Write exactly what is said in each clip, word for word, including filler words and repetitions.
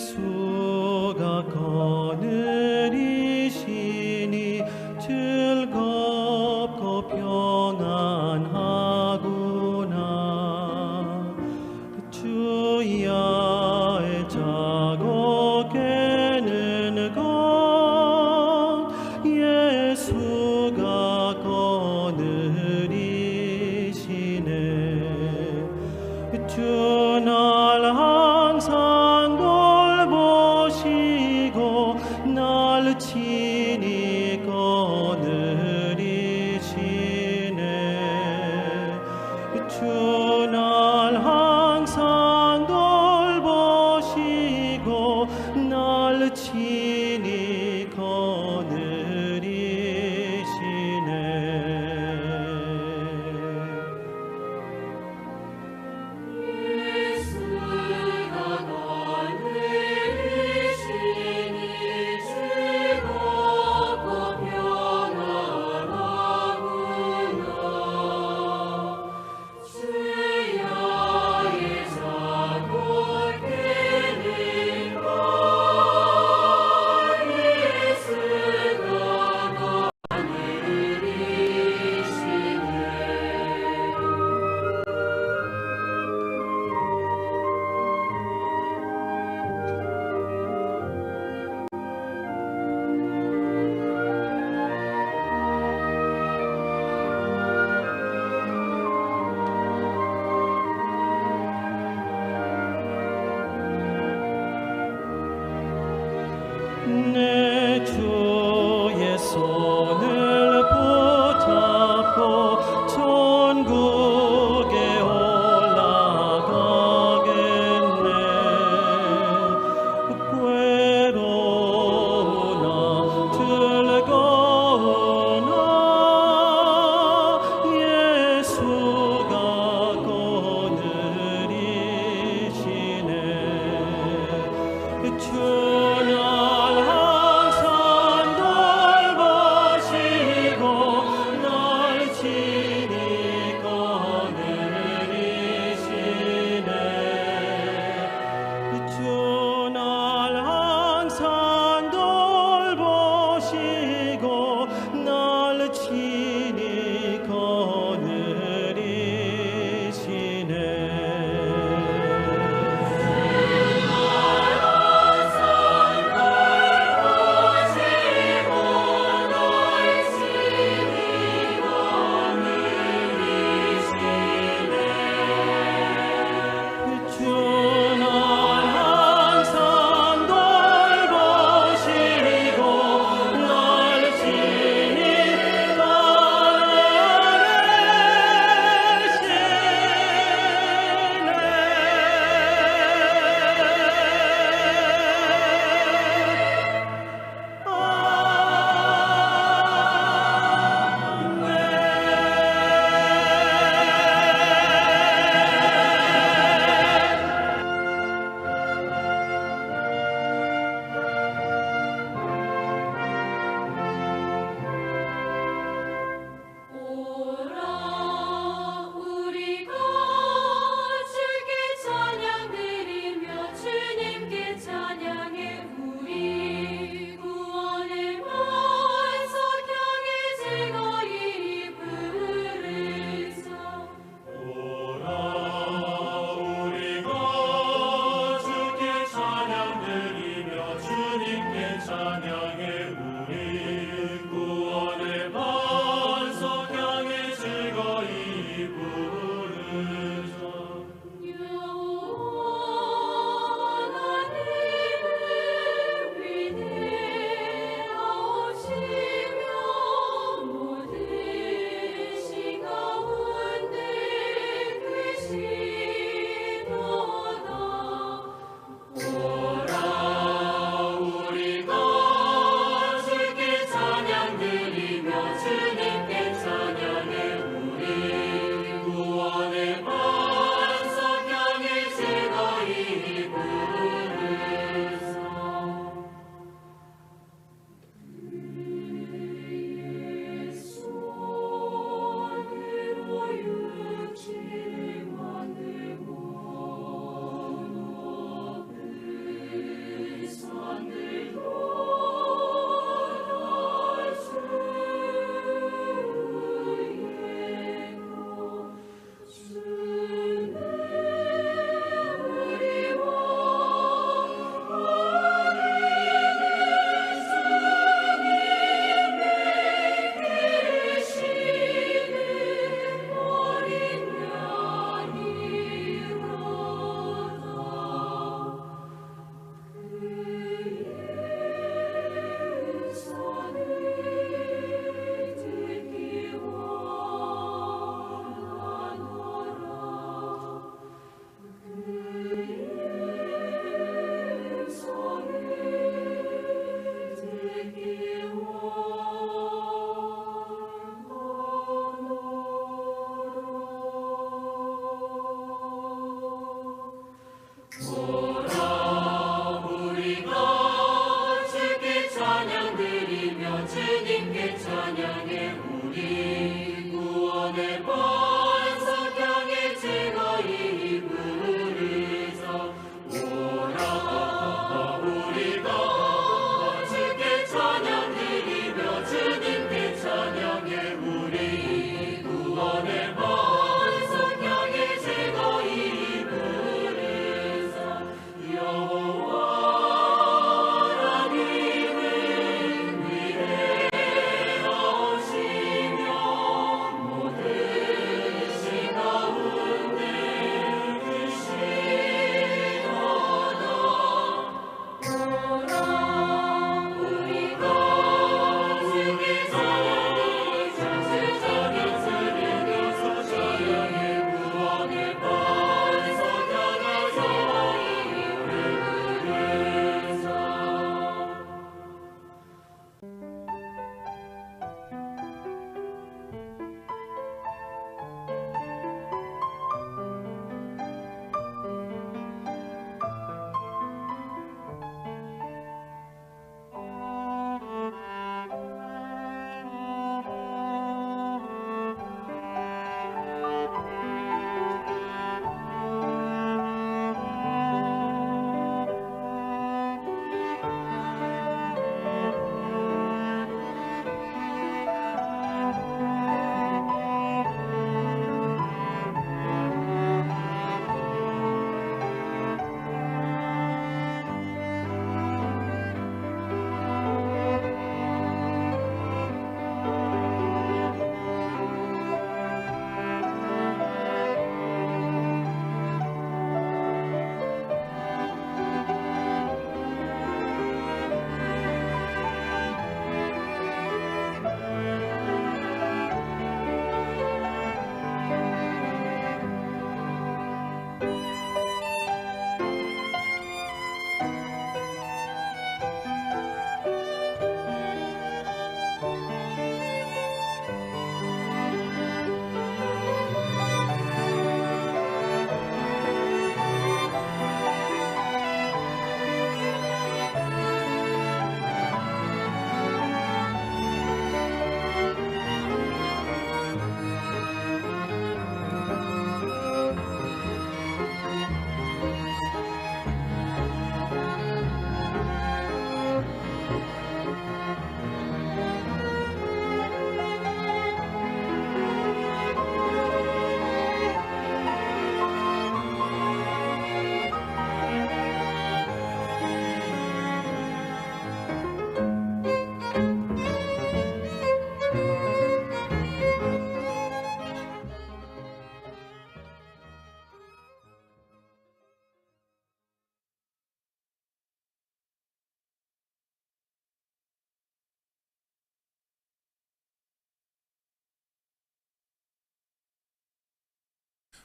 Jesuga konürishini chillkop kopiongan jaguna. Chuya echago kenengon Jesuga konürishini. Chunal jansangol boshigo nal chini konürishini. Chunal jansangol boshigo nal chini konürishini.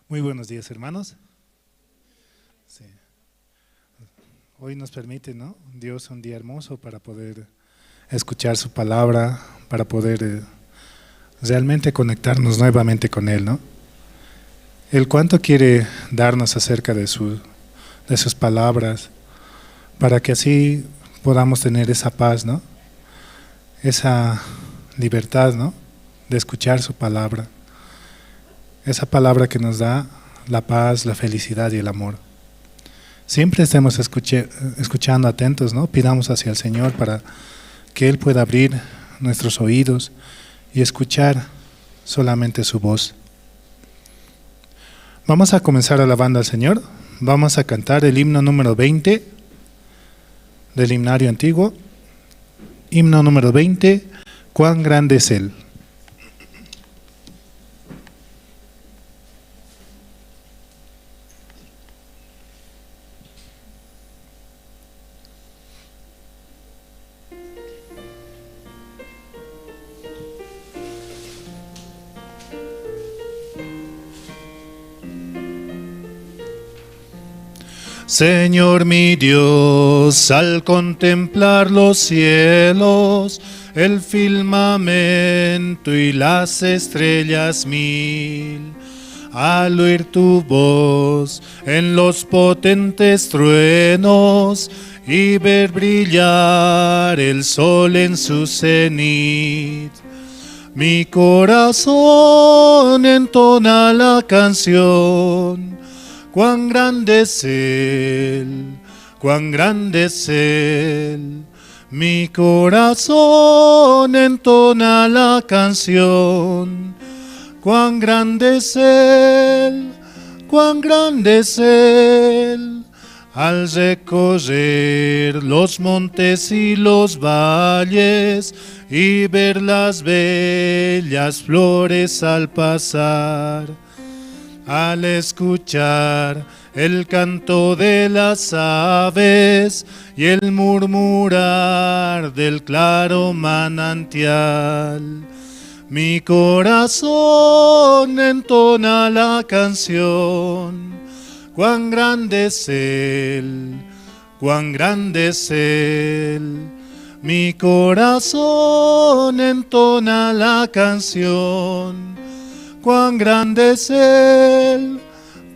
Muy buenos días, hermanos. Sí. Hoy nos permite, ¿no? Dios un día hermoso para poder escuchar su palabra, para poder, eh, realmente conectarnos nuevamente con Él, ¿no? Él cuánto quiere darnos acerca de su, de sus palabras, para que así podamos tener esa paz, ¿no? Esa libertad, ¿no? De escuchar su palabra. Esa palabra que nos da la paz, la felicidad y el amor. Siempre estemos escuche-, escuchando atentos, ¿no? Pidamos hacia el Señor para que Él pueda abrir nuestros oídos y escuchar solamente su voz. Vamos a comenzar alabando al Señor. Vamos a cantar el himno número veinte del himnario antiguo. Himno número veinte, Cuán grande es Él. Señor mi Dios, al contemplar los cielos, el firmamento y las estrellas mil, al oír tu voz en los potentes truenos y ver brillar el sol en su cenit. Mi corazón entona la canción, cuán grande es Él, cuán grande es Él. Mi corazón entona la canción, cuán grande es Él, cuán grande es Él. Al recorrer los montes y los valles y ver las bellas flores al pasar, al escuchar el canto de las aves y el murmurar del claro manantial. Mi corazón entona la canción, cuán grande es Él, cuán grande es Él. Mi corazón entona la canción, cuán grande es Él,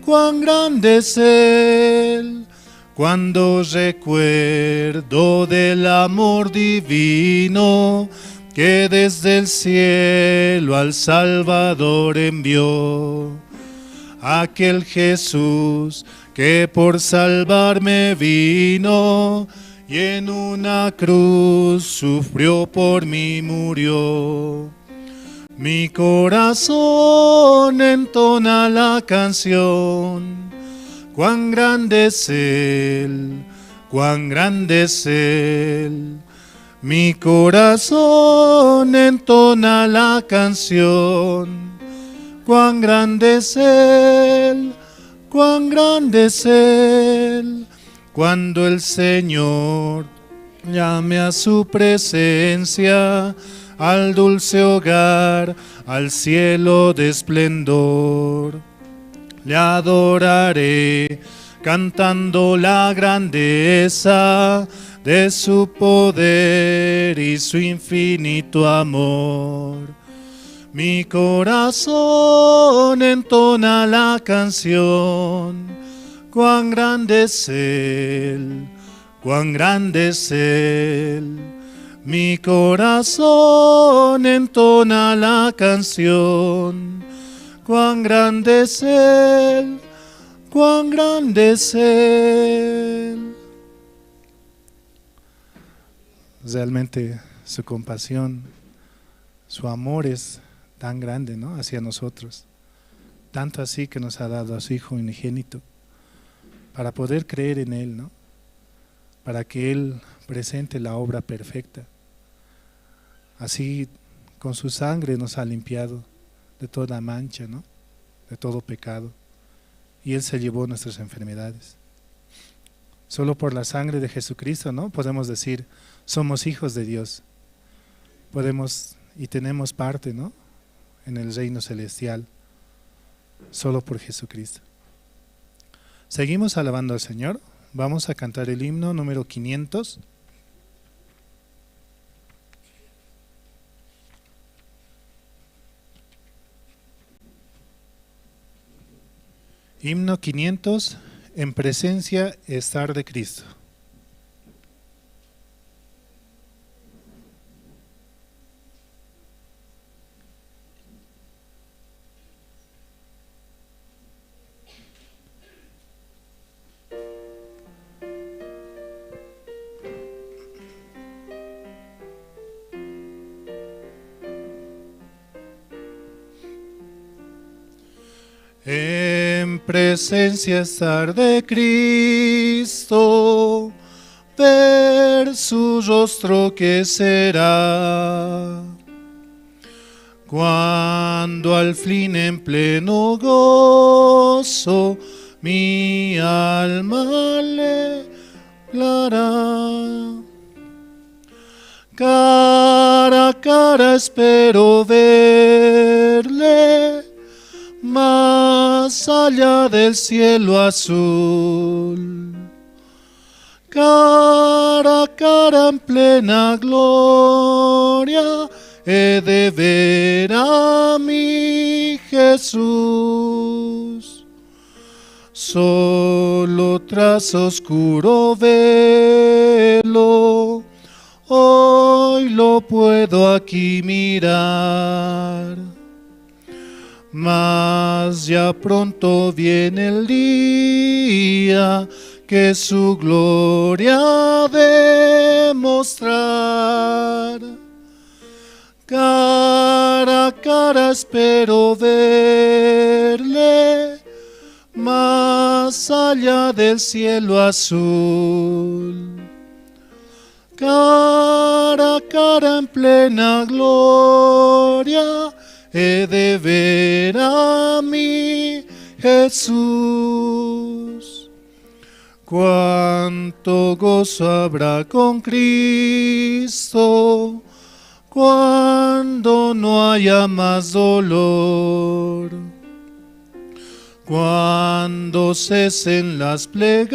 cuán grande es Él. Cuando recuerdo del amor divino que desde el cielo al Salvador envió, aquel Jesús que por salvarme vino y en una cruz sufrió por mí murió. Mi corazón entona la canción, cuán grande es Él, cuán grande es Él. Mi corazón entona la canción, cuán grande es Él, cuán grande es Él. Cuando el Señor llame a su presencia, al dulce hogar, al cielo de esplendor, le adoraré cantando la grandeza de su poder y su infinito amor. Mi corazón entona la canción, cuán grande es Él, cuán grande es Él. Mi corazón entona la canción, cuán grande es Él, cuán grande es Él. Realmente su compasión, su amor es tan grande, ¿no? Hacia nosotros. Tanto así que nos ha dado a su Hijo unigénito para poder creer en Él, ¿no? Para que Él presente la obra perfecta. Así, con su sangre nos ha limpiado de toda mancha, ¿no? De todo pecado. Y Él se llevó nuestras enfermedades. Solo por la sangre de Jesucristo, ¿no? Podemos decir, somos hijos de Dios. Podemos y tenemos parte, ¿no? En el reino celestial. Solo por Jesucristo. Seguimos alabando al Señor. Vamos a cantar el himno número quinientos. Himno quinientos, en presencia estar de Cristo. En presencia estar de Cristo, ver su rostro que será. Cuando al fin en pleno gozo mi alma le hablará. Cara a cara espero verle, más allá del cielo azul. Cara a cara en plena gloria, he de ver a mi Jesús. Solo tras oscuro velo, hoy lo puedo aquí mirar. Mas ya pronto viene el día que su gloria ha de mostrar. Cara a cara espero verle, más allá del cielo azul. Cara a cara en plena gloria, he de ver a mi Jesús. Cuánto gozo habrá con Cristo, cuando no haya más dolor. Cuando cesen las plegarias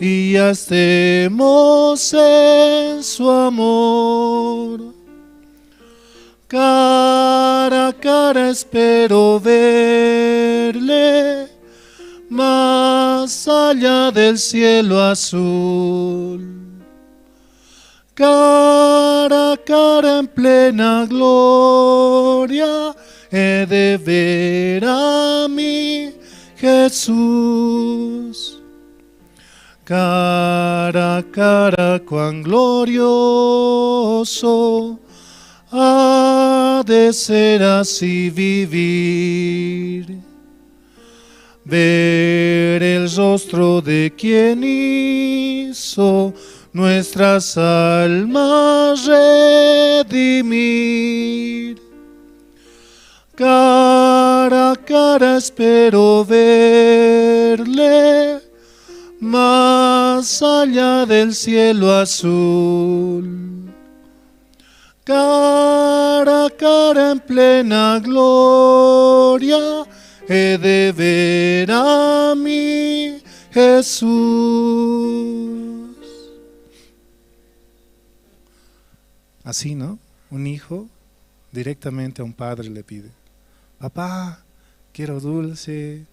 y ya estemos en su amor. Cara a cara espero verle, más allá del cielo azul. Cara a cara en plena gloria, he de ver a mi Jesús. Cara a cara, cuán glorioso ha de ser así vivir. Ver el rostro de quien hizo nuestras almas redimir. Cara a cara espero verle, más allá del cielo azul. Cara a cara en plena gloria, he de ver a mi Jesús. Así, ¿no? Un hijo directamente a un padre le pide: "Papá, quiero dulce,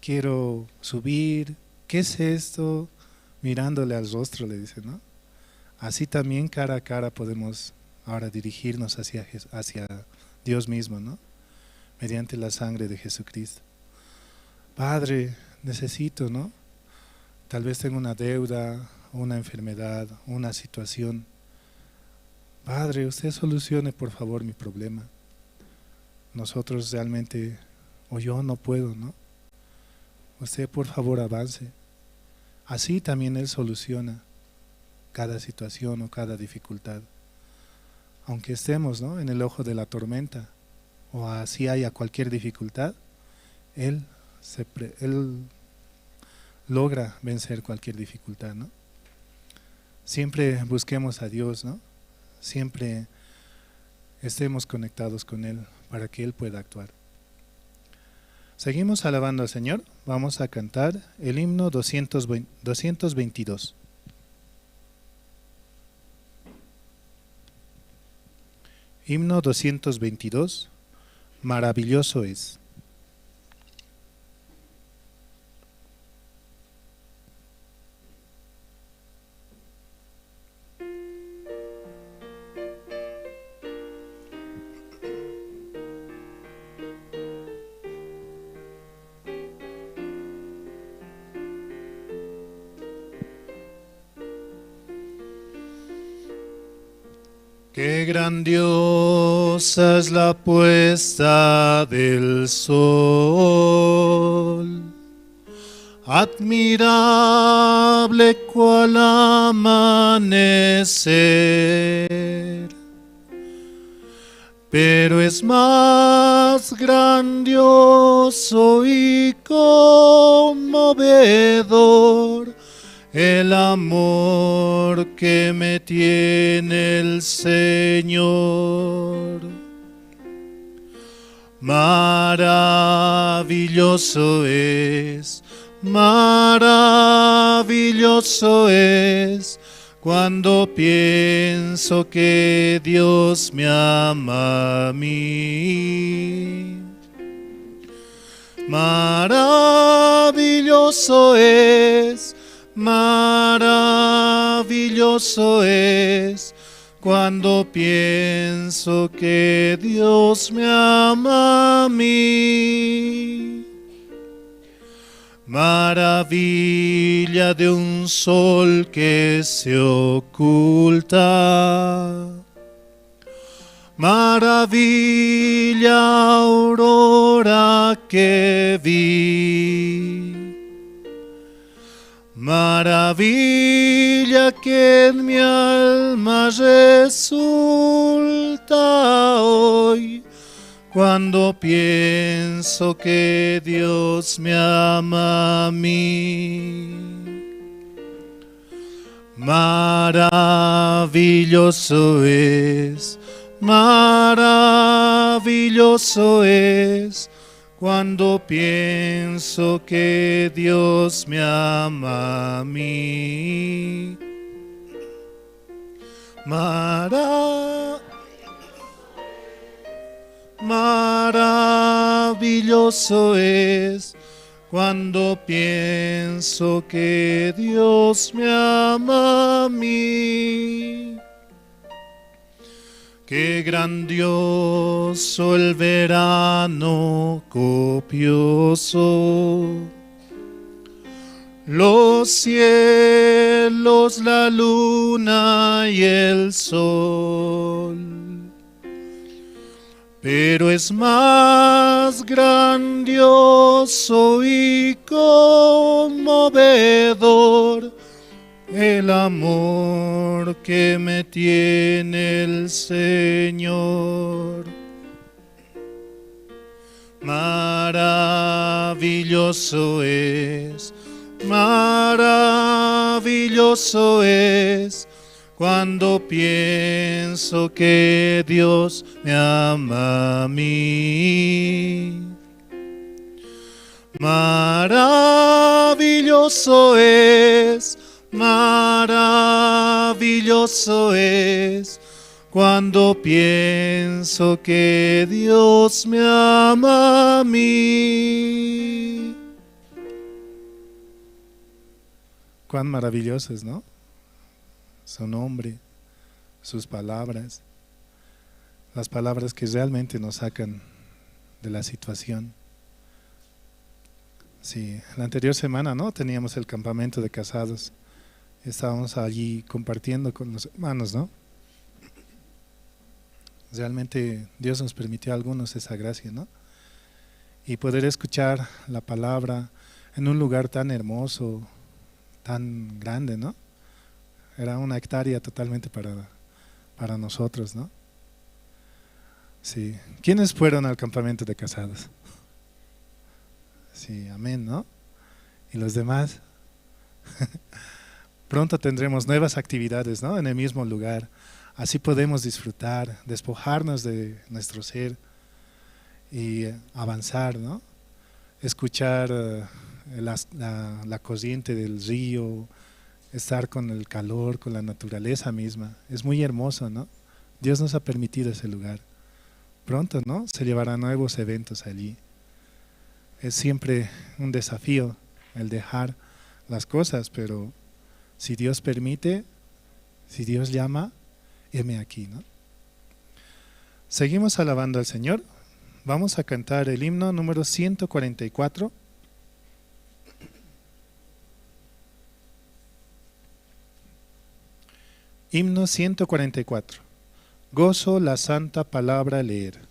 quiero subir, ¿qué es esto?". Mirándole al rostro le dice, ¿no? Así también cara a cara podemos ahora dirigirnos hacia Jes-, hacia Dios mismo, ¿no? Mediante la sangre de Jesucristo. "Padre, necesito", ¿no? Tal vez tengo una deuda, una enfermedad, una situación. "Padre, usted solucione, por favor, mi problema. Nosotros realmente, o yo no puedo, ¿no? Usted, por favor, avance". Así también Él soluciona cada situación o cada dificultad. Aunque estemos, ¿no?, en el ojo de la tormenta, o así haya cualquier dificultad, Él se pre-, Él logra vencer cualquier dificultad, ¿no? Siempre busquemos a Dios, ¿no? Siempre estemos conectados con Él para que Él pueda actuar. Seguimos alabando al Señor. Vamos a cantar el himno doscientos veinte, doscientos veintidós. Himno doscientos veintidós, maravilloso es. Qué grandiosa es la puesta del sol, admirable cual amanecer. Pero es más grandioso y conmovedor el amor que me tiene el Señor. Maravilloso es, maravilloso es, cuando pienso que Dios me ama a mí. Maravilloso es, maravilloso es, cuando pienso que Dios me ama a mí. Maravilla de un sol que se oculta. Maravilla aurora que vi. Maravilla que en mi alma resulta hoy, cuando pienso que Dios me ama a mí. Maravilloso es, maravilloso es, cuando pienso que Dios me ama a mí. Mara- Maravilloso es cuando pienso que Dios me ama a mí. Qué grandioso el verano copioso, los cielos, la luna y el sol. Pero es más grandioso y conmovedor el amor que me tiene el Señor. Maravilloso es, maravilloso es, cuando pienso que Dios me ama a mí. Maravilloso es, maravilloso es, cuando pienso que Dios me ama a mí. Cuán maravilloso es, ¿no? Su nombre, sus palabras, las palabras que realmente nos sacan de la situación. Sí, la anterior semana, ¿no? Teníamos el campamento de casados. Estábamos allí compartiendo con los hermanos, ¿no? Realmente Dios nos permitió a algunos esa gracia, ¿no? Y poder escuchar la palabra en un lugar tan hermoso, tan grande, ¿no? Era una hectárea totalmente para, para nosotros, ¿no? Sí. ¿Quiénes fueron al campamento de casados? Sí, amén, ¿no? ¿Y los demás? Pronto tendremos nuevas actividades, ¿no? En el mismo lugar. Así podemos disfrutar, despojarnos de nuestro ser y, eh, avanzar, ¿no? escuchar, eh, las-, la, la corriente del río, estar con el calor, con la naturaleza misma. Es muy hermoso, ¿no? Dios nos ha permitido ese lugar. Pronto, ¿no? Se llevará nuevos eventos allí. Es siempre un desafío el dejar las cosas, pero si Dios permite, si Dios llama, heme aquí, ¿no? Seguimos alabando al Señor. Vamos a cantar el himno número ciento cuarenta y cuatro. Himno ciento cuarenta y cuatro. Gozo la santa palabra leer.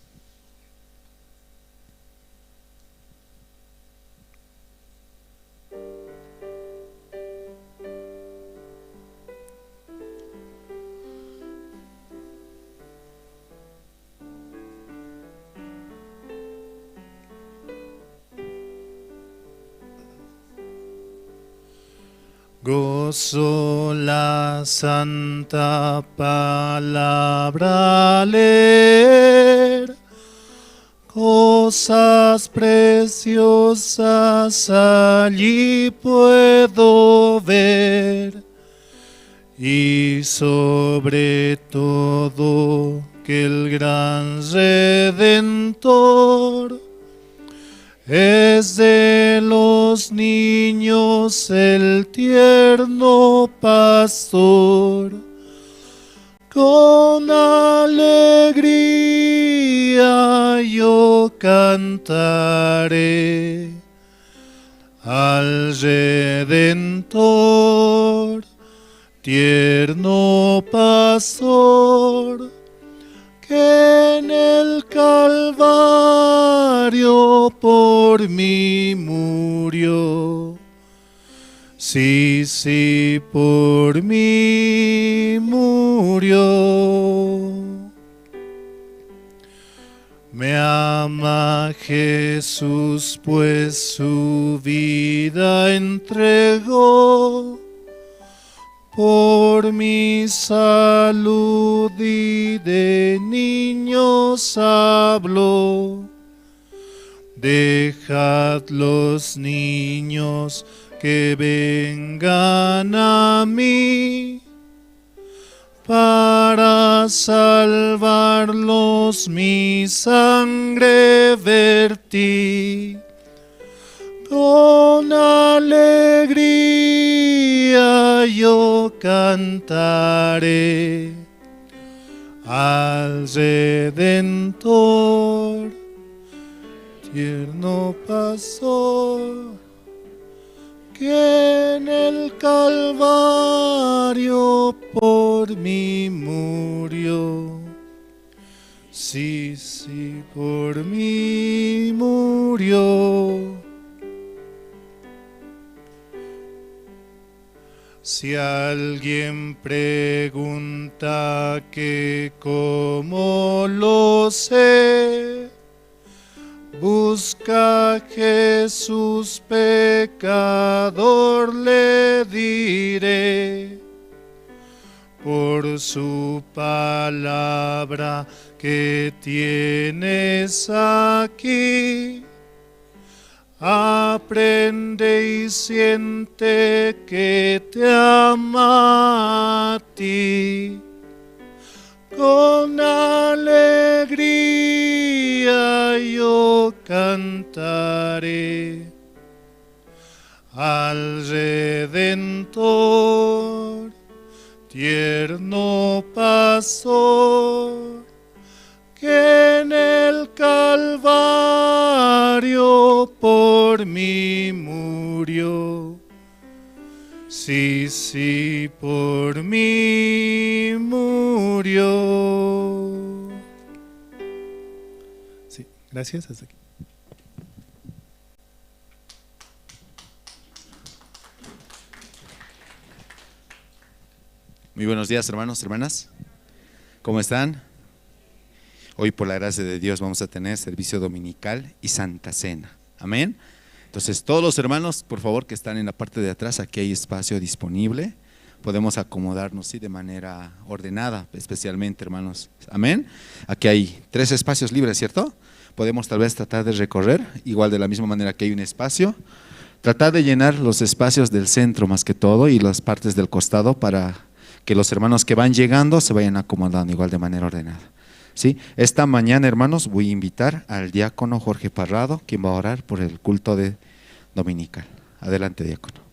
Gozo la santa palabra leer, cosas preciosas allí puedo ver, y sobre todo que el gran Redentor es de los niños el tierno pastor. Con alegría yo cantaré al Redentor, tierno pastor, que en el Calvario por mí murió. Sí, sí, por mí murió. Me ama Jesús, pues su vida entregó por mi salud y de niños habló. Dejad los niños que vengan a mí, para salvarlos mi sangre vertí. Con alegría yo cantaré al Redentor, tierno pastor, que en el Calvario por mí murió. Sí, sí, por mí murió. Si alguien pregunta que cómo lo sé, busca a Jesús pecador, le diré, por su palabra que tienes aquí. Aprende y siente que te ama a ti. Con alegría yo cantaré al Redentor, tierno pastor, que en el Calvario por mí murió. Sí, sí, por mí murió. Sí, gracias. Hasta aquí. Muy buenos días, hermanos, hermanas. ¿Cómo están? Hoy, por la gracia de Dios, vamos a tener servicio dominical y Santa Cena. Amén. Entonces, todos los hermanos, por favor, que están en la parte de atrás, aquí hay espacio disponible. Podemos acomodarnos, sí, de manera ordenada, especialmente, hermanos. Amén. Aquí hay tres espacios libres, ¿cierto? podemos tal vez tratar de recorrer, igual de la misma manera que hay un espacio, tratar de llenar los espacios del centro más que todo y las partes del costado para que los hermanos que van llegando se vayan acomodando igual de manera ordenada. ¿Sí? Esta mañana, hermanos, voy a invitar al diácono Jorge Parrado, quien va a orar por el culto de dominical. Adelante, diácono.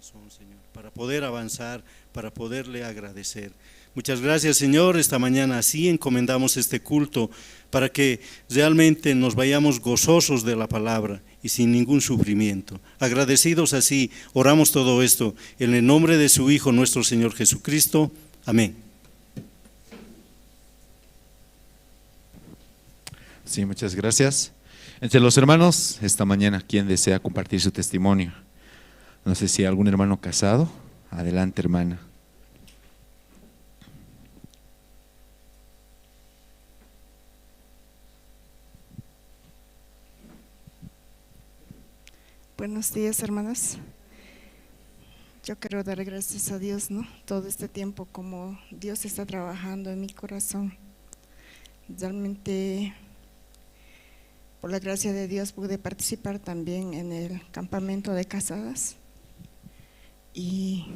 Corazón, Señor, para poder avanzar, para poderle agradecer. Muchas gracias, Señor. Esta mañana así encomendamos este culto para que realmente nos vayamos gozosos de la palabra y sin ningún sufrimiento. Agradecidos así, oramos todo esto en el nombre de su Hijo, nuestro Señor Jesucristo. Amén. Sí, muchas gracias. Entre los hermanos, esta mañana, ¿quién desea compartir su testimonio? No sé si algún hermano casado. Adelante, hermana. Buenos días, hermanos. Yo quiero dar gracias a Dios, ¿no? Todo este tiempo como Dios está trabajando en mi corazón. Realmente, por la gracia de Dios, pude participar también en el campamento de casadas. Y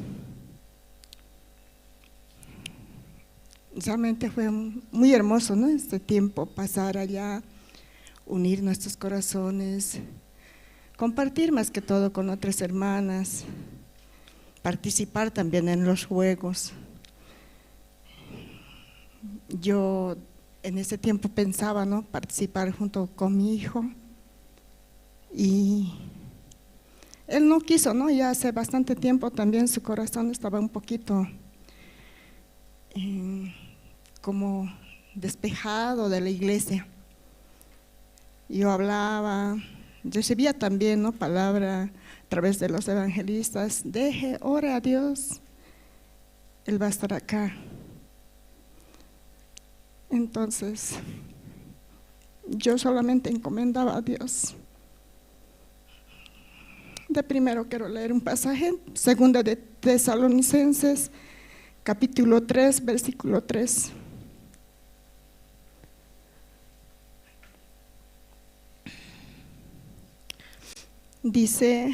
realmente fue muy hermoso, ¿no? Este tiempo, pasar allá, unir nuestros corazones, compartir más que todo con otras hermanas, participar también en los juegos. Yo en ese tiempo pensaba, ¿no? Participar junto con mi hijo. Y él no quiso, ¿no? Ya hace bastante tiempo también su corazón estaba un poquito, eh, como despejado de la iglesia. Yo hablaba, recibía también, ¿no? Palabra a través de los evangelistas, deje, ore a Dios, Él va a estar acá. Entonces, yo solamente encomendaba a Dios. De primero quiero leer un pasaje, segunda de Tesalonicenses, capítulo tres, versículo tres. Dice: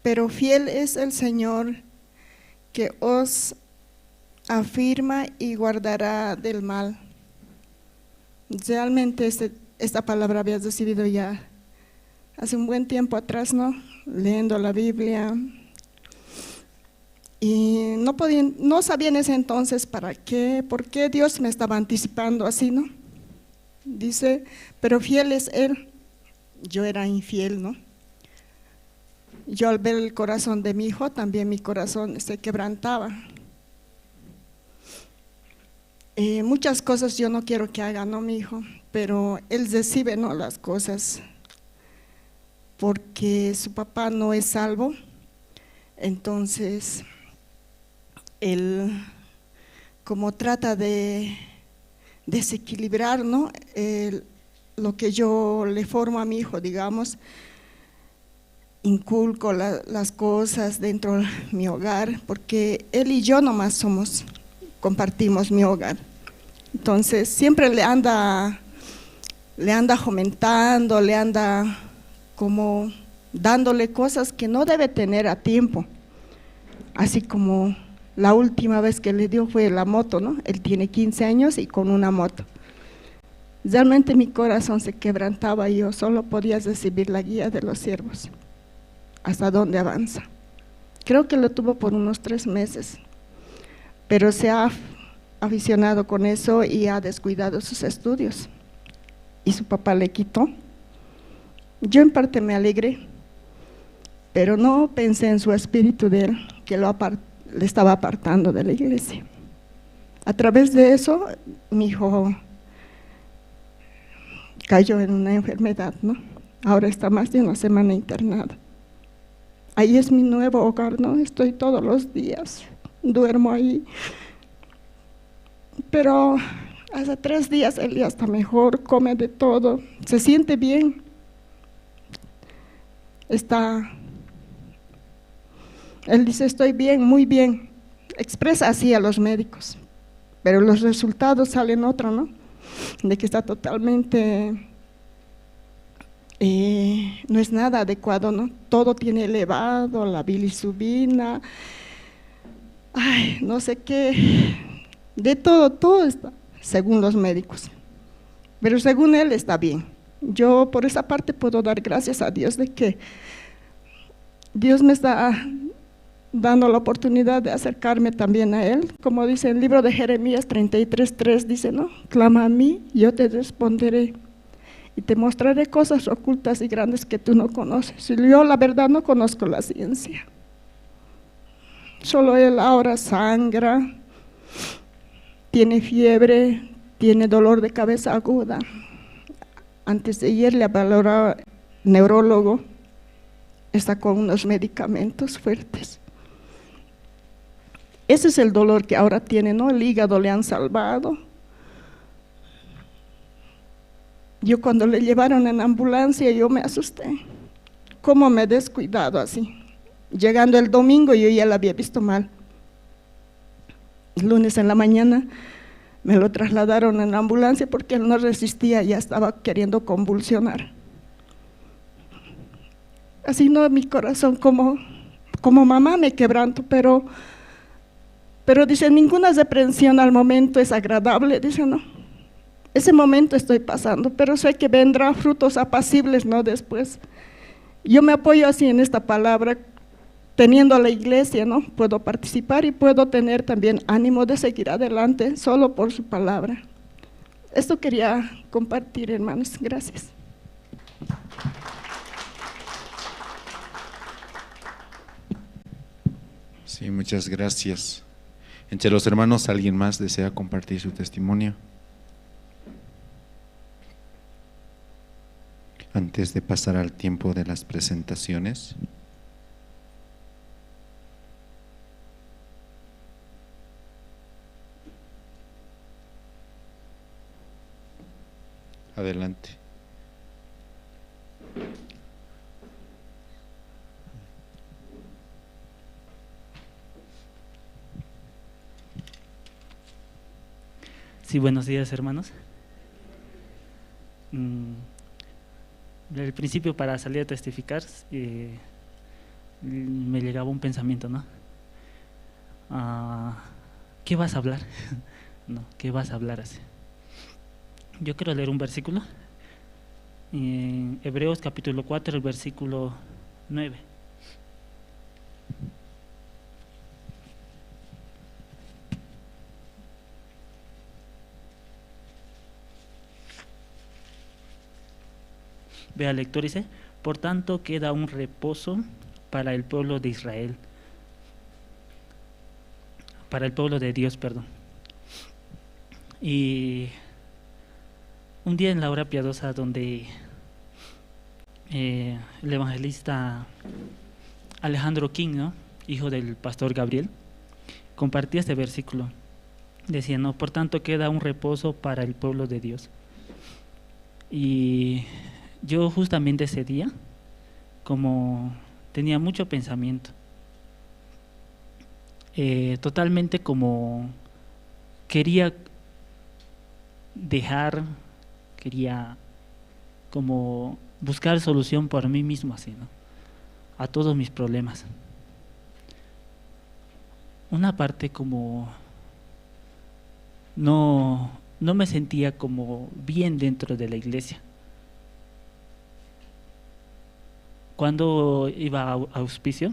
"Pero fiel es el Señor, que os afirma y guardará del mal". Realmente este, esta palabra había recibido ya hace un buen tiempo atrás, ¿no? Leyendo la Biblia. Y no podía, no sabía en ese entonces para qué, por qué Dios me estaba anticipando así, ¿no? Dice: "Pero fiel es Él". Yo era infiel, ¿no? Yo al ver el corazón de mi hijo, también mi corazón se quebrantaba. Eh, muchas cosas yo no quiero que haga, ¿no, mi hijo? Pero él recibe, ¿no?, las cosas, porque su papá no es salvo. Entonces, él como trata de desequilibrar, ¿no?, el, lo que yo le formo a mi hijo, digamos, inculco la, las cosas dentro de mi hogar, porque él y yo nomás somos, compartimos mi hogar. Entonces, siempre le anda, le anda fomentando, le anda como dándole cosas que no debe tener a tiempo. Así como la última vez que le dio fue la moto, ¿no? Él tiene quince años y con una moto. Realmente mi corazón se quebrantaba y yo solo podía recibir la guía de los siervos. ¿Hasta dónde avanza? Creo que lo tuvo por unos tres meses, pero se ha af-, aficionado con eso y ha descuidado sus estudios. Y su papá le quitó. Yo en parte me alegré, pero no pensé en su espíritu de él, que lo apar-, le estaba apartando de la iglesia. A través de eso, mi hijo cayó en una enfermedad, ¿no? Ahora está más de una semana internado. Ahí es mi nuevo hogar, ¿no? Estoy todos los días, duermo ahí. Pero hace tres días él ya está mejor, come de todo, se siente bien. Está, él dice: "Estoy bien, muy bien". Expresa así a los médicos, pero los resultados salen otro, ¿no? De que está totalmente, eh, no es nada adecuado, ¿no? Todo tiene elevado, la bilisubina, ay, no sé qué, de todo, todo está, según los médicos. Pero según él está bien. Yo por esa parte puedo dar gracias a Dios de que Dios me está dando la oportunidad de acercarme también a Él. Como dice el libro de Jeremías treinta y tres tres, dice, ¿no? "Clama a mí, yo te responderé, y te mostraré cosas ocultas y grandes que tú no conoces". Y yo, la verdad, no conozco la ciencia. Solo él ahora sangra, tiene fiebre, tiene dolor de cabeza aguda. Antes de ayer le valoraba neurólogo, está con unos medicamentos fuertes. Ese es el dolor que ahora tiene, ¿no? El hígado le han salvado. Yo cuando le llevaron en ambulancia, yo me asusté. ¿Cómo me he descuidado así? Llegando el domingo, yo ya la había visto mal. El lunes en la mañana me lo trasladaron en la ambulancia porque él no resistía, ya estaba queriendo convulsionar. Así no, mi corazón como, como mamá me quebranto, pero, pero dice, ninguna reprensión al momento es agradable, dice, ¿no? Ese momento estoy pasando, pero sé que vendrá frutos apacibles, ¿no? Después. Yo me apoyo así en esta palabra, teniendo la iglesia, ¿no? Puedo participar y puedo tener también ánimo de seguir adelante solo por su palabra. Esto quería compartir, hermanos. Gracias. Sí, muchas gracias. Entre los hermanos, ¿alguien más desea compartir su testimonio? Antes de pasar al tiempo de las presentaciones. Adelante. Sí, buenos días, hermanos. Mm, del principio, para salir a testificar, eh, me llegaba un pensamiento, ¿no? Ah, ¿qué vas a hablar? No, ¿qué vas a hablar así? Yo quiero leer un versículo. En Hebreos capítulo cuatro, el versículo nueve. Vea, lector, dice: "Por tanto, queda un reposo para el pueblo de Israel". Para el pueblo de Dios, perdón. Y un día en la hora piadosa, donde, eh, el evangelista Alejandro King, ¿no?, hijo del pastor Gabriel, compartía este versículo. Decía, ¿no? "Por tanto, queda un reposo para el pueblo de Dios". Y yo justamente ese día, como tenía mucho pensamiento, eh, totalmente como quería dejar, quería como buscar solución por mí mismo, así, ¿no?, a todos mis problemas. Una parte como no, no me sentía como bien dentro de la iglesia. Cuando iba a au-, a hospicio,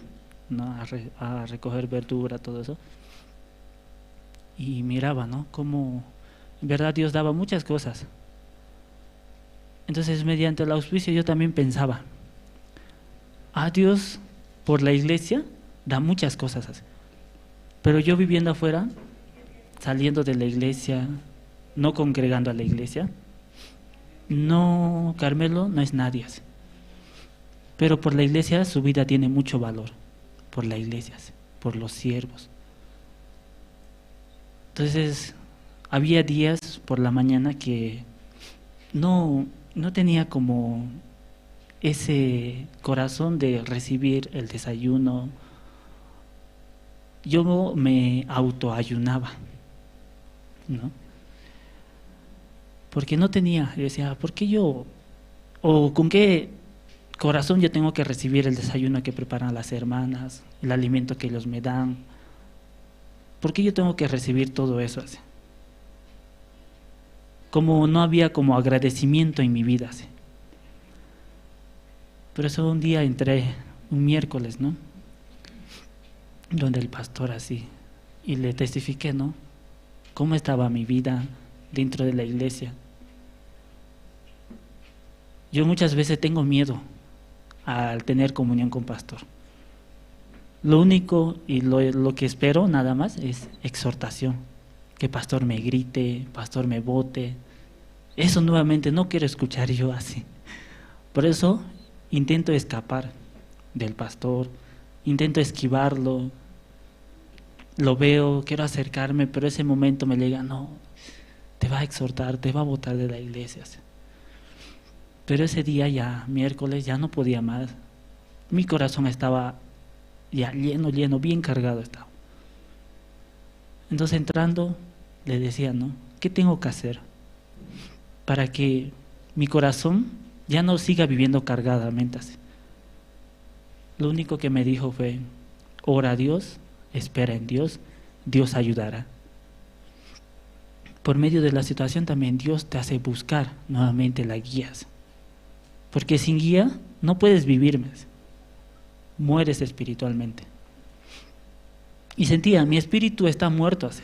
¿no?, a re-, a recoger verdura, todo eso, y miraba, ¿no?, cómo en verdad Dios daba muchas cosas. Entonces, mediante el auspicio, yo también pensaba, ah, Dios, por la iglesia, da muchas cosas así. Pero yo viviendo afuera, saliendo de la iglesia, no congregando a la iglesia, no, Carmelo no es nadie así. Pero por la iglesia su vida tiene mucho valor, por la iglesia, sí, por los siervos. Entonces, había días por la mañana que no, no tenía como ese corazón de recibir el desayuno. Yo me autoayunaba, ¿no? Porque no tenía, yo decía, ¿por qué yo? ¿O con qué corazón yo tengo que recibir el desayuno que preparan las hermanas, el alimento que ellos me dan? ¿Por qué yo tengo que recibir todo eso así? Como no había como agradecimiento en mi vida, así. Por eso un día entré, un miércoles, ¿no?, donde el pastor así, y le testifiqué, ¿no?, cómo estaba mi vida dentro de la iglesia. Yo muchas veces tengo miedo al tener comunión con pastor. Lo único y lo, lo que espero nada más es exhortación, que pastor me grite, pastor me bote. Eso nuevamente no quiero escuchar yo así. Por eso intento escapar del pastor, intento esquivarlo. Lo veo, quiero acercarme, pero ese momento me llega, no, te va a exhortar, te va a botar de la iglesia. Pero ese día ya, miércoles, ya no podía más. Mi corazón estaba ya lleno, lleno, bien cargado estaba. Entonces, entrando, le decía, ¿no?, ¿qué tengo que hacer para que mi corazón ya no siga viviendo cargadamente así? Lo único que me dijo fue, ora a Dios, espera en Dios, Dios ayudará. Por medio de la situación también Dios te hace buscar nuevamente la guía. Porque sin guía no puedes vivir, mueres espiritualmente. Y sentía, mi espíritu está muerto, así.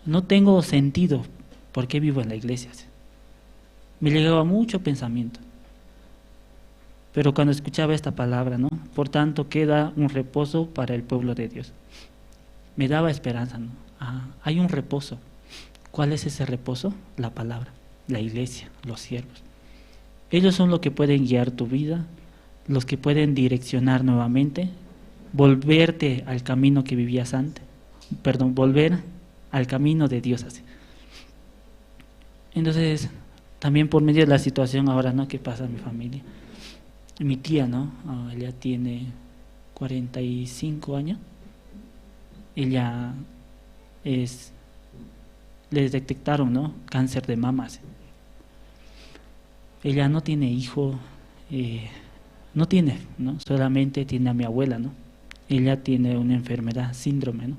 No tengo sentido por qué vivo en la iglesia, así. Me llegaba mucho pensamiento. Pero cuando escuchaba esta palabra, ¿no? Por tanto, queda un reposo para el pueblo de Dios. Me daba esperanza, ¿no? Ah, hay un reposo. ¿Cuál es ese reposo? La palabra, la iglesia, los siervos. Ellos son los que pueden guiar tu vida, los que pueden direccionar nuevamente, volverte al camino que vivías antes, perdón, volver al camino de Dios, así. Entonces, también por medio de la situación ahora, ¿no? Que pasa mi familia. Mi tía, ¿no? Ah, ella tiene cuarenta y cinco años. Ella es, le detectaron, ¿no? Cáncer de mamas. Ella no tiene hijo, eh, no tiene, ¿no? Solamente tiene a mi abuela, ¿no? Ella tiene una enfermedad, síndrome, ¿no?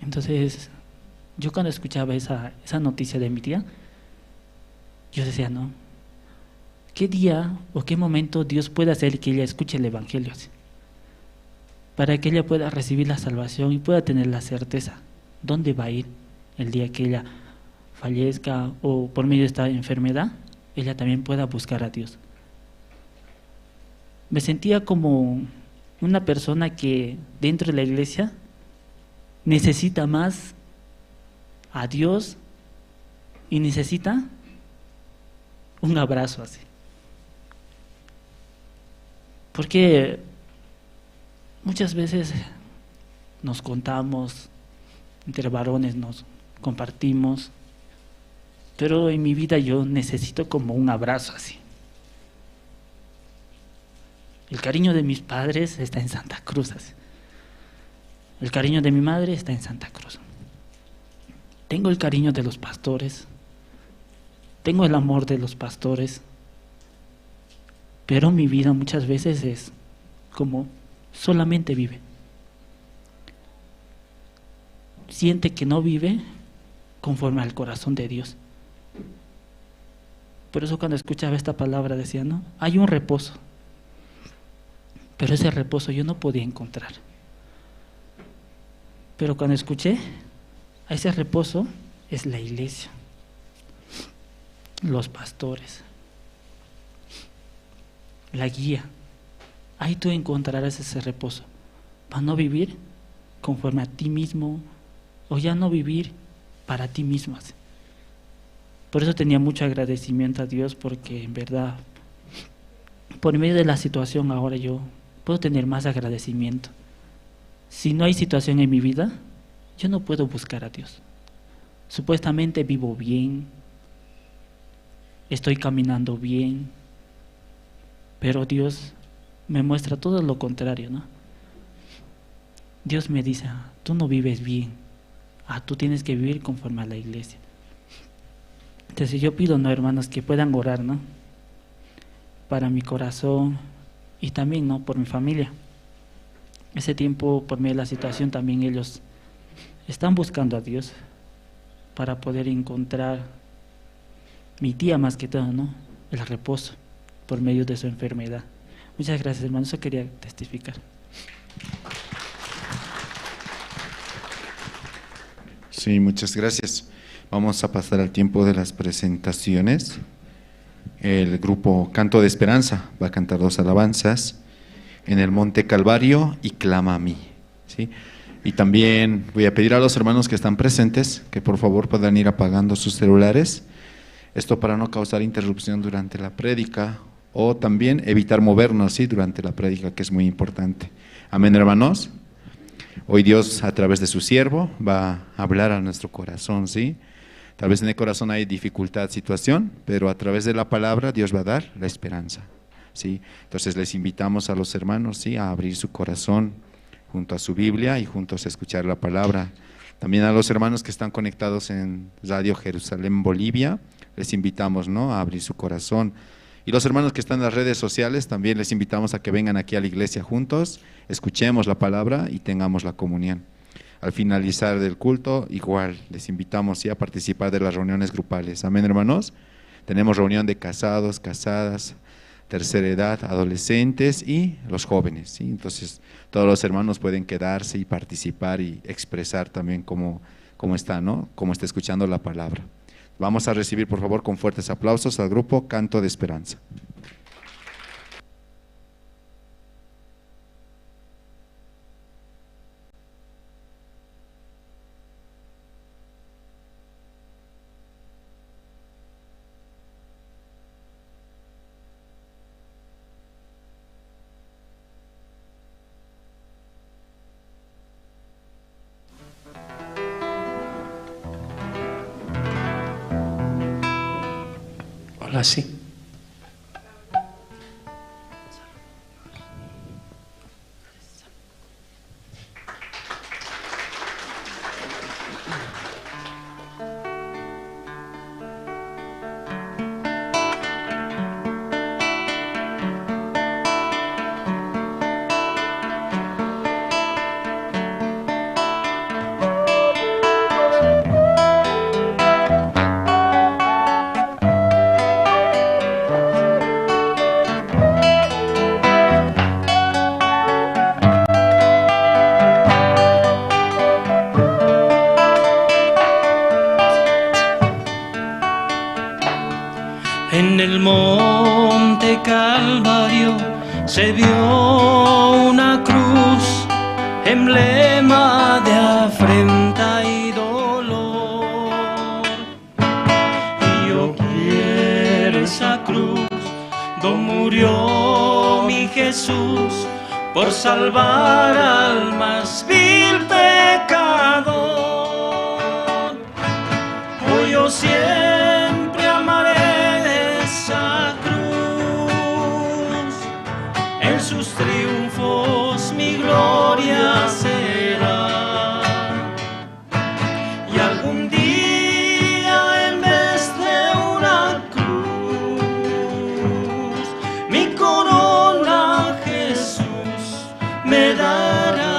Entonces, yo cuando escuchaba esa, esa noticia de mi tía, yo decía, "No, ¿qué día o qué momento Dios puede hacer que ella escuche el evangelio así? Para que ella pueda recibir la salvación y pueda tener la certeza dónde va a ir el día que ella fallezca o por medio de esta enfermedad, ella también pueda buscar a Dios". Me sentía como una persona que dentro de la iglesia necesita más a Dios y necesita un abrazo así. Porque muchas veces nos contamos, entre varones nos compartimos, pero en mi vida yo necesito como un abrazo así. El cariño de mis padres está en Santa Cruz, así. El cariño de mi madre está en Santa Cruz. Tengo el cariño de los pastores, tengo el amor de los pastores, pero mi vida muchas veces es como solamente vive. Siente que no vive conforme al corazón de Dios. Por eso cuando escuchaba esta palabra decía, "No, hay un reposo". Pero ese reposo yo no podía encontrar. Pero cuando escuché, ese reposo es la iglesia, los pastores, la guía. Ahí tú encontrarás ese reposo para no vivir conforme a ti mismo o ya no vivir para ti mismo. Por eso tenía mucho agradecimiento a Dios, porque en verdad, por medio de la situación ahora yo puedo tener más agradecimiento. Si no hay situación en mi vida, yo no puedo buscar a Dios. Supuestamente vivo bien, estoy caminando bien, pero Dios me muestra todo lo contrario, ¿no? Dios me dice, "Ah, tú no vives bien. Ah, tú tienes que vivir conforme a la iglesia". Entonces yo pido, ¿no, hermanos, que puedan orar, ¿no? Para mi corazón y también, ¿no? Por mi familia. Ese tiempo, por medio de la situación, también ellos están buscando a Dios para poder encontrar mi tía más que todo, ¿no? El reposo por medio de su enfermedad. Muchas gracias, hermano. Eso quería testificar. Sí, muchas gracias. Vamos a pasar al tiempo de las presentaciones. El grupo Canto de Esperanza va a cantar dos alabanzas, "En el Monte Calvario" y "Clama a mí". ¿Sí? Y también voy a pedir a los hermanos que están presentes que por favor puedan ir apagando sus celulares. Esto para no causar interrupción durante la prédica o también evitar movernos, ¿sí? Durante la prédica, que es muy importante. Amén, hermanos. Hoy Dios, a través de su siervo, va a hablar a nuestro corazón, ¿sí? Tal vez en el corazón hay dificultad, situación, pero a través de la palabra Dios va a dar la esperanza, ¿sí? Entonces les invitamos a los hermanos, ¿sí? A abrir su corazón junto a su Biblia y juntos a escuchar la palabra. También a los hermanos que están conectados en Radio Jerusalén Bolivia, les invitamos, ¿no? A abrir su corazón. Y los hermanos que están en las redes sociales, también les invitamos a que vengan aquí a la iglesia juntos, escuchemos la palabra y tengamos la comunión. Al finalizar del culto, igual, les invitamos, ¿sí? A participar de las reuniones grupales. Amén, hermanos. Tenemos reunión de casados, casadas, tercera edad, adolescentes y los jóvenes, ¿sí? Entonces, todos los hermanos pueden quedarse y participar y expresar también cómo, cómo está, ¿no? Cómo está escuchando la palabra. Vamos a recibir, por favor, con fuertes aplausos al grupo Canto de Esperanza. Así. En el monte Calvario se vio una cruz, emblema de afrenta y dolor. Y yo quiero esa cruz, donde murió mi Jesús por salvar al más vil pecador. Hoy yo siempre amaré esa cruz, en sus triunfos mi gloria será. Y algún día en vez de una cruz, mi corona Jesús me dará.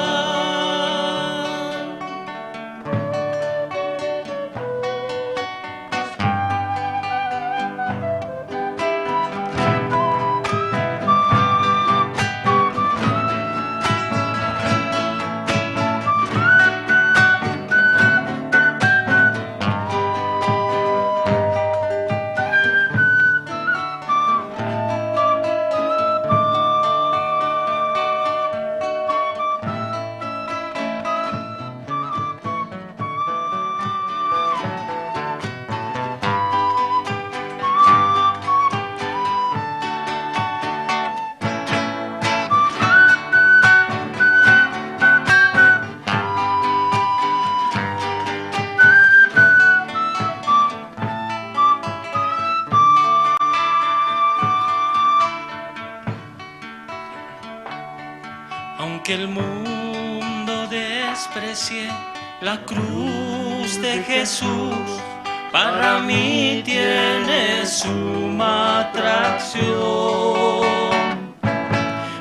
Aunque el mundo desprecie la cruz de Jesús, para mí tiene suma atracción.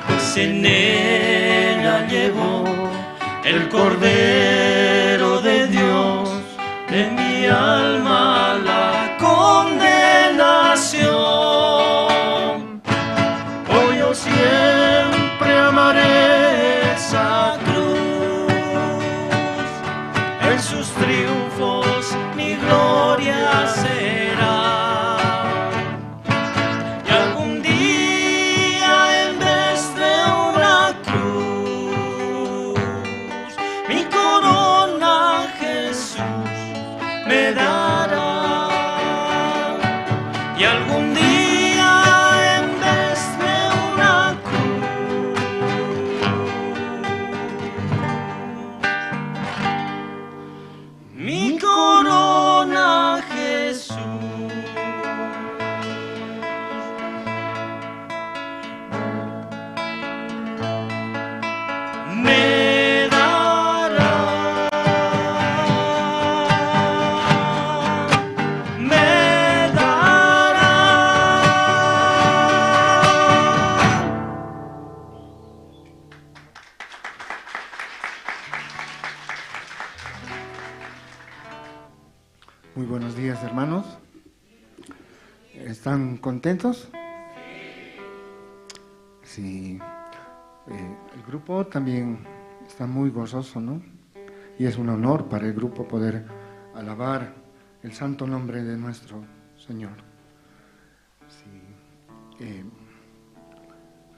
Pues en ella llevó el Cordero de Dios de mi alma la condenación. Hoy yo siempre amaré esa cruz, en sus triunfos mi gloria será. Y algún día en vez de una cruz, mi corona Jesús me dará. Y algún día en vez de una cruz, mi corona Jesús me dará, me dará. Muy buenos días, hermanos. ¿Están contentos? Sí. Eh, el grupo también está muy gozoso, ¿no? Y es un honor para el grupo poder alabar el santo nombre de nuestro Señor. Sí. Eh,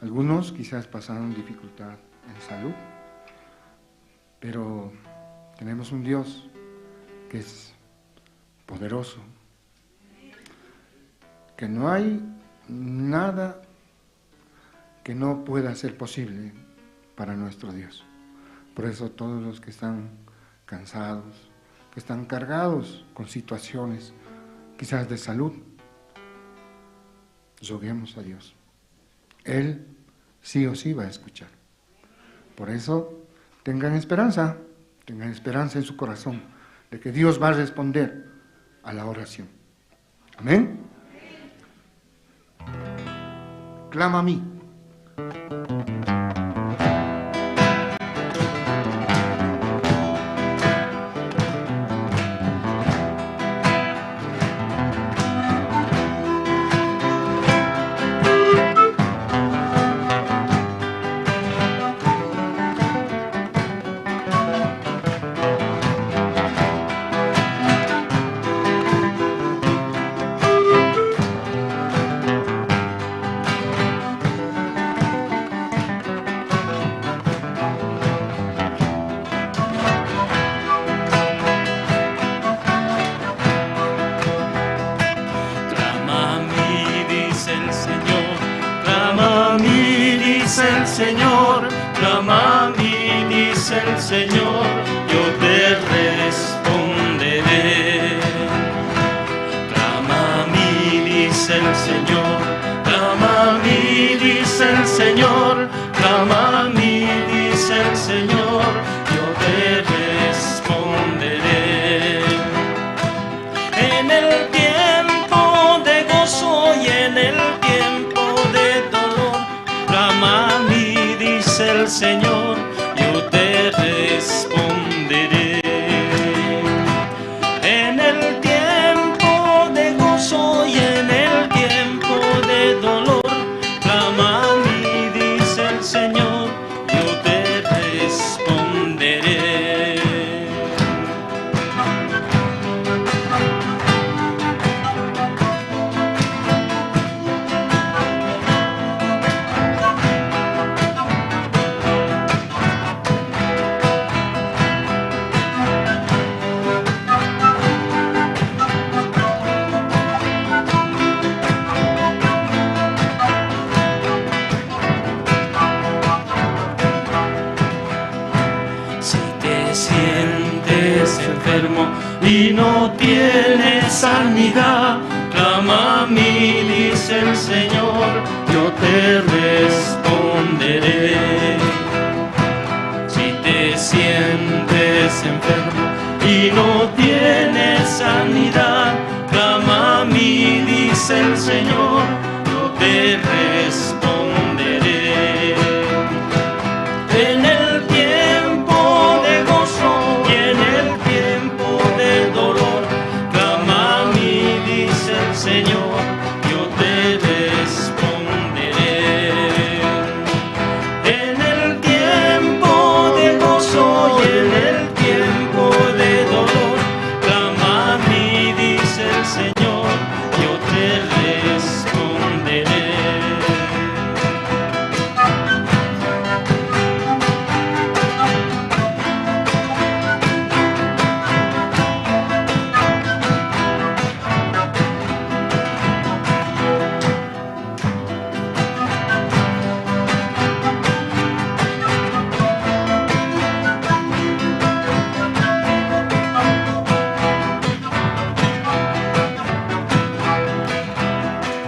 algunos quizás pasaron dificultad en salud, pero tenemos un Dios que es poderoso, que no hay nada que no pueda ser posible para nuestro Dios. Por eso todos los que están cansados, que están cargados con situaciones quizás de salud, Roguemos a Dios. Él sí o sí va a escuchar. Por eso, tengan esperanza, tengan esperanza en su corazón de que Dios va a responder a la oración. Amén. Clama a mí. Clama a mí, dice el Señor, clama a mí, dice el Señor, clama a mí, dice el Señor, yo te responderé. Clama a mí, dice el Señor, clama a mí, dice el Señor, clama a mí, dice el Señor, yo te responderé. En el tiempo de gozo y en el tiempo de dolor, clama a mí, dice el Señor, yo te responderé. En el tiempo de gozo y en el tiempo de dolor, clama a mí, dice el Señor, yo te responderé. Si te sientes enfermo y no tienes sanidad, clama a mí, dice el Señor, yo te responderé. Si te sientes enfermo y no tienes sanidad, clama a mí, dice el Señor, yo te responderé. En el tiempo de gozo y en el tiempo de dolor, clama a mí, dice el Señor, yo te responderé. En el tiempo de gozo y en el tiempo de dolor, clama a mí, dice el Señor, yo te responderé.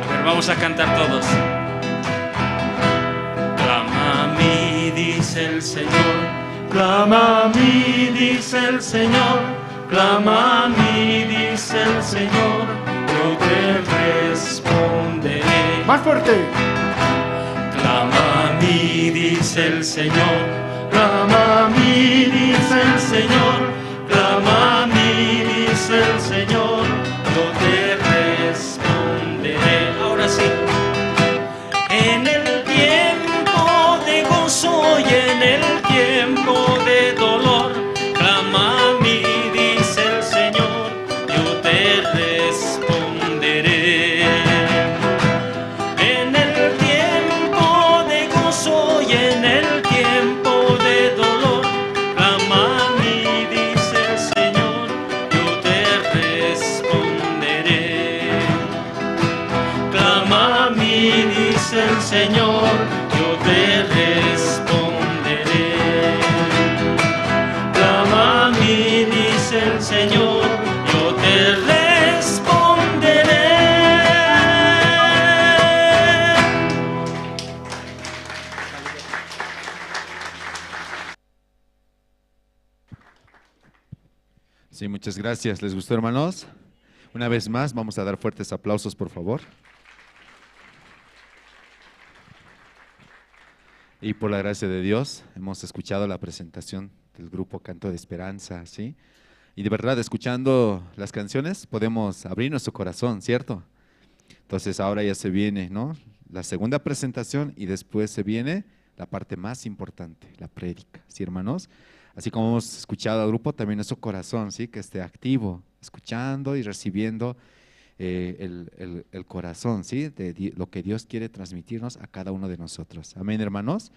A ver, vamos a cantar todos. Clama a mí, dice el Señor. Clama a mí, dice el Señor. Clama a mí, dice el Señor, yo te responderé. Más fuerte. Clama a mí, dice el Señor. Clama a mí, dice el Señor. Clama a mí, dice el Señor, yo te responderé. Ahora sí. En el tiempo de gozo y en el tiempo de dolor, clama a mí, dice el Señor, yo te responderé. En el tiempo de gozo y en el tiempo de dolor, Sí, muchas gracias. ¿Les gustó, hermanos? Una vez más, vamos a dar fuertes aplausos, por favor. Y por la gracia de Dios, hemos escuchado la presentación del grupo Canto de Esperanza, ¿sí? Y de verdad, escuchando las canciones, podemos abrir nuestro corazón, ¿cierto? Entonces, ahora ya se viene, ¿no? La segunda presentación y después se viene la parte más importante, la prédica, ¿sí, hermanos? Así como hemos escuchado al grupo, también nuestro corazón, ¿sí? Que esté activo, escuchando y recibiendo, eh, el, el, el corazón, ¿sí? De Di-, lo que Dios quiere transmitirnos a cada uno de nosotros. Amén, hermanos.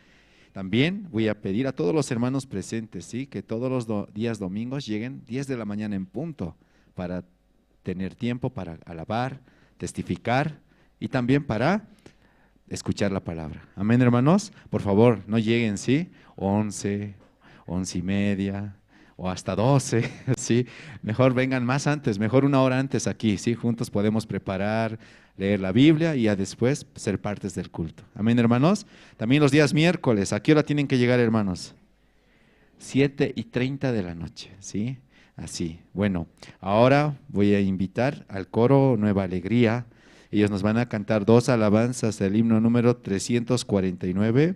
También voy a pedir a todos los hermanos presentes, ¿sí? Que todos los do-, días domingos lleguen diez de la mañana en punto para tener tiempo para alabar, testificar y también para escuchar la palabra. Amén, hermanos. Por favor, no lleguen, ¿sí? Once, once y media o hasta doce, ¿sí? Mejor vengan más antes, mejor una hora antes aquí, ¿sí? Juntos podemos preparar, leer la Biblia y ya después ser partes del culto. Amén, hermanos. También los días miércoles, ¿a qué hora tienen que llegar, hermanos? Siete y treinta de la noche, ¿sí? Así. Bueno, ahora voy a invitar al coro Nueva Alegría. Ellos nos van a cantar dos alabanzas, el himno número trescientos cuarenta y nueve,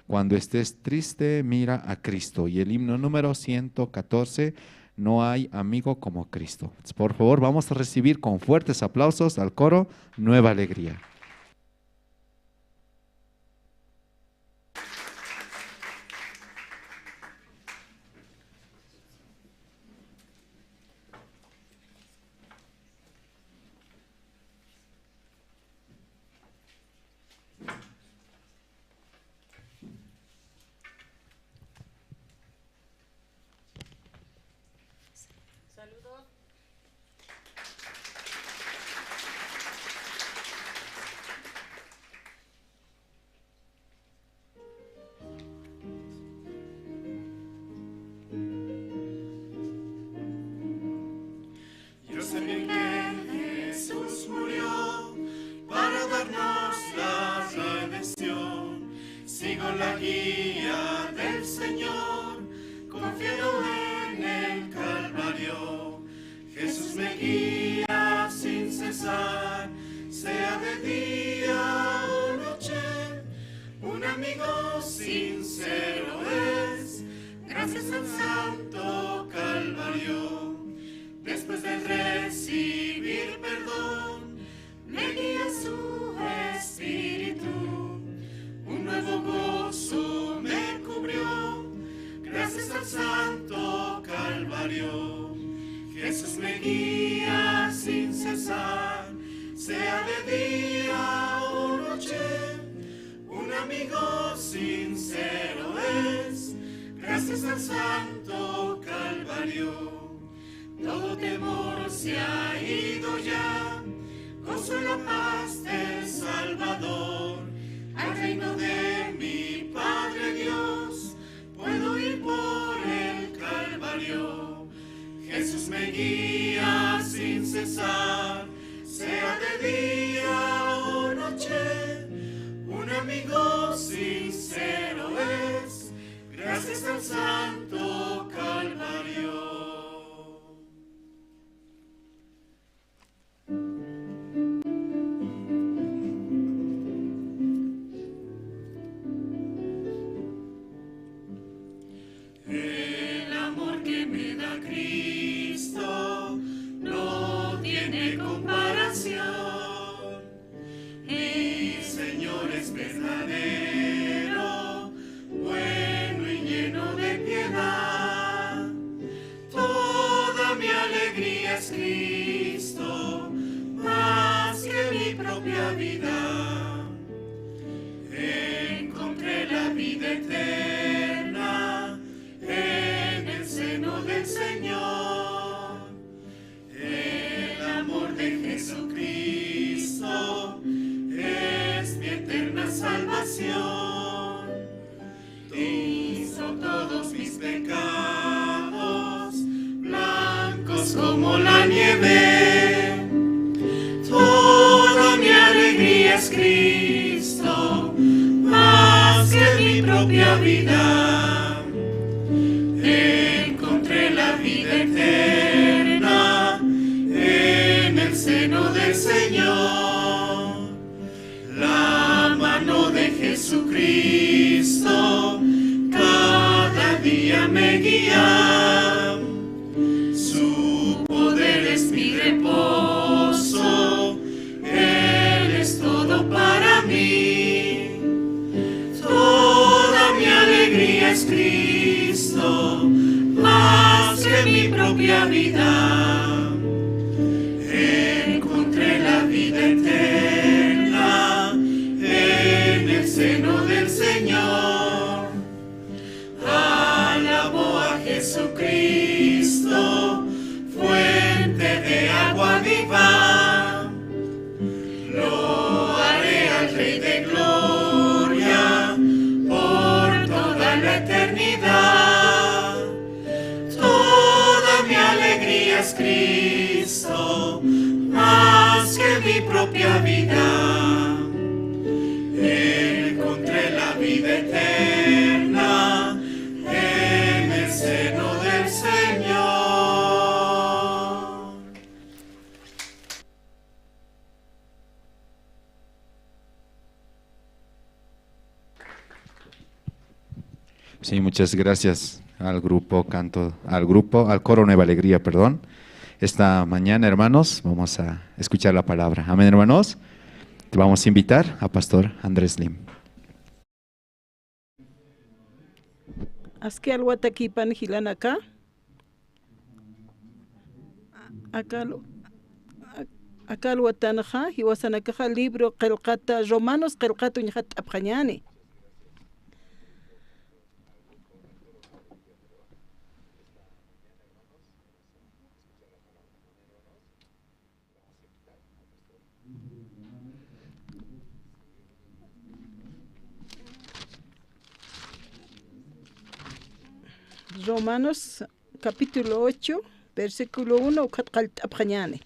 "Cuando estés triste, mira a Cristo", y el himno número ciento catorce, "No hay amigo como Cristo". Por favor, vamos a recibir con fuertes aplausos al coro Nueva Alegría. Saludos. Yo sé bien que Jesús murió para darnos la redención. Sigo la guía del Señor, confiado en el Calvario. Jesús me guía sin cesar, sea de día o noche, un amigo sincero es. Gracias al Santo Calvario, después de recibir perdón, me guía su espíritu, un nuevo gozo me cubrió. Gracias al Santo Calvario, Jesús me guía sin cesar, sea de día o noche, un amigo sincero es. Gracias al Santo Calvario, todo temor se ha ido ya, gozo en la paz del Salvador. Al reino de mi Padre Dios puedo ir por el Calvario. Jesús me guía sin cesar, sea de día o noche, un amigo sincero es. Gracias al Santo Calvario. El amor que me da Cristo no tiene comparación. Mi Señor es verdadero, bueno y lleno de piedad. Toda mi alegría es Cristo, más que mi propia vida. Encontré la vida eterna en el seno del Señor. El amor de Jesucristo es mi eterna salvación. Hizo todos mis pecados blancos como la nieve. Toda mi alegría es Cristo, más que mi propia vida. Encontré la vida eterna Es Cristo más que mi propia vida. Encontré la vida eterna en el seno del Señor. Alabo a Jesucristo, fuente de agua viva. Lo haré al Rey de Gloria por toda la eternidad. Toda mi alegría es Cristo, más que mi propia vida. Encontré la vida eterna en el seno del Señor. Sí, muchas gracias al grupo Canto, al grupo, al coro Nueva Alegría, perdón. Esta mañana, hermanos, vamos a escuchar la palabra. Amén, hermanos. Te vamos a invitar a Pastor Andrés Lim. Aski alwatakipan jilanaka. Aka alw-, ak-, aka alwatanxa, jiwasanakaxa libro qillqata, Romanos qillqata uñjat t'apxañäni. Romanos capítulo ocho, versículo uno, ukat qallt'apxañäni.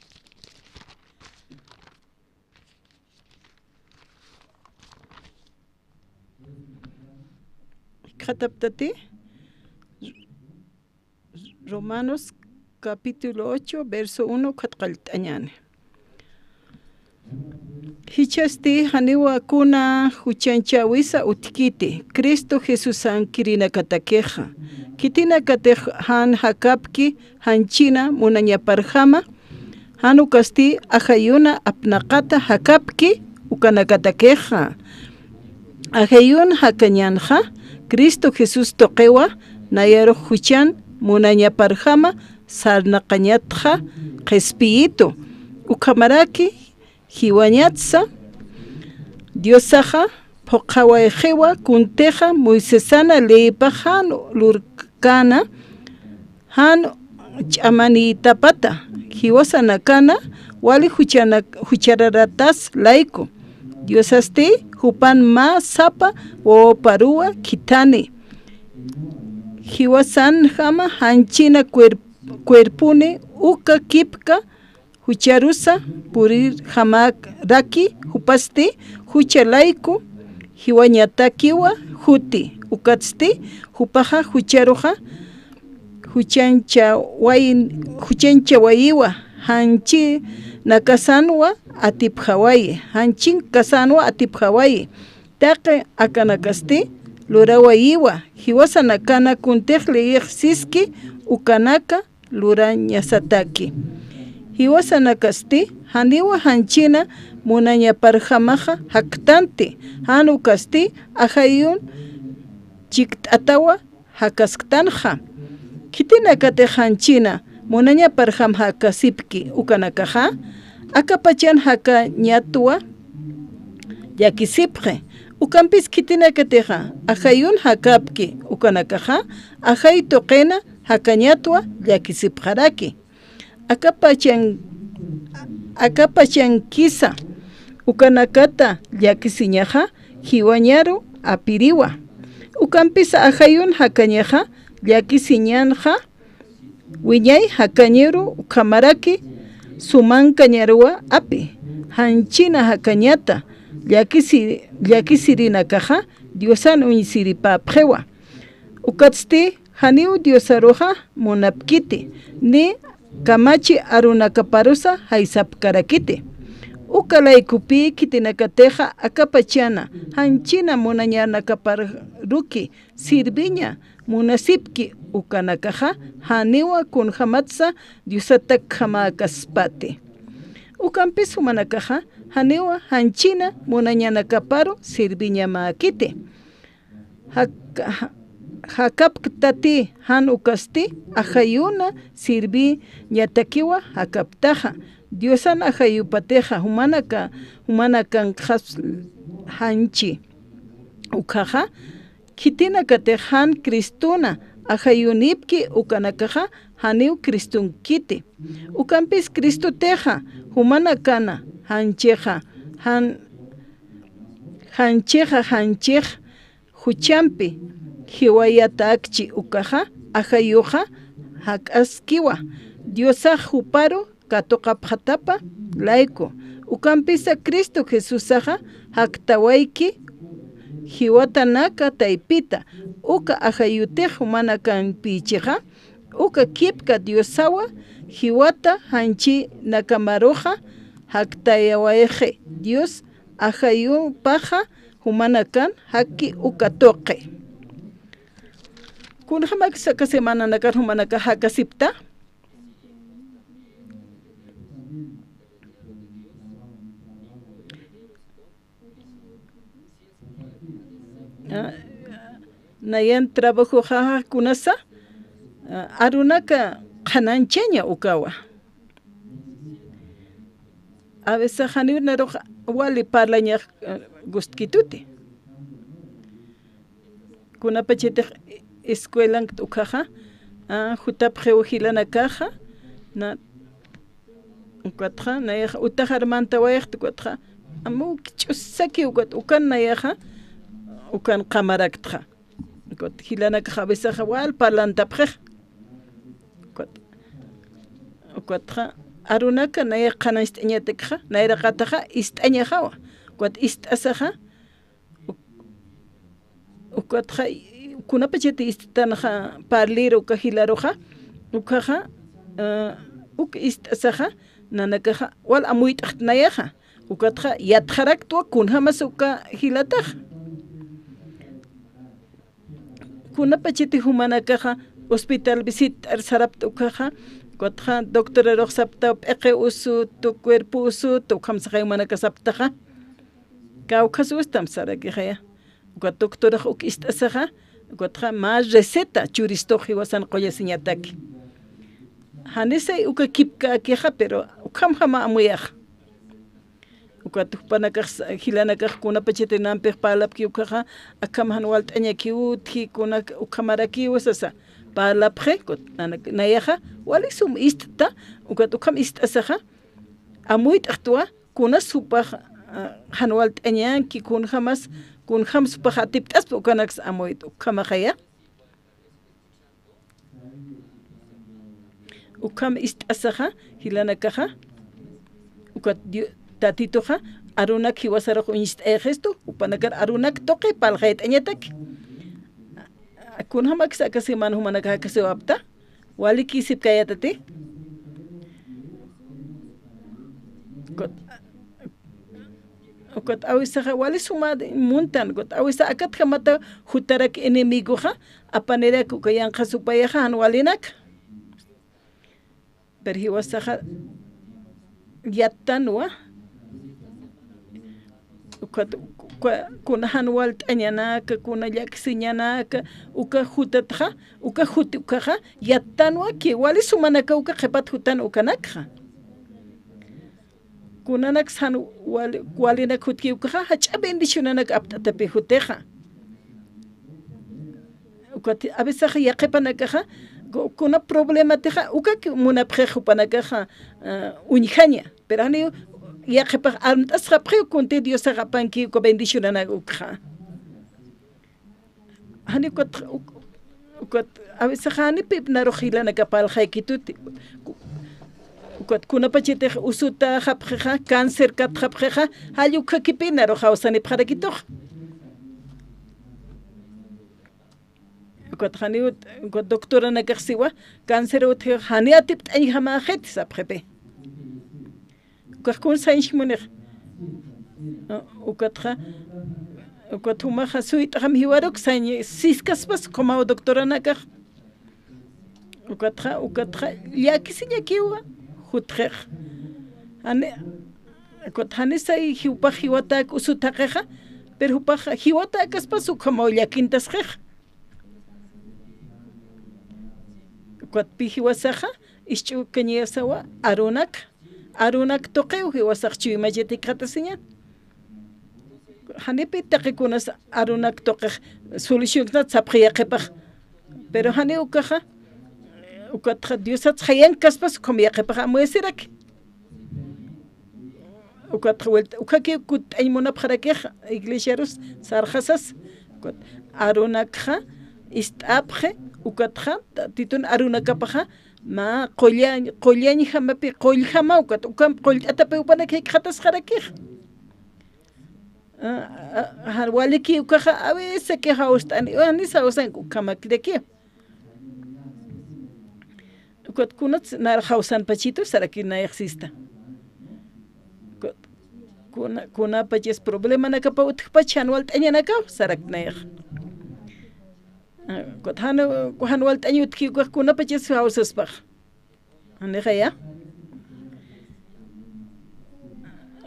Jikxataptati, Romanos capítulo ocho, verso uno, ukat qallt'añäni. Jichhasti janiwa kuna juchanchäwisa utjkiti, Cristo Jesusankirinakatakixa. Khitinakatix jan jakapki janchina munañaparjama, jan ukasti ajayuna apnaqata jakapki ukanakatakixa. Ajayun jakañänxa, Cristo Jesús tuqiwa, nayarux juchan munañaparjama sarnaqañatxa qhispiyitu. Ukhamaraki jiwañatsa, Diosaxa phuqhawayxiwa kuntixa Moisesana leypax jan lurkäna, jan ch'amanïtapata, jiwasanakana wali juchanak-, juchararatas layku. Diosasti jupan mä sapa wawaparuwa khithani. Jiwasanjama janchina cuerp-, cuerpuni uka kipka jucharusa purirjamaraki, jupasti jucha layku jiwañatakiwa juti, ukatsti jupaxa jucharuxa juchanchaway-, juchanchawayiwa, janchinakasanwa atipjawayi, janchinkasanwa atipjawayi. Taqi akanakasti lurawayiwa, jiwasanakana kuntix leyix siski ukanaka lurañasataki. Jiwasanakasti janiwa janchina munañaparjamaxa jaktanti, jan ukasti ajayun chikt'atawa jakasktanxa. Khitinakatix janchina munañaparjam jakasipki ukanakaxa, akapachan jakañatwa llakisipxi. Ukampis khitinakatixa ajayun jakapki ukanakaxa, ajay tuqina jakañatwa llakisipxaraki. Akapachan-, akapachankisa ukanakata llakisiñaxa, jiwañaru apiriwa. Ukampisa ajayun jakañaxa, llakisiñanxa, wiñay jakañiru ukhamaraki sumankañaruwa api. Janchina jakañata llakisi-, llakisirinakaxa, Diosan uñsiripäpxiwa. Ukatsti janiw Diosaruxa munapkiti, ni kamachi arunakaparusa jaysapkarakiti. Uka laykupï khitinakatixa akapachana, janchina munañanakaparuki sirviña munasipki ukanakaxa, janiwa kunjamatsa Diosatakjamäkaspati. Ukampis jumanakaxa, janiwa janchina munañanakaparu sirviñamäkiti. Jak-, ja-, Jakapktati jan ukasti ajayuna sirviñatakiwa jakaptaxa. Diosan ajayupatixa jumanaka, jumanakankxas janchi. Ukhaxa, khitinakatix jan Cristuna ajayunipki ukanakaxa janiw Cristunkiti. Ukampis Cristotixa jumanakana janchixa, jan-, janchixa, janchix juchampi jiwayatäkchi ukaxa, ajayuxa jak'askiwa, Diosax juparu katuqapxatapa layku. Ukampisa Cristo Jesusaxa jaktawayki jiwatanaka taypita, uka ajayutix jumanakampichixa, uka kipka Diosawa jiwata janchinakamaruxa jaktayawayxi, Dios ajayupaxa jumanakan jaki uka tuqi. Kunjamaksa aka semananakar jumanaka jakasipta. Ah, nayan trabajoxa kunasa, ah, arunaka qhanañchaña ukawa. A veces janiw narux wali parlañax, eh, gustkituti. Kunapachatix escuelankt ukkhaxa, ah, jutapxiw jilanakaxa, na, ukatxa, nayax utaxar mantawayxt ukatxa, amuw kich'usaki ukat ukan nayaxa, ukan qamarakt. Ukat jilanakax a veces wal parlantapxix. Ukat, ukatxa, arunaka nayax qhanañcht'añatakxa, nayraqataxa ist'añaxawa. Ukat ist'asaxa, uk-, ukatxa, kunapachati ist'tanxa parlir uka jilaruxa, ukhaxa, eh, uk ist'asaxa, nanakaxa, wal amuyt'axt nayaxa. Ukatxa, yatxaraktwa kunjamas uka jilataxa. Kunapachati jumanakaxa hospital visit'ar sarapta ukhaxa, ukatxa doctorarux sapta p'iqi usut, cuerpo usut, ukhamsaxa jumanaka saptaxa. Kawkhas ustam sarakixaya. Ukat doctorax uk ist'asaxa, ukatxa mä receta churistux jiwasan qullasiñataki. Janisay uka kipkäkixa, pero ukhamjama amuyaxa. Ukat jupanakax, jilanakax kunapachati nampix parlapki ukhaxa, akham jan walt'añakiw utji, kunak ukhamarakiw sasa. Parlapxi, ukat nanak-, nayaxa, wali sum ist'ta, ukat ukham ist'asaxa, amuyt'axtwa, kunas jupax, ah, jan walt'añanki, kunjamas, kunjam jupax atipt'aspa, ukanaks amuyt'a, ukhamaxaya. Ukham ist'asaxa, jilanakaxa, ukat Dio-, Tatituxa, arunak jiwasarux uñst'ayaxistu, jupanakar arunak tuqi parlxayt'añataki. Kunjamaksa aka semana jumanakax akasiwapta, walikisipkayatati. Ukat, ukat awisaxa wali suma muntan, ukat awisa akatjamata jutarak enemigoxa, apanirak uka yanqha supayaxa jan walinak. Pero jiwasaxa yattanwa, ukat, uka, kuna jan walt'añanaka, kuna llakisiñanaka, uka jutatxa, uka juti ukaxa, yattanwa que wali sumanaka uka qhipat jutan ukanakxa. Kunanaks jan wal-, walinak jutki ukaxa, jach'a bendicionanak apt'atapi jutixa. Ukat a veces yaqhipanakaxa, ku-, kuna problematixa, ukak munapxix jupanakaxa, ah, uñjaña. Pero janiw yaqhipax armt'asxapxiw kunti Diosax apanki uka bendicionanak ukxa. Jani ukat, uk-, ukat, a veces janipï narux jilanaka parlxaykituti. Ku-, ukat kunapachatix usutäxapxixa, cáncer katxapxixa, jall ukkhakipï narux jawsanipxarakitux. Ukat jani ut-, ukat doctoranakax siwa, cáncer utji, jani atipt'añjamäxiti sapxipï. Ukax kun sañch munix. Ukatxa, ukat jumaxa suyt'xam jiwaruk sañ siskaspas ukhamaw doctoranakax. Ukatxa, ukatxa llakisiñakiwa jutxix. Jani, ukat janisay jupax jiwatäk usut jaqixa, pero jupax jiwatäkaspas ukhamaw llakintasxix. Ukat pi jiwasaxa, isch'ukañayasawa arunak, arunak tuqiw jiwasax chuymachatikxatasiñan. Janipi taqikunas arunak tuqix solucionkna sapxi yaqhipax. Pero jani ukaxa, ukatxa Diosat jayankaspas ukham yaqhipax amuyasiraki. Ukatxa vuelta, ukhaki kutt'añ munapxarakix iglesiarus sarxasas. Ukat arunakxa ist'apxi, ukatxa Tatitun arunakapaxa, mä qullañ, qullañjamapi, qullljama ukat, ukham qullt'atapi jupanak jikxatasxarakix. Ah, ah, jan waliki ukaxa, a veces que jawst'ani, ah, ni jawsank ukhamakiraki. Ukat kunats nar jawsanpachitu saraki nayax sista. Ukat kuna, kunapachas problemanakapaw utjpach jan walt'añanakaw sarak nayax. Ah, ukat jan, jan walt'añ utji ukax kunapachas jawsaspax. Janixaya.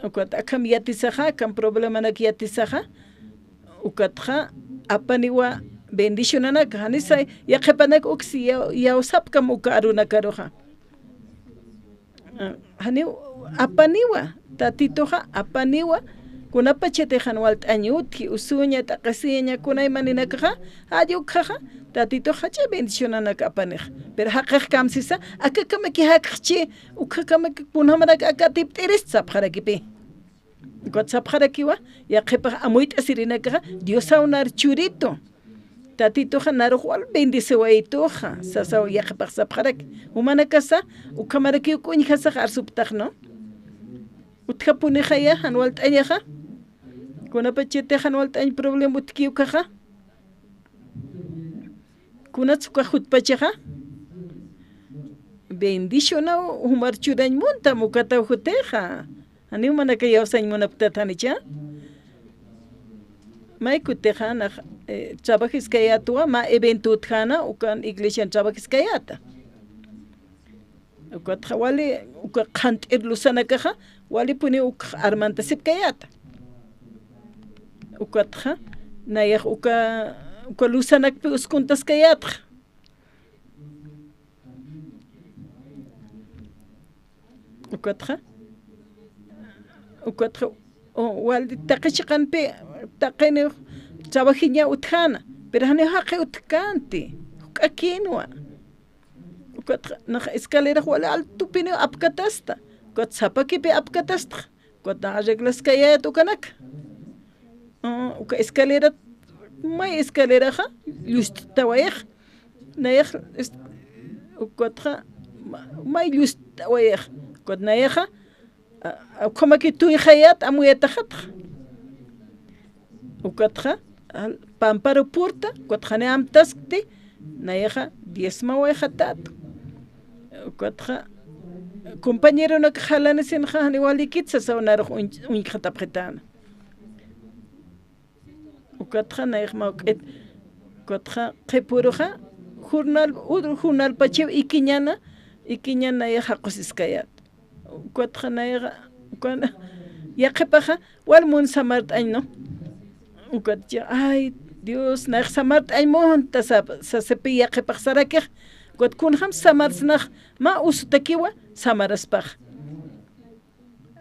Ukat akham yatisaxa, akham problemanak yatisaxa, ukatxa apaniwa bendicionanaka, janisa yaqhipanak uksi yaw-, yawsapkam uka arunakaruxa. Ah, janiw apaniwa, Tatituxa apaniwa, kunapachatix jan walt'añ utji, usuña, t'aqhisiña, kunaymaninakaxa, jall ukhaxa, Tatitux jach'a bendicionanak apanix. Pero jaqix kamsisa, akakamaki jakxchi, ukhakamaki kunjamarak aka atipt'irist sapxarakipi. Ukat sapxarakiwa, yaqhipax amuyt'asirinakaxa, Diosaw nar churitu. Tatituxa narux wal bendecewayituxa, sasaw yaqhipax sapxaraki. Jumanakasa, ukhamarakiw k'uñjasax arsuptax, ¿no? Utjapunixaya, jan walt'añaxa. Kunapachatix jan walt'añ problema utjki ukaxa. Kunats ukax jutpachaxa. Bendicionaw jumar churañ muntam ukataw jutixa. Janiw jumanaka yawsañ munapktat janicha. May kutixa nax, eh, trabajiskayätwa, mä evento utjäna, ukan iglesian trabajiskayäta. Ukatxa wali, uka qhant'ir luzanakaxa, walipuni uk armantasipkayäta. Ukatxa, nayax uka, uka luzanakpi uskuntaskayätxa. Ukatxa, ukatxa, o, wali taqi chiqanpi, taqini trabajiña utjäna, pero janiw jaqi utjkänti, juk'akïnwa. Ukat nax escalerax wali altupiniw apkatasta. Ukat sapakipi apkatasta. Ukat nax arreglaskayät ukanak. Ah, uka escalera, may escaleraxa, llust'tawayax. Nayax, est-, ukatxa, ma-, may llust'tawayax. Ukat nayaxa, a, a, ukhamaki tuyxayät amuyataxatxa. Ukatxa, al-, pamparu purta, ukatxa jani amtaskti, nayaxa diezmawayxatätu. Ukatxa, compañeronakax jalanisinxa jani walikit sasaw narux uñ-, uñjxatapxitäna. Ukatxa nayax mawk'it, ukatxa qhipuruxa, jornal, u-, jornalpachiw ikiñana, ikiñan nayax jaqusiskayät. Ukatxa nayaxa, ukan, yaqhipaxa, wal mun samart'añ, ¿no? Ukatxa, ay, Dios, nayax samart'añ munta sap-, sasipï yaqhipax sarakix. Ukat kunjam samarsnax, mä usutakiwa samaraspax.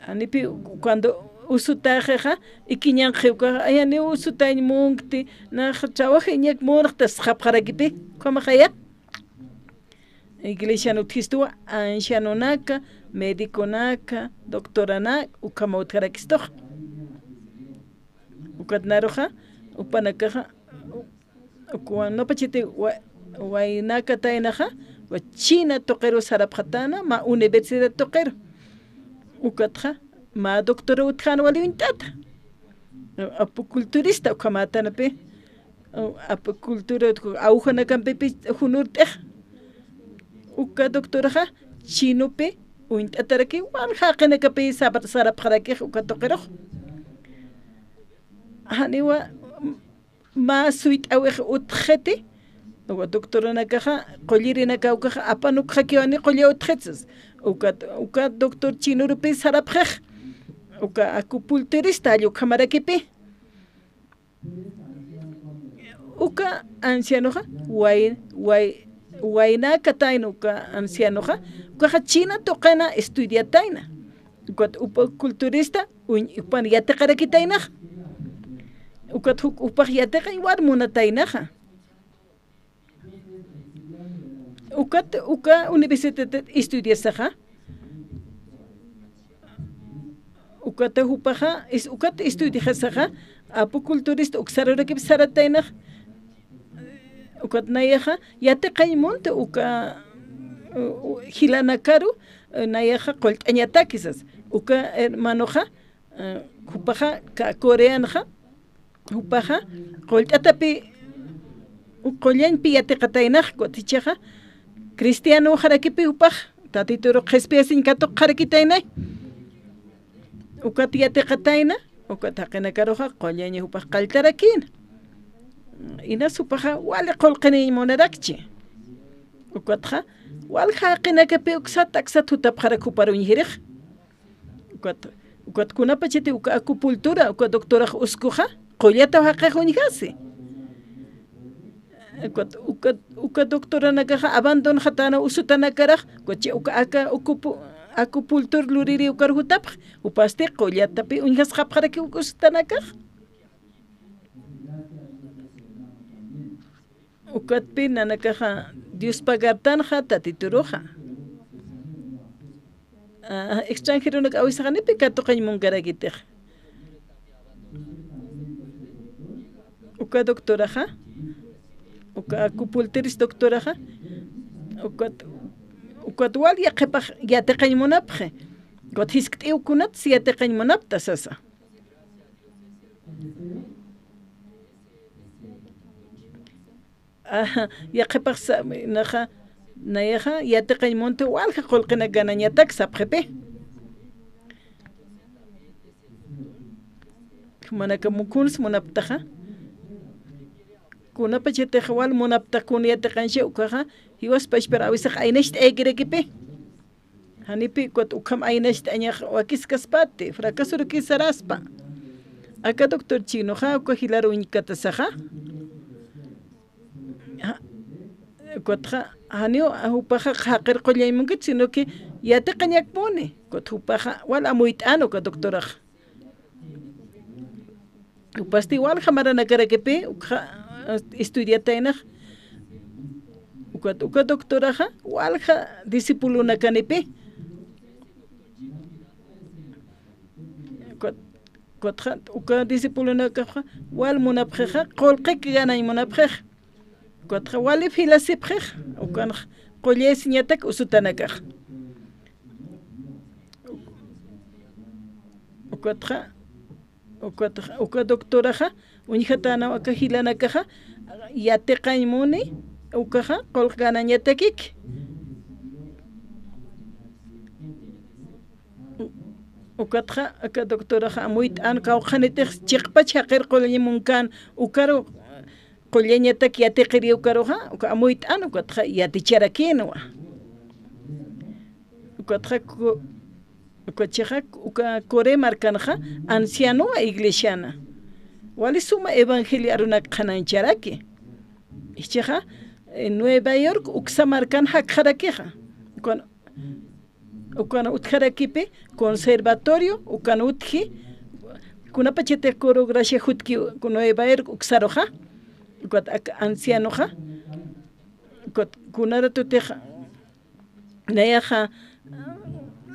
Janipi, cuando usutaxixa, ikiñanxi ukaxa, ay, janiw usutañ munkti, nax trabajiñak munxta sxapxarakipi, ukhamaxaya. Iglesian utjistuwa, ancianonaka, médiconaka, doctoranaka, ukhama utjarakistux. Ukat naruxa, jupanakaxa, uka, no, pachiti wa-, waynaka taynaxa, wa China tuqiru sarapxatäna, mä universidad tuqiru. Ukatxa, mä doctora utjäna wali uñt'ata. Apiculturista ukhamätanapi. Apicultura utj-, awjanakampipis junurt'ix. Uka doctoraxa, Chinopi uñt'ataraki, wal jaqinakapi sap-, sarapxarakix uka tuqirux. Janiwa, mä suyt'awix utjxiti, uka doctoranakaxa, qullirinaka ukaxa, apanukxakiwani qulla utjxitsas. Uka, uka doctor Chinorupi sarapxix, uka acupunturista, jall ukhamarakipi. Uka ancianoxa, way, way, Waynakatayna uka ancianoxa, ukaxa China tuqina estudiatayna. Ukat upa culturista, uñ-, upan yatiqarakitaynaxa. Ukat juk-, upax yatiqañ war munataynaxa. Ukat, uka universidad estudiasaxa. Ukat jupaxa, is-, ukat estudiasaxa, apu culturista uksarurakip sarataynax. Ukat nayaxa, yatiqañ munta uka, u-, u-, jilanakaru, eh, nayaxa qullt'añataki sas. Uka hermanoxa, eh, jupaxa, ka-, coreanxa, jupaxa, qullt'atapi, u-, qullañpi yatiqataynax, ukat jichhaxa, cristianoxarakipi jupax, Tatitur qhispiyasiñ katuqxarakitaynay. Ukat yatiqatayna, ukat jaqinakaruxa, qullaña jupax qalltarakïna. Inas jupaxa, wali qullqiniñ munarakchi. Ukatxa, wal jaqinakapi uksat aksat jutapxarak jupar uñjirix. Ukat, ukat kunapachati uka acupuntura, uka doctorax uskuxa, qullata jaqix uñjasi. Ukat, ukat, uka doctoranakaxa abandonxatäna usutanakarax, ukat uka aka acupu-, acupuntur luriri ukar jutapx, jupasti qullatapi uñjasxapxaraki uka usutanakax. Ukatpi nanakaxa Dios pagartanxa Tatituruxa. Ah, extranjeronak awisaxanipi katuqañ munkarakitix. Uka doctoraxa, uka acupunturist doctoraxa, ukat, ukat wal yaqhipax yatiqañ munapxi. Ukat jiskt'iw kunats yatiqañ munapta sasa. Ajá, yaqhipax sa-, naxa, nayaxa, yatiqañ munta walja qullqinak ganañatak sapxipi. Jumanaka mu-, kuns munaptaxa. Kunapachatix wal munaptax kun yatiqañchi ukaxa, jiwas pachpar awisax aynacht'ayakirakipi. Janipi ukat ukham aynacht'añax wakiskaspati, fracasoruki saraspa. Aka doctor Chinoxa, uka jilar uñkatasaxa. Ja-, ukatxa, janiw, jupaxa jaqir qullañ munkit, sino que yatiqañak muni. Ukat jupaxa, wal amuyt'an uka doctorax. Upasti walja maranakarakipi, ukxa, estudiataynax. Ukat, uka doctoraxa, walja discipulonakanipi. Ukat, ukatxa, uka discipulonakaxa, wal munapxixa, qullqik ganañ munapxix. Ukatxa, wali filasipxix, ukanx, qullisiñatak usutanakax. Ukatxa, Ukat, uka doctoraxa, uñjatänaw aka jilanakaxa, yatiqañ muni, ukaxa, qullq ganañatakiki. Ukatxa, aka doctoraxa, amuyt'an kawkhanitix chiqpach jaqir qullañ munkän, ukaru, qullañatak yatiqiri ukaruxa, uka amuyt'an, ukatxa, yaticharakïnwa. Ukatxa ku-, uka chixa, uka Corea markanxa ancianowa iglesiana. Wali suma evangelio arunak qhanañcharaki. Ichixa, eh, Nueva York uksa markan jakxarakixa. Ukan, ukan utjarakipi conservatorio, ukan utji, kunapachatix coro gracia jutki Nueva York uksaruxa. Ukat ak-, ancianoxa. Ukat kuna ratutix nayaxa,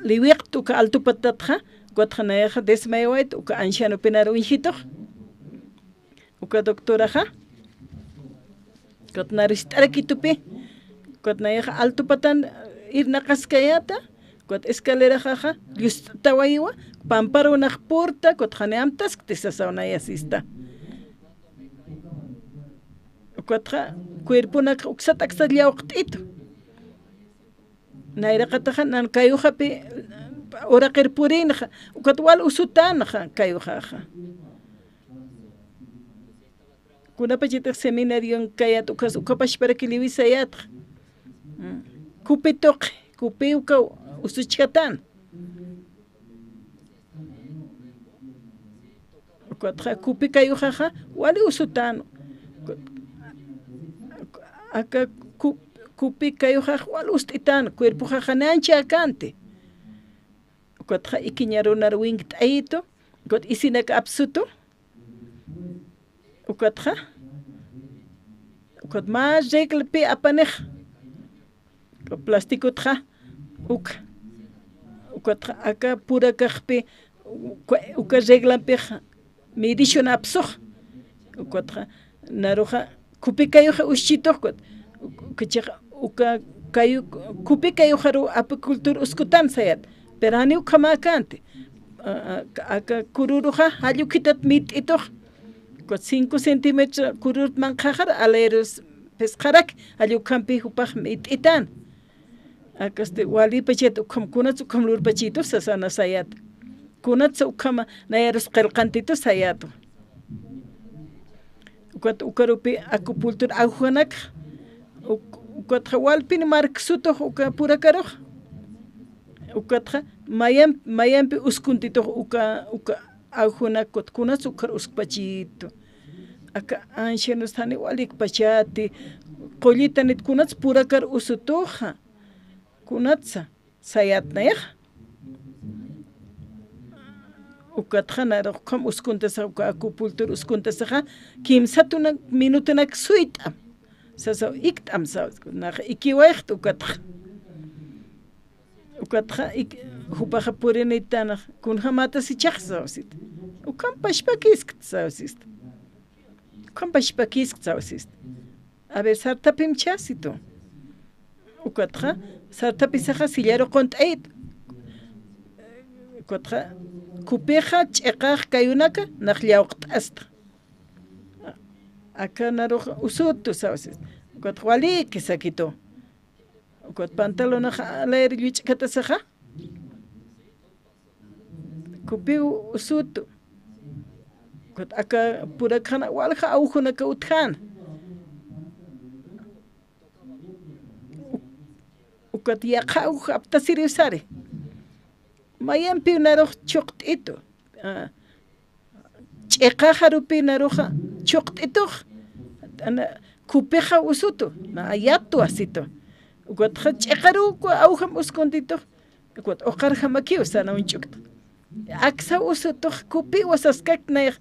liwiqta uka altupatatxa, ukatxa nayaxa desmayawayta uka ancianopinar uñjitux. Uka doctoraxa, ukat narist'arakitupi, ukat nayaxa altupatan irnaqaskayäta, ukat escaleraxaxa, llust'tawayiwa, pamparunax purta, ukatxa ni amtaskti sasaw nayasista. Ukatxa, cuerponak uksat aksat llawqt'itu. Nayraqataxa nan kayuxapi uraqir purinxa, ukat wal usutänxa kayuxaxa. Kunapachatix seminarion kayät ukas, uka pachparaki liwisayätxa. Mm. Kupi tuqi, kupi uka usuchkatän. Ukatxa kupi kayuxaxa, wali usutän. Aka ku-, kupi kayuxax wal ust'itan, cuerpoxaxa nanchäkänti. Ukatxa ikiñarunar winkt'ayitu, ukat isinak apsutu. Ukatxa, ukat mä reglpi apanix, plasticotxa, uka, ukatxa aka purakaxpi, uka, uka reglampix, midishun apsux, ukatxa, naruxa, kupi kayuxa uschitux, ukat, uka chixa, uka kayu, kupi kayuxaru apicultor uskutan sayat, pero jani ukhamäkänti, a, a, aka kururuxa, jallukhitat mitt'itux, ukat cinco centímetros kururut manqhaxar, aleros phisqarak, jallukhampi jupax mitt'itan. Akasti walipachat ukham, kunats ukham lurpachitu sasana sayat. Kunats ukhama nayarus qillqantitu sayatu. Ukat ukarupi acupuntura awjanakxa, uk-, ukatxa walpin marksutux uka purakarux. Ukatxa mayam-, mayampi uskuntitux uka, uka awjanak, ukat kunats ukhar uskpachitu. Aka ancianos jani walikpachati, qullitanit kunats purakar usutuxa. Kunatsa, sayat nayax. Ukatxa narux ukham uskuntasaxa, uka acupuntura uskuntasaxa, kimsatunak minutunak suyt'am. Sasaw ikt'am saw, nax ikiwayxt ukatxa. Ukatxa ik-, jupaxa purinitanax, kunjamatasichax sawsit. Ukham pachpakiskta sawsist. Ukham pachpakiskta sawsist. A ver, sartapimchasitu. Ukatxa, sartapisaxa sillaru qunt'ayit. Ukatxa, kupixa ch'iqax kayunaka, nax llawqt'asta. Aka narux usutu sawsist. Ukatxa, waliki sakitu. Ukat pantalonaxa alayri lluch'katasaxa. Kupiw usutu. Ukat aka purakxana walja awjunaka utjäna. Ukat yaqha awj aptasiriw sari. Mayampiw narux chuqt'itu. A, ch'iqaxarupi naruxa chuqt'itux, ana, kupixa usutu, na, yatwa situ. Ukatxa ch'iqaruw awjam uskuntitux, ukat uqarjamakiw sana uñch'ukta. Aksa usutux kupiwa saskakta nayax,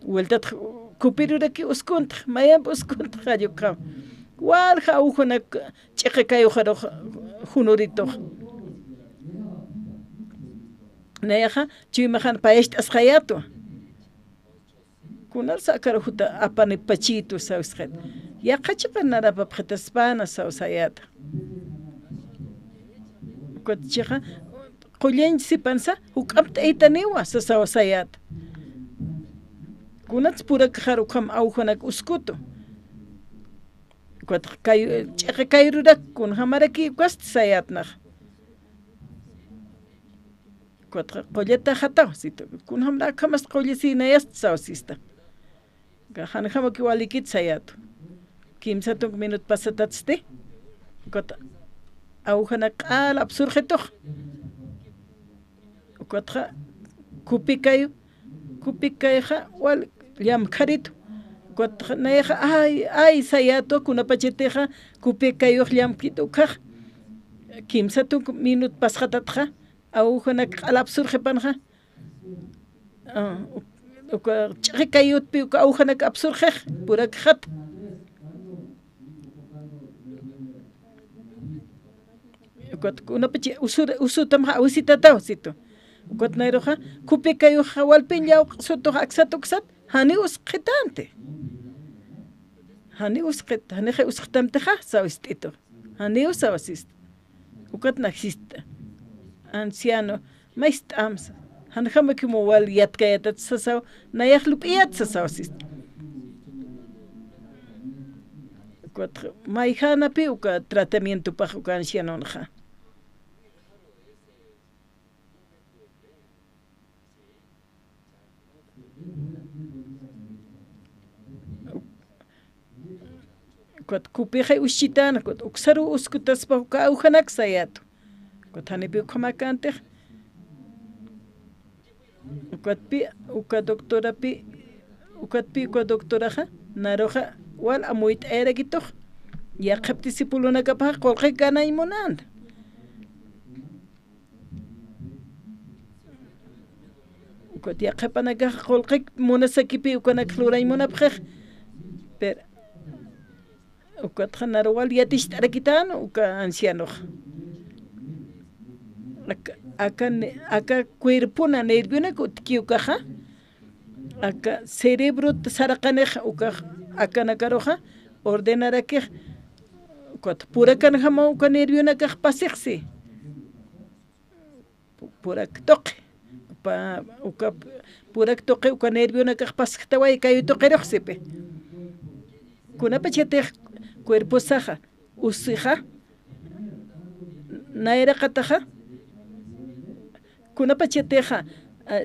vueltatx kupiruraki uskuntx, mayamp uskuntx jallukxam. Walja awjunak ch'iqi kayuxarux junuritux. Nayaxa, chuymaxan payacht'asxayätwa. Kunarsa akar juta apanipachitu sawsxit. Yaqha chiqan narapapxitaspana sawsayäta. Ukat chiqa, qullanch sipansa, juk'amp t'aytaniwa, sasaw sayäta. Kunats purakxar ukham awjunak uskutu. Ukat kay, ch'iqi kayrurak, kunjamaraki ukasti sayätnax. Ukatxa qullataxataw, situ. Kunjamar akhamas qullasïnayast sawsista. Aka janjamaki walikit sayätu. Kimsa tunk minut pasatatsti. Ukat awjanak q'al apsurxitux. Ukatxa kupikayu, kupikayxa wal llamkharitu. Ukatxa nayaxa, ay, ay, sayätu, kunapachatixa kupikayux llamkit ukhax. Kimsa tunk minut pasxatatxa, awjanak q'al apsurxipanxa. A, uk-, uka ch'iqi kayutpi uka awjanak apsurxix, purakxat. Ukat kunapachi usur-, usutamxa awisitataw situ. Ukat nayruxa, kupikayuxa walpin llawqsutux aksat uksat, janiw usqhitänti. Janiw usqhit, janixa usqhitamtixa, sawist'itu. Janiw sawasista. Ukat naksista. Anciano, mayst'amsa. Janjamakimu wal yatkayatat sasaw, nayax lup'iyat sasaw sista. Ukat mayjänapi uka tratamientopax uka ancianonxa. Ukat kupixay uschitän, ukat uksaruw uskutaspa uka awjanak sayätu. Ukat janipi ukhamäkäntix. Ukatpi, uka doctorapi, ukatpi uka doctoraxa, naruxa, wal amuyt'ayarakitux. Yaqhip discipulonakapaxa qullqik ganañ munänti. Ukat yaqhipanakax qullqik munasakipi ukanak lurañ munapxix. Pero ukatxa naruwal yaticht'arakitän uka ancianox. Aka, aka ne-, aka cuerpona nervionak utjki ukaxa, aka cerebrot saraqanix ukax, akanakaruxa ordenarakix, ukat purakanjamaw uka nervionakax pasixsi. Pu-, purak tuqi. Pa-, uka purak tuqi uka nervionakax pasktawayi kayu tuqiruxsipi. Kunapachatix cuerposaxa usixa, nayraqataxa, kunapachatixa, a,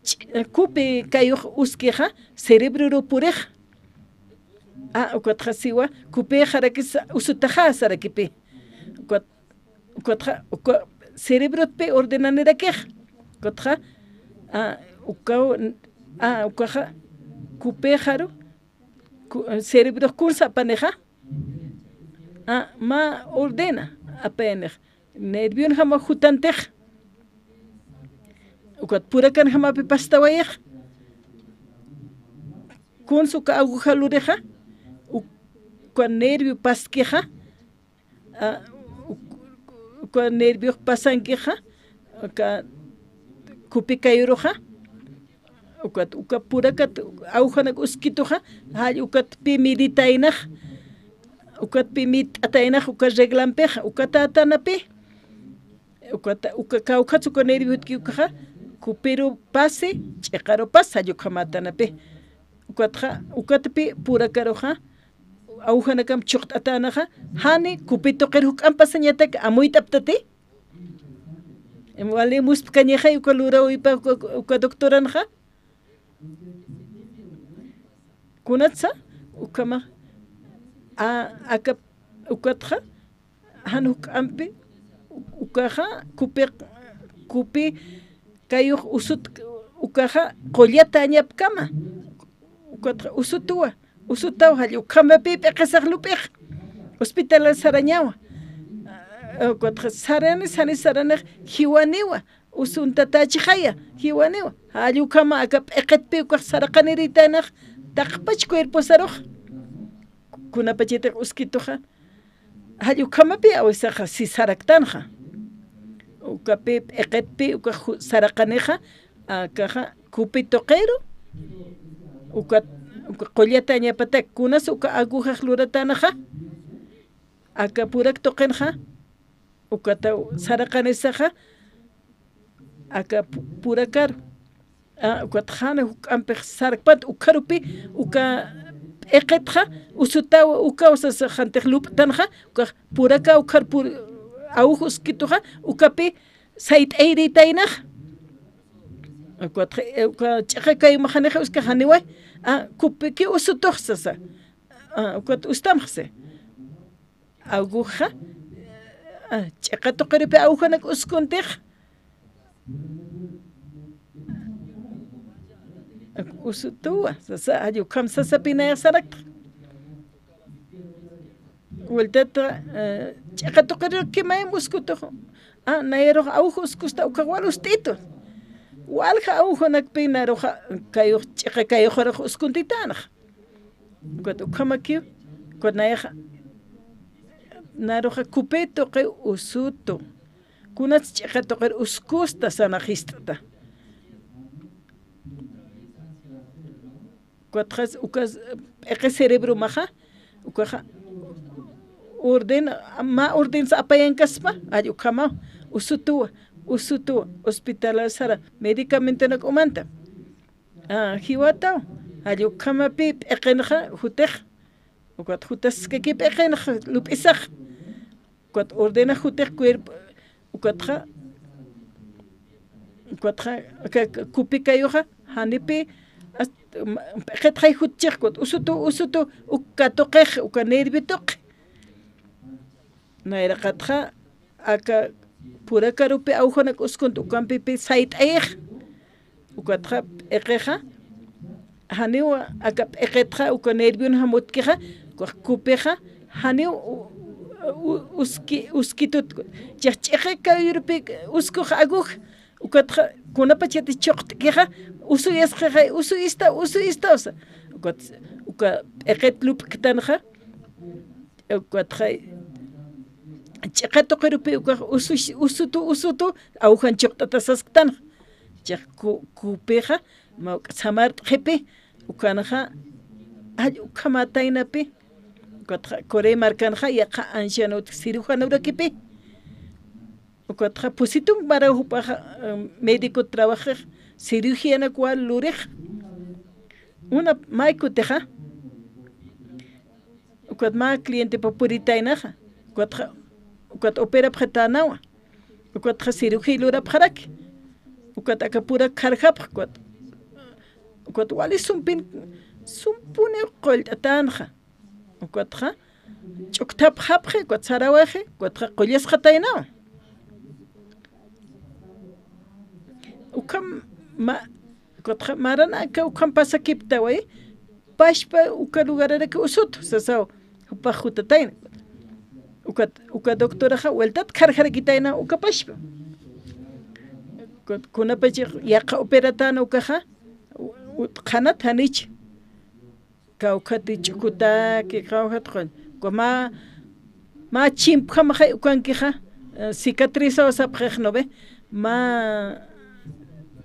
ch-, kupi kayux uskixa, cerebroru purix. A, ukatxa siwa, kupixarakis usutaxa sarakipi. Ukat, ukatxa, uka cerebrotpi ordenanirakix. Ukatxa, a, ukaw, a, ukaxa, kupixaru, ku-, cerebrox kunsa apanixa. A, mä ordena apayanix. Nervionjamaw jutantix. Ukat purakanjamapi pastawayix. Kunsa uka aguja lurixa, uka nervio paskixa, a, uk-, uka nerviox pasankixa, uka kupi kayuruxa, ukat, uka purakat agujanak uskituxa, jall ukatpi miditaynax, ukatpi mitt'ataynax, uka reglampix, uka tatanapi, ukat, uka kawkhats uka nervio jutki ukaxa, kupiru pasi, ch'iqaru pas, jall ukham atanapi. Ukatxa, ukatpi purakaruxa, agujanakam chuqt'atänaxa, jani kupi tuqir juk'amp pasañatak amuyt'aptati. Wali muspkañixay uka lurawaypa uka, uka doctoranxa. Kunatsa, ukhama, a, aka, ukatxa, jan juk'ampi, ukaxa, kupi, kupi, kayux usut, ukaxa, qullatañapkama. Ukatxa, usutuwa, usutaw jall, ukhamapi p'iqisax lup'ix. Hospital sarañawa. Ukatxa, sarani, sani saranix, jiwaniwa. Usuntatächixaya, jiwaniwa. Jall ukhama aka p'iqitpi ukax saraqanirïtaynax, taqpach cuerposarux. Kunapachatix uskituxa. Jall ukhamapi awisaxa si saraktanxa. Ukapi p'iqitpi ukax ju-, saraqanixa, akaxa kupi tuqiru, uka, uka qullatañapatak kunas uka agujax luratänaxa, aka purak tuqinxa, ukataw saraqanisaxa, aka pu-, purakaru. A, ukat jani juk'ampix sarkpat ukharupi, uka p'iqitxa, usutaw ukaw sasa jantix lup'tanxa, ukax puraka ukhar pur-, awj uskituxa, ukapi sayt'ayrïtaynax. Ukat, e, uka ch'iqa kayumaxanix uska janiway, a, kupiki usutux sasa. A, ukat ustamxsi. Aguja, a, ch'iqa tuqirupi agujanak uskuntix. Usutuwa, sasa, jall ukham sasapinayax sarakta. Vueltata, e, ch'iqa tuqiru kimayam uskutux. A, nayarux aguja uskusta ukax wal ust'itu. Walja agujanakpi naruxa kayux, ch'iqa kayuxarux uskuntitanax. Ukat ukhamakiw, ukat nayaxa, naruxa kupi tuqi usutu. Kunats ch'iqa tuqir uskusta sana jist'ta. Ukatxas, ukas, p'iqi cerebromaxa, ukaxa, orden, mä ordensa apayankaspa, jall ukhamaw, usutuwa, usutuwa, hospitalar sara, medicamentonak umanta. A, jiwataw, jall ukhamapi p'iqinxa jutix, ukat jutaskaki p'iqinxa lup'isax, ukat ordenax jutix cuerpo, ukatxa, ukatxa, ka, ka, kupi kayuxa, janipi, ast-, ma-, p'iqitxay jutchix, ukat usutu, usutu, uka tuqix, uka nervio tuqi. Nayraqatxa, aka purakarupi agujanak uskunti ukampipi sayt'ayix. Ukatxa p'iqixa, janiw aka p'iqitxa, uka nervionxa mutkixa, ukax kupixa, janiw u-, u-, uski-, uskitut, ch'ixi kawkïrupi uskux agux, ukatxa kunapachatï chuqt'kixa, usuyasqixa, usuyista, usuyista, usa. Ukat, uka p'iqit lup'ktanxa, ukatxa, ch'iqi tuqirupi ukax usu-, usutu, usutu, agujan chuqt'ata sasktanxa. Chix ku-, kupixa, mä uk'a samart'xipi, ukanxa, jall ukhamätaynapi, ukatxa Corea markanxa, yaqha anciano cirujano urakipi. Ukatxa pusitum maraw jupaxa, em, médico trabajixa, cirugíanak wal lurix. Una may kutixa, ukat mä clientepa puritaynaxa, ukatxa, ukat operapxatänawa, ukatxa cirugía lurapxaraki, ukat aka pura kharjapx, ukat, ukat wali sumpin, sumpuni qullt'atänxa, ukatxa ch'ukthapxapxi, ukat sarawayxi, ukatxa qullasqataynawa. Ukham ma-, ukatxa maranaka ukham pasakiptawayi, pachpa uka lugararaki usutu, sasaw, jupax jutatayna. Ukat, uka doctoraxa vueltat kharjarakitayna uka pachpa. Ukat kunapachix yaqha operatäna ukaxa, u-, u-, qhanat janich. Kawkhati ch'ukutaki, kawkhat qun. Uka mä, mä chimpjamaxay ukankixa, eh, cicatrizaw sapxix, ¿no ve? Mä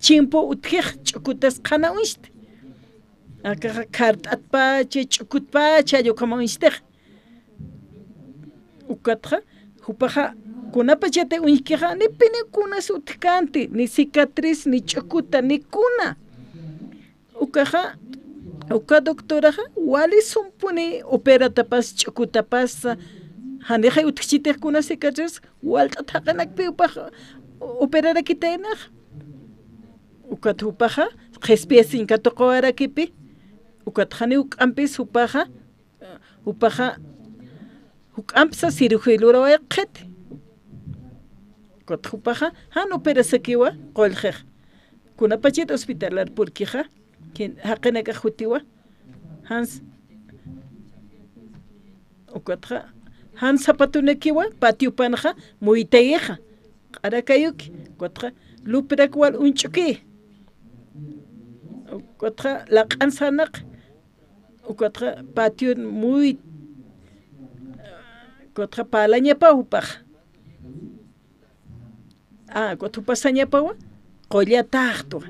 chimpu utjix ch'ukutas qhana uñsti. Akaxa khart'atpacha, ch'ukutpacha, jall ukhama uñstix. Ukatxa, jupaxa, kunapachati uñjkixa, ni pini kunas utjkänti, ni cicatriz, ni ch'ukuta, ni kuna. Ukaxa, uka doctoraxa, wali sumpuni operatapas, ch'ukutapas, janixay utjchitix kuna cicatriz, walt'at jaqinakpi jupax operarakitaynax. Ukat jupaxa, qhispiyasiñ katuqawarakipi, ukat janiw juk'ampis jupaxa, jupaxa, juk'ampsa cirugía luraway qhiti. Ukat jupaxa, jan operasakiwa, qullxix. Kunapachat hospitalar purkixa, kin-, jaqinakax jutiwa, jans, ukatxa, jan zapatunakiwa, patiopanxa, muytayixa, q'arakayuki, ukatxa, luprak wal uñch'uki, ukatxa, laq'an sanaq, ukatxa, patiu muy, ukatxa, parlañapaw jupax. Ah, ukatxa jupax sañapawa, qullataxtwa,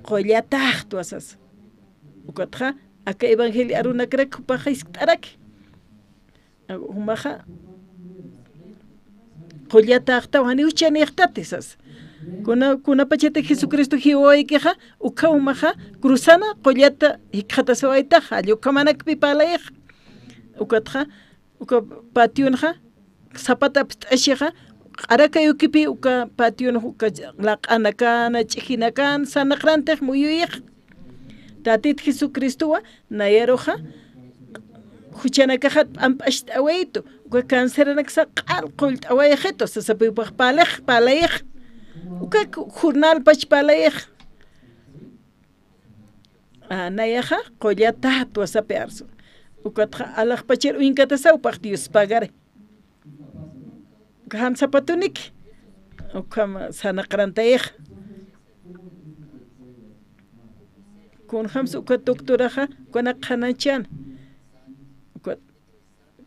qullataxtwa sasa. Ukatxa, aka evangelio arunakarak jupax jiskt'araki. Jumaxa, qullataxtaw, janiw chanïxtati sasa. Kuna, kunapachati Jesucristo jiwawaykixa, uka jumaxa, cruzana, qullata jikxatasawaytaxa, jall ukhamanakpi parlayixa. Ukatxa, uka pationxa, zapat apst'asixa, q'arakayukipi uka pationxa, uka laq'anakana, ch'ijinakana, sanaqrantix muyuyix. Tatit Jesucristowa, nayaruxa, juchanakaxat p'amp'acht'awayitu, uka canceranak saq'al qullt'awayxitu, sasapiw jupax parlax, parlayix. Uka jornalpach parlayix. Ah, nayaxa, qullatätwa sapi arsu. Ukatxa alaxpachar uñkatasa jupax Dios pagari. Uka jan zapatuniki. Ukham sanaqrantayix. Kunjams uka doctoraxa, ukanak qhanachan. Uka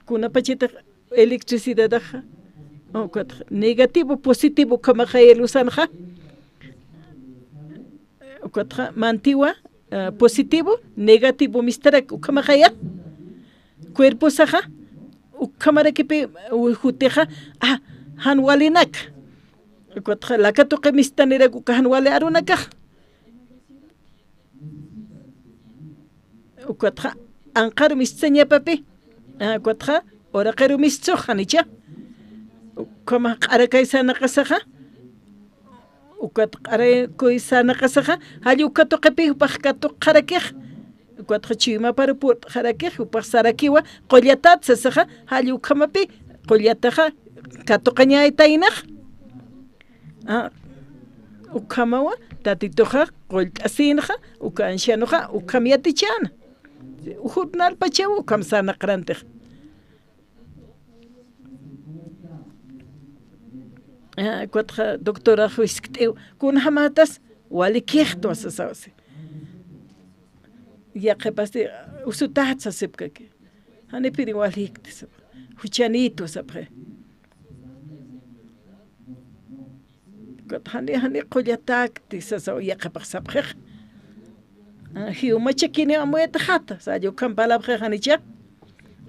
kunapachatix electricidadaxa, ukat negativo, positivo, ukhamaxaya lusanxa, ukatxa mantiwa, ah, positivo, negativo, mistarak, ukhamaxaya, cuerposaxa, ukhamarakipi, u-, jutixa, ah, jan walinak, ukatxa laka tuqi mistanirak, uka jan wali arunakax. Ukatxa anqaru mistsañapapi, ah, ukatxa uraqiru mistsux, janicha. Ukhama q'arakay sanaqasaxa, ukat q'arakuy sanaqasaxa, jall uka tuqipi jupax katuqxarakix, ukatxa chuymaparu purt'xarakix, jupax sarakiwa, qullatat sasaxa, jall ukhamapi, qullataxa, katuqañaytaynax. Ah, ukhamawa, Tatituxa qullt'asinxa, uka ancianoxa ukham yatichäna. Jurnalpachaw ukham sarnaqarantix. Ah, ukatxa doctorax jiskt'iw, kunjamätas walikixtwa sasawsi. Yaqhipasti usutat sasipkaki. Janipï walikti sap. Juchanïtwa sapxi. Ukat jani, jani qullatäkti sasaw yaqhipax sapxix. Ah, jiw machakiniw amuyataxäta, salla ukham parlapxix janicha.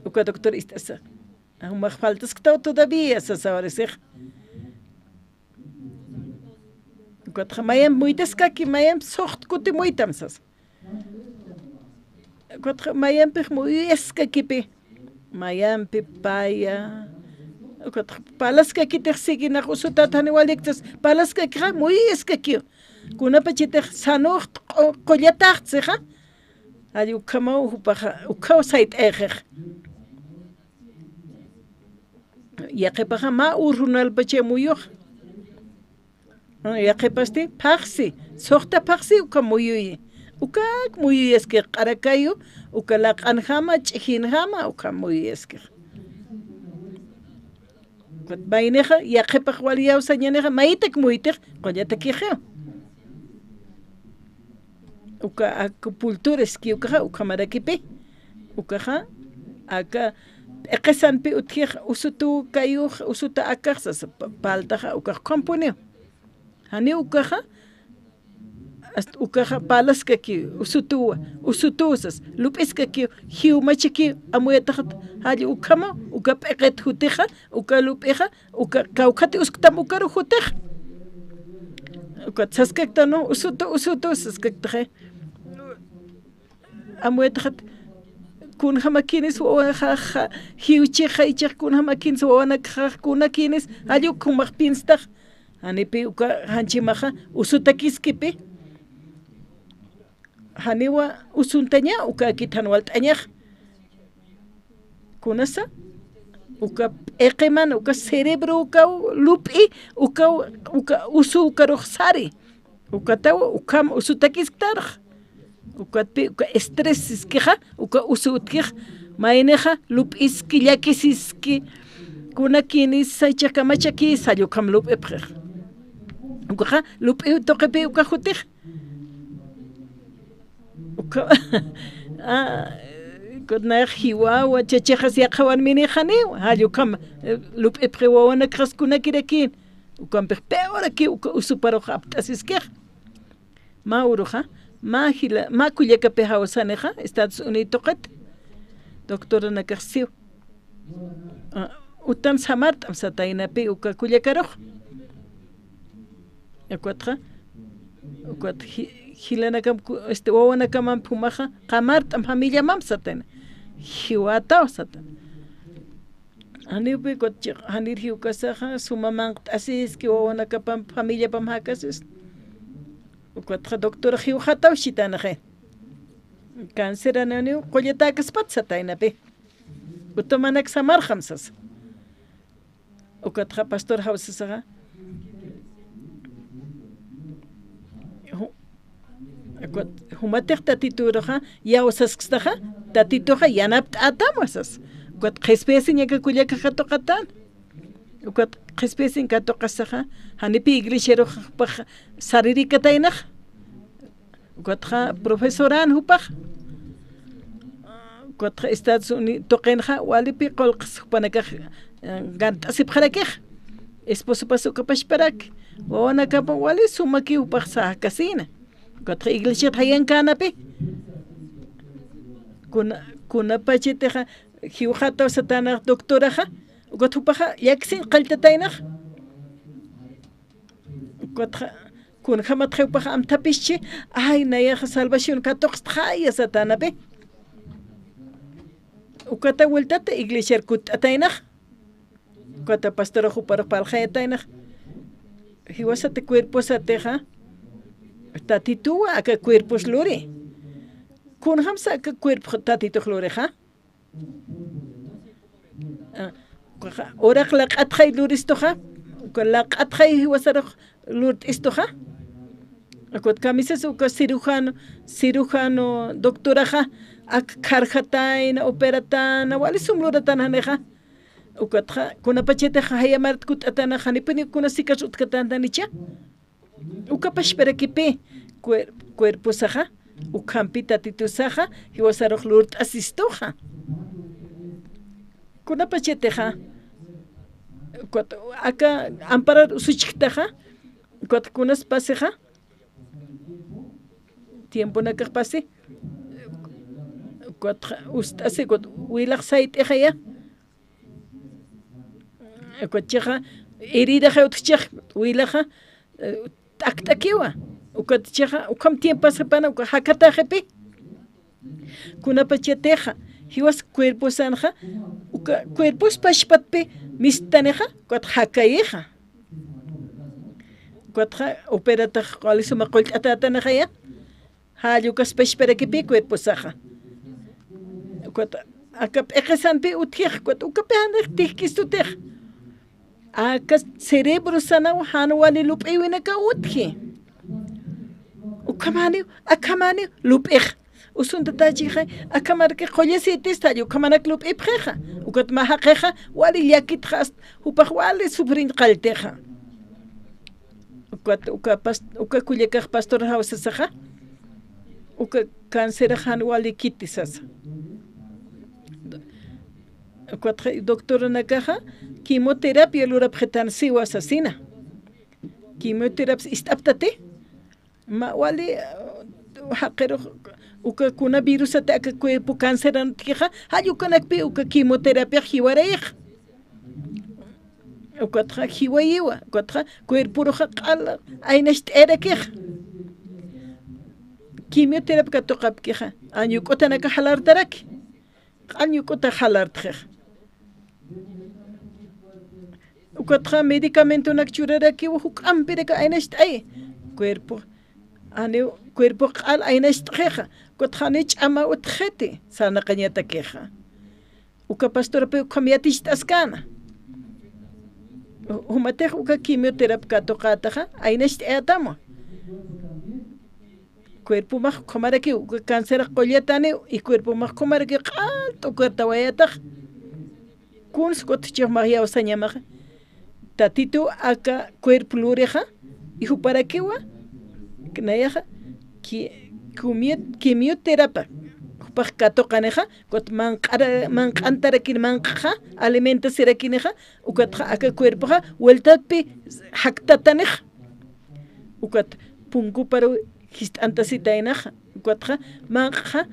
Uka doctor ist'asa. Ah, jumax faltasktaw todavía sasaw arisix. Ukatxa mayamp muytaskaki, mayamp suxt kuti muytam sasa. Ukatxa mayampix muyuyaskakipï, mayampi paya. Ukatxa parlaskakitix siguinaq usutat jani waliktas, parlaskakixa muyuyaskakiw. Kunapachatix sanuxt qu-, qullataxt sixa. Jall ukhamaw jupaxa, ukhaw sayt'ayxix. Yaqhipaxa mä urjunalpacha muyux. Yaqhipasti phaxsi, suxta phaxsi uka muyuyi. Ukak muyuyaski q'arakayu, uka laq'anjama, ch'ijinjama, uka muyuyaski. Maynixa, yaqhipax wali iyawsañänixa, mayitak muytix, qullatakixiw. Uka acupuntura iski ukaxa, ukhamarakipi. Ukaxa, aka p'iqisanpi utjix usutu kayux, usuta akax sasa pa-, paltaxa, ukax ukhampuniw. Janiw ukaxa, hasta ukaxa parlaskaki, usutuwa, usutu sas, lup'iskaki, jiw machaki, amuyataxat, jall ukhama, uka p'iqit jutixa, uka lup'ixa, uka kawkhati usktam ukaru jutix. Ukat saskaktan, ¿no? Usutu, usutu, saskaktaxi. Amuyataxat, kunjamakïnis wawaxa, jiwchix, jaychix, kunjamakïnis wawanakaxa, kunakïnis, jall uk jumax pinstax. Janipï uka janchimaxa, usutakiskipï. Janiwa usuntaña, ukakit jan walt'añax. Kunasa, uka p'iqiman, uka cerebro, ukaw lup'i, ukaw, uka usu, ukarux sari. Ukataw, ukham usutakisktarx. Ukatpï, uka estrés iskixa, uka usu utjix, maynixa, lup'iski, llakisiski, kunakïnis, saychix kamachakïs, jall ukham lup'ipxix. Ukaxa, lup'iw tuqipï uka jutix. Uka, ah, kunayx jiwawa, chachixas yaqha warminïxaniw, jall ukham, eh, lup'ipxi wawanakxas kunakirakïn. Ukampix peoraki uka usuparux apt'asiskix. Mä uruxa, mä jila, mä kullakapi jawsanixa, Estados Unidos tuqit, doctoranakax siw. Ah, utan samart'am sataynapi uka kullakarux. Ukatxa, ukat ji-, jilanakam ku-, este, wawanakamamp jumaxa, qamart'am familiamamp satayna. Jiwataw satayna. Janiwpï ukat chi-, janir jiwkasaxa, suma manq't'asiski, wawanakapamp, familiapamp jakasis. Ukatxa doctorax jiwxataw chitanaxi. Cancerananiw qullatäkaspat sataynapi. Utamanak samarxam sasa. Ukatxa pastor jawsasaxa. Ju-, ukat jumatix Tatituruxa, iyawsaskstaxa, Tatituxa yanapt'ätam sasa. Ukat qhispiyasiñ aka kullaka katuqatan. Ukat qhispiyasin katuqasaxa, janipï iglesiarux jupax saririkataynax. Ukatxa profesoran jupax. Ukatxa Estados Unidos tuqinxa, walipï qullqs jupanakax, eh, gant'asipxarakix. Esposopas uka pachparak. Wawanakapa wali sumaki jupax sajakasïna. Ukatxa iglesiat jayankänapï. Kuna, kunapachatixa, jiwxataw satanax doctoraxa. Ukat jupaxa, llakisiñ qalltataynax. Ukatxa, kunjamatxa jupax amthapischi, ay, nayaxa salvación katuqstxaya satänapï. Ukata vueltata iglesiar kutt'ataynax. Ukata pastora juparux parlxayataynax. Jiwasati cuerposatixa, Tatituwa aka cuerpos luri. Kunjamsa aka cuerpo Tatitux lurixa. Ah, ukaxa, uraq laq'atxay luristuxa, uka laq'atxay jiwasarux lurt'istuxa. Ukat kamisas uka cirujano, cirujano doctoraxa, ak kharjatayna, operatana, wali sum luratan janixa. Ukatxa, kunapachatix jayamart kut'atana, janipuni kuna sikas utjatantanicha. Uka pachparakipi, cuer-, cuerposaxa, ukhampi Tatitusaxa, jiwasarux lurt'asistuxa. Kunapachatixa, ukat, aka amparar usuchktaxa, ukat kunas pasixa, tiemponakax pasi, ukat ust'asi, ukat wilax sayt'ixaya, ukat chixa, heridaxa utjchix, wilaxa, eh, t'akt'akiwa, ukat chixa, ukham tiempo pasapana, uka jakataxipi. Kunapachatixa, jiwas cuerposanxa, uka cuerpos pachpatpi mistanixa, ukat jakayixa. Ukatxa, operatax wali suma qullt'atätanixaya, jall ukas pachparakipi cuerposaxa. Ukat, aka p'iqisanpi utjix, ukat, ukapi janix tijkistutix. Aka cerebrosanaw jan wali lup'iwinaka utji. Ukhamaniw, akhamaniw, lup'ix. Usuntatächixay, akhamaraki qullasitis talli, ukhamanak lup'ipxixa. Ukat mä jaqixa, wali llakitxa, ast-, jupax wali sufriñ qalltixa. Ukat, uka past-, uka kullakax pastor jawsasaxa, uka cancerax jan wali kiti sasa. Ukatxa, doctoranakaxa, quimioterapia lurapxitan siwa sasina. Quimioterapia ist'aptati, mä wali, uh, jaqirux, uka kuna virusati aka cuerpo canceran utjkixa, jall ukanakpi uka quimioterapiax jiwarayix. Ukatxa jiwayiwa, ukatxa cuerporuxa q'al aynacht'ayarakix. Quimioterapia katuqapkixa, añuk'utanaka jalartaraki. Q'al ñuk'uta jalartxix. Ukatxa medicamentonak churarakiw juk'ampiraka aynacht'ay. Cuerpo, janiw, cuerpo q'al aynacht'xixa. Ukatxa janiw ch'ama utjxiti, sarnaqañatakixa. Uka pastorapi ukham yaticht'askana. Jumatix uka quimioterapia katuqätaxa, aynacht'ayätamwa. Cuerpomax ukhamarakiw, uka cancerax qullataniw, y cuerpomax ukhamarakiw q'al t'ukartawayätax. Kuns kutchix max yawsañamaxa. Tatituw aka cuerpo lurixa, y juparakiwa, nayaxa, qui-, quimio-, quimioterapia, jupax katuqanixa, ukat manq'ara-, manq'antarakin manq'xa, alimentasirakinixa, ukatxa aka cuerpoxa, vueltatpi jaktatanixa. Ukat punkuparu jist'antasitaynaxa, ukatxa manq'xa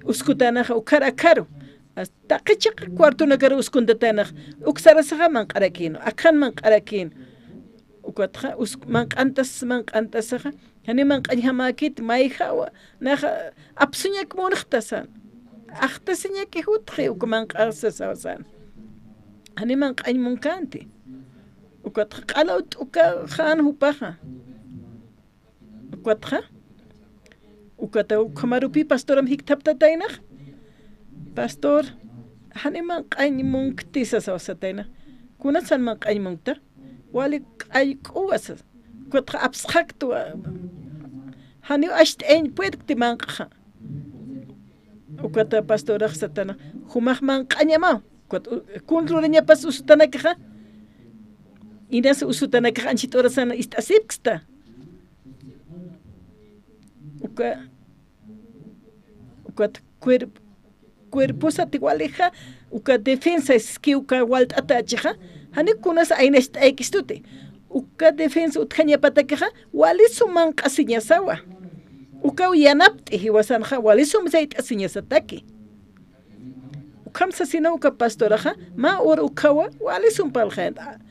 uskutanaxa, ukhar akharu. As-, taqi chiqa cuartonakaru uskuntataynaxa, uk sarasaxa manq'arakïnwa, akhan manq'arakïnwa. Ukatxa us-, manq'antas, manq'antasaxa, janiw manq'añjamäkiti, mayjawa, naxa apsuñak munxta san. Axtasiñaki jutxi, uk manq'asasawa san. Janiw manq'añ munkänti. Ukatxa q'alaw t'ukaxän jupaxa. Ukatxa, ukata ukhamarupï pastoram jikthaptataynax. Pastor, janiw manq'añ munkti sasaw sataynax. Kunat san manq'añ munkta, wali q'allk'uwa sasa. Ukatxa apsxaktwa. Janiw acht'ayañ puedkti manq'xa. Ukata pastorax satana, jumax manq'añamaw. Ukat, u-, kun lurañapas usutanakixa. Inas usutanakixa anchit urasan ist'asipksta. Uka, ukat cuerp-, cuerposati walixa, uka defensa siskiw uka walt'atächixa, janiw kunas aynacht'aykistuti. Uka defensa utjañapatakixa, wali sum manq'asiñasawa. Ukaw yanapt'i jiwasanxa, wali sum sayt'asiñasataki. Ukham sasina uka pastoraxa, mä ur ukhawa, wali sum parlxañat.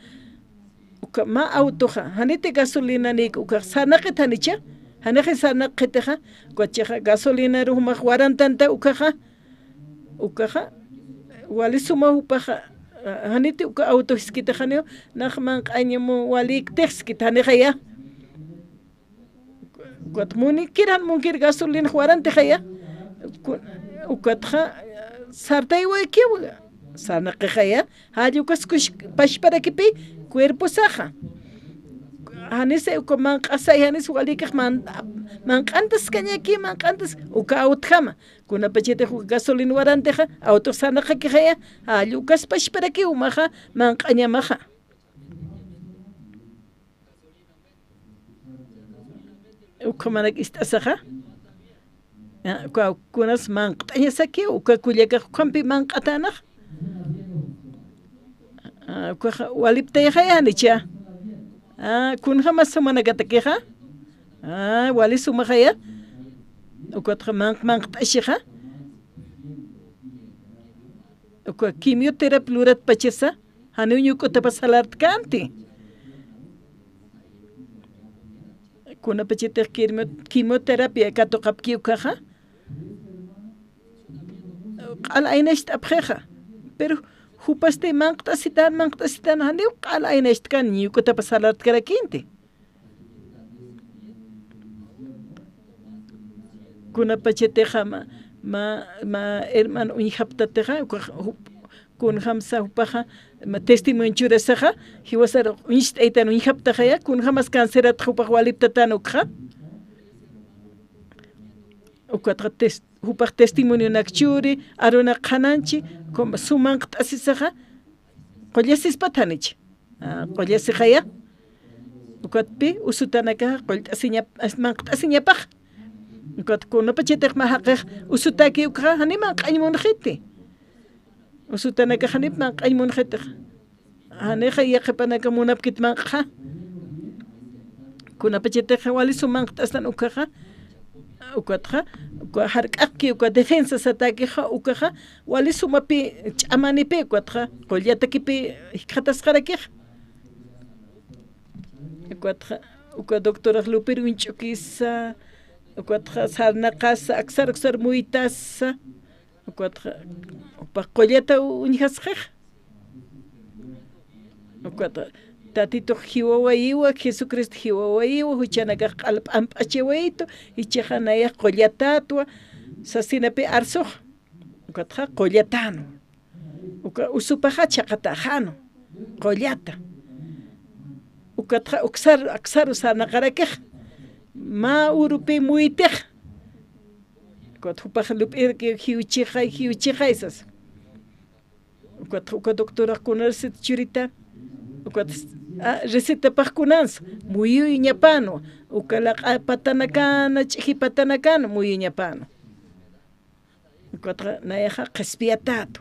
Uka mä autoxa, janiti gasolinanïk ukax sarnaqit janicha, janixi sarnaqxitixa, ukachixa gasolinaru jumax warantanta ukaxa, ukaxa, wali suma jupaxa, janiti uka auto jiskiti janiw, nax manq'añ mu walïktix jiskiti janixaya. Ukat munikir jan munkir gasolinax warantixaya. Ku-, ukatxa, sartaywakiw, sarnaqixaya. Jall ukas kush-, pachparakipi cuerposaxa. Janisa uka manq'asay, janis walïkix man-, manq'antaskañaki, manq'antas uka awtjama. Kunapachatix uka gasolina warantixa, awtux sarnaqakixaya, jall ukas pachparakiw umaxa, manq'añamaxa. Ukhamanak ist'asaxa. Ah, uka, kunas manq't'añasakiw, uka kullakax ukhampi manq'atänax. Ah, ukaxa waliptayxaya janicha. Ah, kunjamas sumanakatakixa. Ah, wali sumaxaya. Ukatxa manq-, manq't'asixa. Uka quimioterapia luratpachasa, janiw ñuk'utapas jalartkanti. Kunapachatix quimio-, quimioterapia katuqapki ukaxa, q'al aynacht'apxixa. Pero jupasti manq't'asitan, manq't'asitan, janiw q'al aynachtkan, ñuk'utapas jalartkarakinti. Kunapachatixa mä, mä, mä hermano uñjaptatixa, ukax, ju-, kunjamsa jupaxa, mä testimonio churasixa, jiwasar uñst'aytan uñjaptaxaya, kunjamas canceratxa jupax waliptatan ukxa. Ukatxa tes-, jupax testimonionak churi, arunak qhanañchi, como sumanqt'asisaxa, qullasispat janichi. Ah, qullasixaya. Ukatpi usutanakaxa qullt'asiñap-, as-, manqt'asiñapax. Ukat kunapachatix mä jaqix usutaki ukxa, jani manq'añ munxiti. Usutanakax jani manq'añ munxitix. Janixa yaqhipanaka munapkit manq'xa. Kunapachatix wali sum manqt'astan ukxaxa. Ukatxa, uka jark'aqki, uka defensa satakixa, ukxaxa, wali sumapi ch'amanipi, ukatxa, qullatakipi jikxatasqarakix. Ukatxa, uka doctorax lupir uñch'ukisa, ukatxa, sarnaqasa, aksar, aksar muytasa, ukatxa, jupax qullata uñjasxix. Ukatxa, Tatitux jiwawayiwa, Jesucristo jiwawayiwa, juchanakax q'al p'amp'achiwayitu, jichhaxa nayax qullatätwa, sasinapi arsux. Ukatxa, qullatänu. Uka usupaxa chhaqataxänu, qullata. Ukatxa, uksar, aksaru sarnaqarakix, mä urupi muytix. Ukat jupax lup'irki jiwchixay, jiwchixay sas. Ukat, uka doctorax kuna receta churita. Ukat, ah, recetapax kunans, muyuyñapänu. Uka laq'a patanakana, ch'iji patanakana, muyuñapänu. Ukatxa nayaxa qhispiyatätu.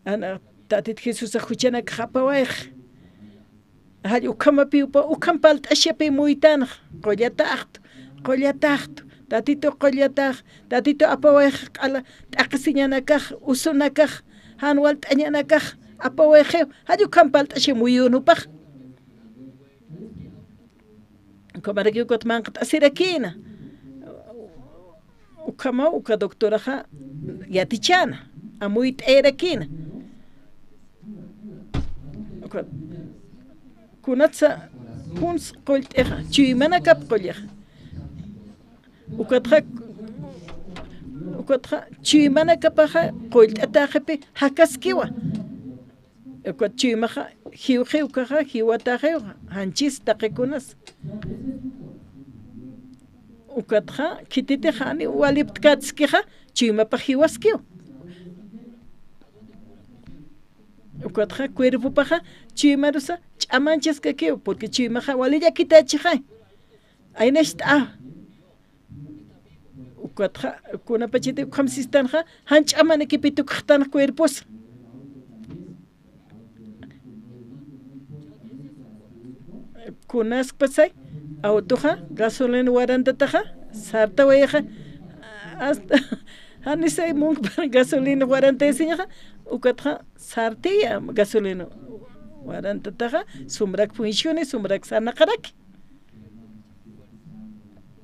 Ana, Tatit Jesusax juchanakax apawayx. Jall ukhamapi upa, ukham palt'ashapi muytanx, qullataxtu, qullataxtu, Tatitu qullatax, Tatitu apawayx q'ala t'aqhisiñanakax, usunakax, jan walt'añanakax, apawayxiw, jall ukham palt'asha muyünupax. Ukhamaraki ukat manqt'asirakïna. Ukhamaw uka doctoraxa yatichäna, amuyt'ayarakïna. Ukat kunatsa kuns qullt'ixa, chuymanakap qullixa. Ukatxa, ukatxa chuymanakapaxa qullt'atäxipi jakaskiwa. Ukat chuymaxa, jiwxi ukaxa, jiwatäxiw, janchis taqikunas. Ukatxa, khititix jani waliptkätskixa, chuymapax jiwaskiw. Ukatxa, cuerpopaxa, chuymarusa, ch'amanchaskakiw, porque chuymaxa, wali llakitächixay. Aynacht'a. Ukatxa, kunapachati ukham sistanxa, jan ch'amanikipi tukxtan cuerpos. Kunaskpasay, autoxa, gasolina warantataxa, sartawayaxa, hasta, janisay munkpan gasolina warantayasiñaxa, ukatxa, sartiya gasolina warantataxa, sumrak funcione, sumrak sarnaqaraki.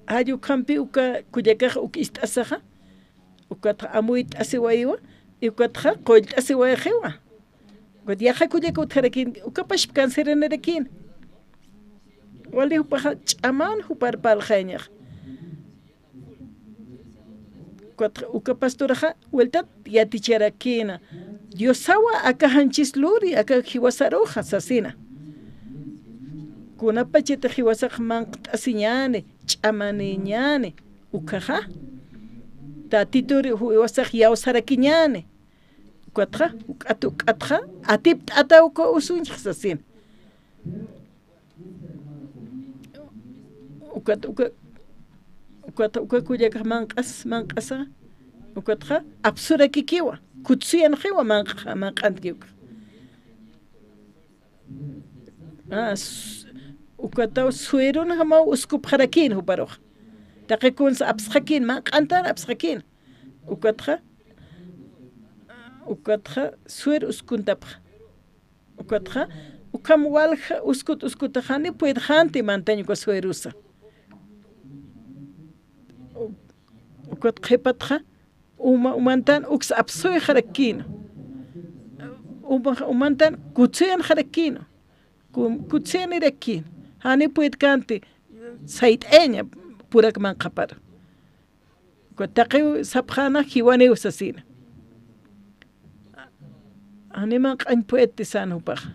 Jall ukhampi uka kullakax uk ist'asaxa, ukatxa amuyt'asiwayiwa, ukatxa qullt'asiwayxiwa. Ukat yaqha kullaka utjarakïn, uka pachpa canceranirakin. Wali jupaxa ch'aman jupar parlxayañax. Ukat uka pastoraxa vueltat yaticharakïna. Diosawa aka janchis luri, aka jiwasaruxa sasina. Kunapachatix jiwasax manqt'asiñäni, ch'amaniñäni, ukhaxa. Tatituri jiwasax yawsarakiñäni. Ukatxa, uk'at, uk'atxa, atipt'ata uka usuñchix sasin. Ukat, uka, ukat, uka kullakax manq'as, manq'asa, ukatxa, apsurakikiwa, kutsuyanxiwa manq'a, manq'antikiwka. A, s-, ukataw suerunjamaw uskupxarakïn juparux. Taqi kuns apsxakïn, manq'antan apsxakïn. Ukatxa, ukatxa, suer uskuntapxa. Ukatxa, ukham walja uskut uskutaxani puedxanti mantañ uka suerusa. U-, ukat qhipatxa, uma, umantan uks apsuyxarakïn. Uma, umantan kutsuyanxarakïn. Kum-, kutsuyanirakïn. Jani puedkanti sayt'ayaña purak manqhapar. Ukat taqiw sapxäna jiwaniw sasina. Jani manq'añ puedti sän jupaxa.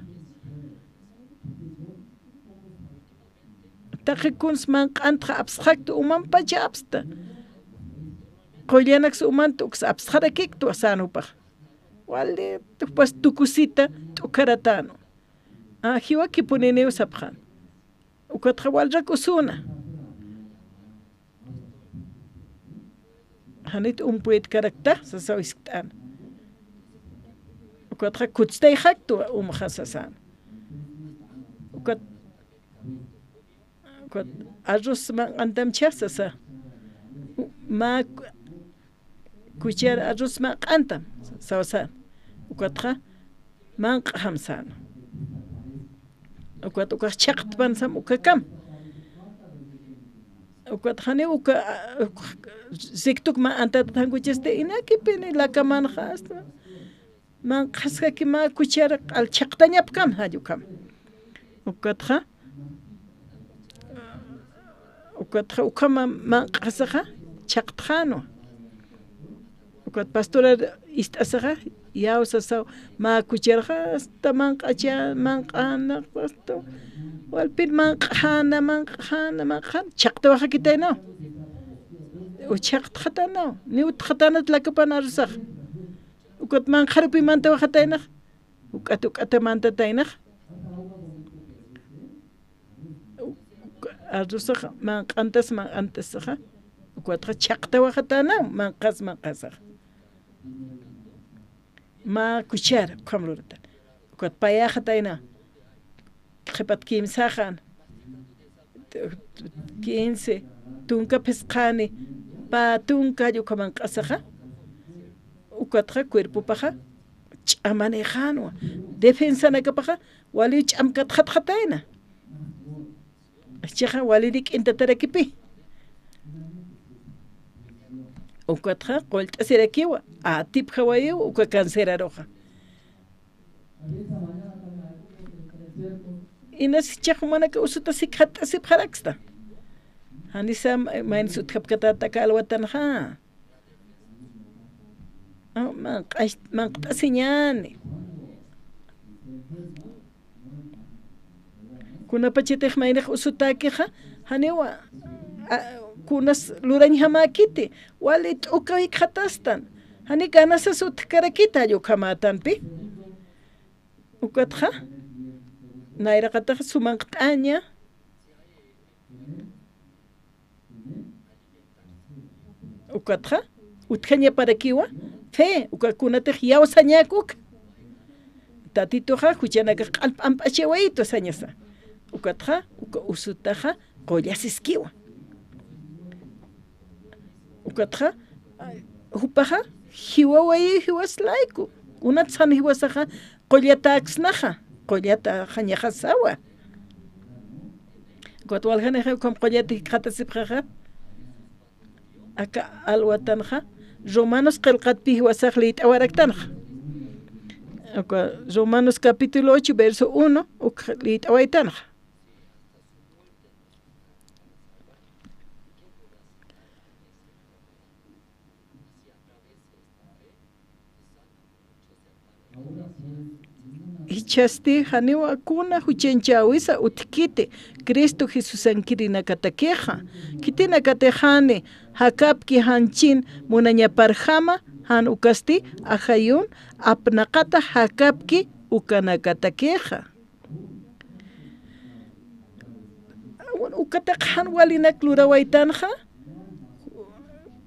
Taqi kuns manq'antxa apsxakta, umampacha apsta. Qullanaks umanta uks apsxarakiktwa sän jupaxa. Wali jupas tukusita t'ukharatänu. A, jiwakipuniniw sapxän. Ukatxa walrak usüna. Janit umpuytkarakta, sasaw jiskt'an. Ukatxa kutstayxaktwa umxa sasan. Ukat, ukat arroz manq'antam chha sasa. U-, mä ku-, kuchar arroz manq'antam sawasan. Ukatxa manq'jam sän. Ukat ukax chhaqtpan sam ukakam. Ukat janiw uka, a, uk-, siktuk mä antatat jankuchisti inakipini lakamanxa asta. Manq'askaki mä kuchar q'al chhaqtañapkam jall ukham. Ukatxa, ukatxa ukhama manq'asaxa chhaqtxänwa. Ukat pastorar ist'asaxa, yawsasaw, mä kucharxa, asta manq'acha, manq'ana, asta, walpin manq'ana, manq'ana, manq'ana, chhaqtawaxakitaynaw. U chhaqtxatanaw, niw utxatanat lakapan arrozax. Ukat manq'arupi mantawaxataynax, uk'at, uk'ata mantataynax. Arrozax manq'antas, manq'antasaxa, ukatxa chhaqtawaxatana, manq'as, manq'asaxa. Mä kuchar, ukham luratan. Ukat payäxatayna, qhipat kimsaxan, quince, tunka phisqani, pä tunka jall ukhaman q'asaxa, ukatxa cuerpopaxa, ch'amanixänwa, defensanakapaxa, wali ch'amkatxatxatayna. Chixa wali lik'intatarakipi. Ukatxa qullt'asirakiwa, atipjawayiw uka canceraruxa. Inas chixa jumanaka usuta sikxat'asipxaraksta. Janisa ma-, maynis utjapkatäta aka alwatanxa. A, manq'ax-, manq't'asiñäni. Kunapachatix maynix usutäkixa, janiwa, a, kunas lurañjamäkiti, wali t'ukawikxatastan, jani ganasas utjkarakita jall ukhamätanpi. Ukatxa, nayraqatax sumanqt'aña. Ukatxa, utjañaparakiwa, fe, uka kunatix yawsañäk uka. Tatituxa, juchanakax q'al p'amp'achawayitwa sañasa. Ukatxa, uka usutaxa, qullasiskiwa. Ukatxa, jupaxa, jiwawayiw jiwas layku. Kunatsan jiwasaxa, qullatäksnaxa, qullataxañaxasawa. Ukat waljanixa ukham qullata jikxatasipxaxa, aka alwatanxa, Romanos qillqatpi jiwasax liyt'awaraktanxa. Uka Romanos capítulo ocho, verso uno, uk liyt'awaytanxa. Chasti janiwa kuna juchanchäwisa utjkiti Cristo Jesusankirinakatakixa. Khitinakatixani jakapki janchin munañaparjama, jan ukasti ajayun apnaqata jakapki ukanakatakixa. Ukatax jan walinak lurawaytanxa,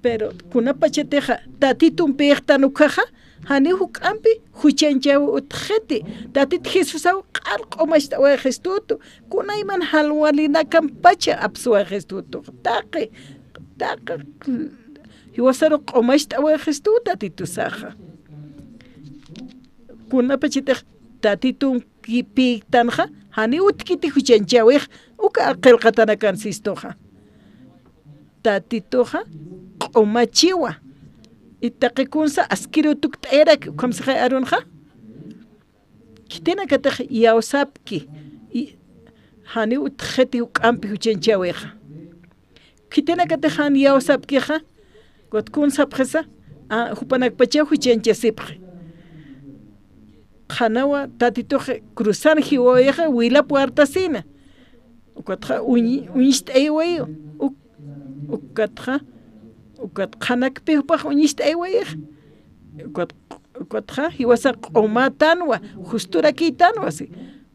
pero kunapachatixa Tatitun pïxtan ukhaxa, janiw juk'ampi juchanchaw utjxiti. Tatit Jesusaw q'al q'umacht'awayxistutu, kunayman jan walinakampacha apsuwayxistutu. Taqi, taqi, jiwasaru q'umacht'awayxistu Tatitusaxa. Kunapachatix Tatitun ki-, pïktanxa, janiw utjkiti juchanchäwix, uka qillqatanakan sistuxa. Tatituxa q'umachiwa. Y taqi kunsa askiruw tukt'ayarak, ukham sixay arunxa. Khitinakatix iyawsapki, y janiw utjxiti juk'ampi juchanchäwixa. Khitinakatix jan iyawsapkixa, ukat kun sapxisa, a, jupanakpachaw juchanchasipxi. Qhanawa Tatitux cruzan jiwawixa wilap wartasina. Ukatxa uñ-, uñst'aywayiw. Uk-, ukatxa, ukat qhanakpi jupax uñst'aywayixa. Ukat, ukatxa jiwasa q'umatanwa, justurakïtanwa, si.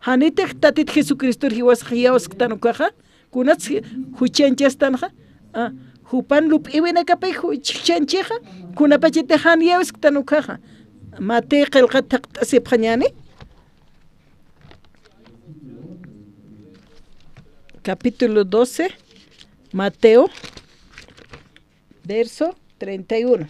Janitix Tatit Jesucristor jiwasax iyawsktan ukaxa, kunats juchanchastanxa, a, jupan lup'iwinakapï ju-, juchanchixa, kunapachatix jan iyawsktan ukaxa. Mateo qillqat thaqt'asipxañäni. Capítulo doce, Mateo, verso treinta y uno.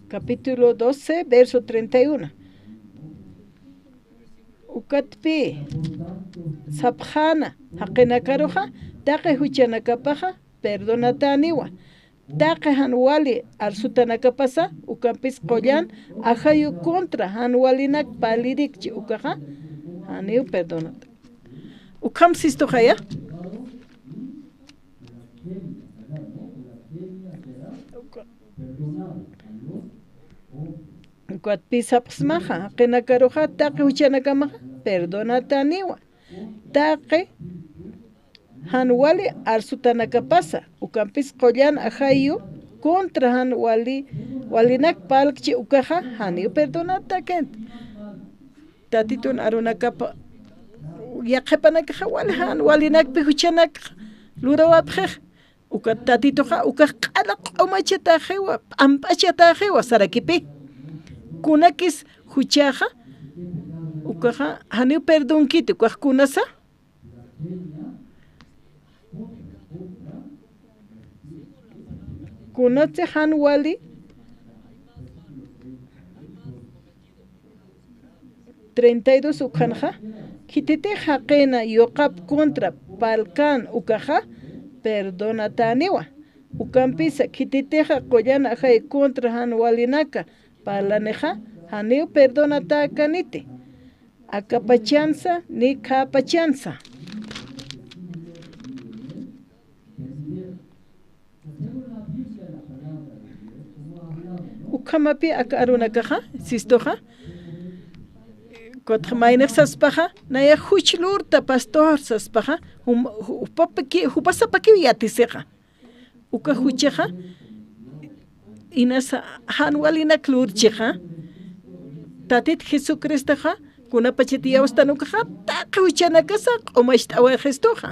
Capítulo doce, verso treinta y uno. Ukatpï sapxäna, jaqinakaruxa taqi juchanakapaxa perdonatäniwa. Taqi jan wali arsutanakapasa, ukampis qullan ajayu contra jan walinak parlirikchi ukaxa, janiw perdonata. Ukham sistuxaya. Ukatpï sapxsmaxa, jaqinakaruxa taqi juchanakamaxa perdonatäniwa. Taqi jan wali arsutanakapasa, ukampis qullan ajayu contra jan wali, walinak parlkchi ukaxa, janiw perdonatäkänti. Tatitun arunakapa, yaqhipanakaxa wali jan walinakpi juchanak lurawapxix. Ukat Tatituxa, ukax q'ala q'umachatäxiwa, p'amp'achatäxiwa sarakipï. Kunakis juchaxa, ukaxa, janiw perdonkiti, ukax kunasa. Kunatsi jan wali, treinta y dos ukhanxa, khititix jaqina yuqap contra parlkän ukaxa, perdonatäniwa. Ukampisa, khititixa qullan ajay contra jan walinaka parlanixa, janiw perdonatäkäniti. Akapachansa, ni khäpachansa. Ukhamapï aka arunakaxa, sistuxa, kutxa maynix saspaxa, nayax juch lurta pastor saspaxa, jum-, ju-, jupapaki-, jupasapakiw yatisixa. Uka juchaxa, inasa jan walinak lurchixa, Tatit Jesucristoxa, kunapachat iyawstan ukaxa, taqi juchanakasa q'umacht'awayxistuxa.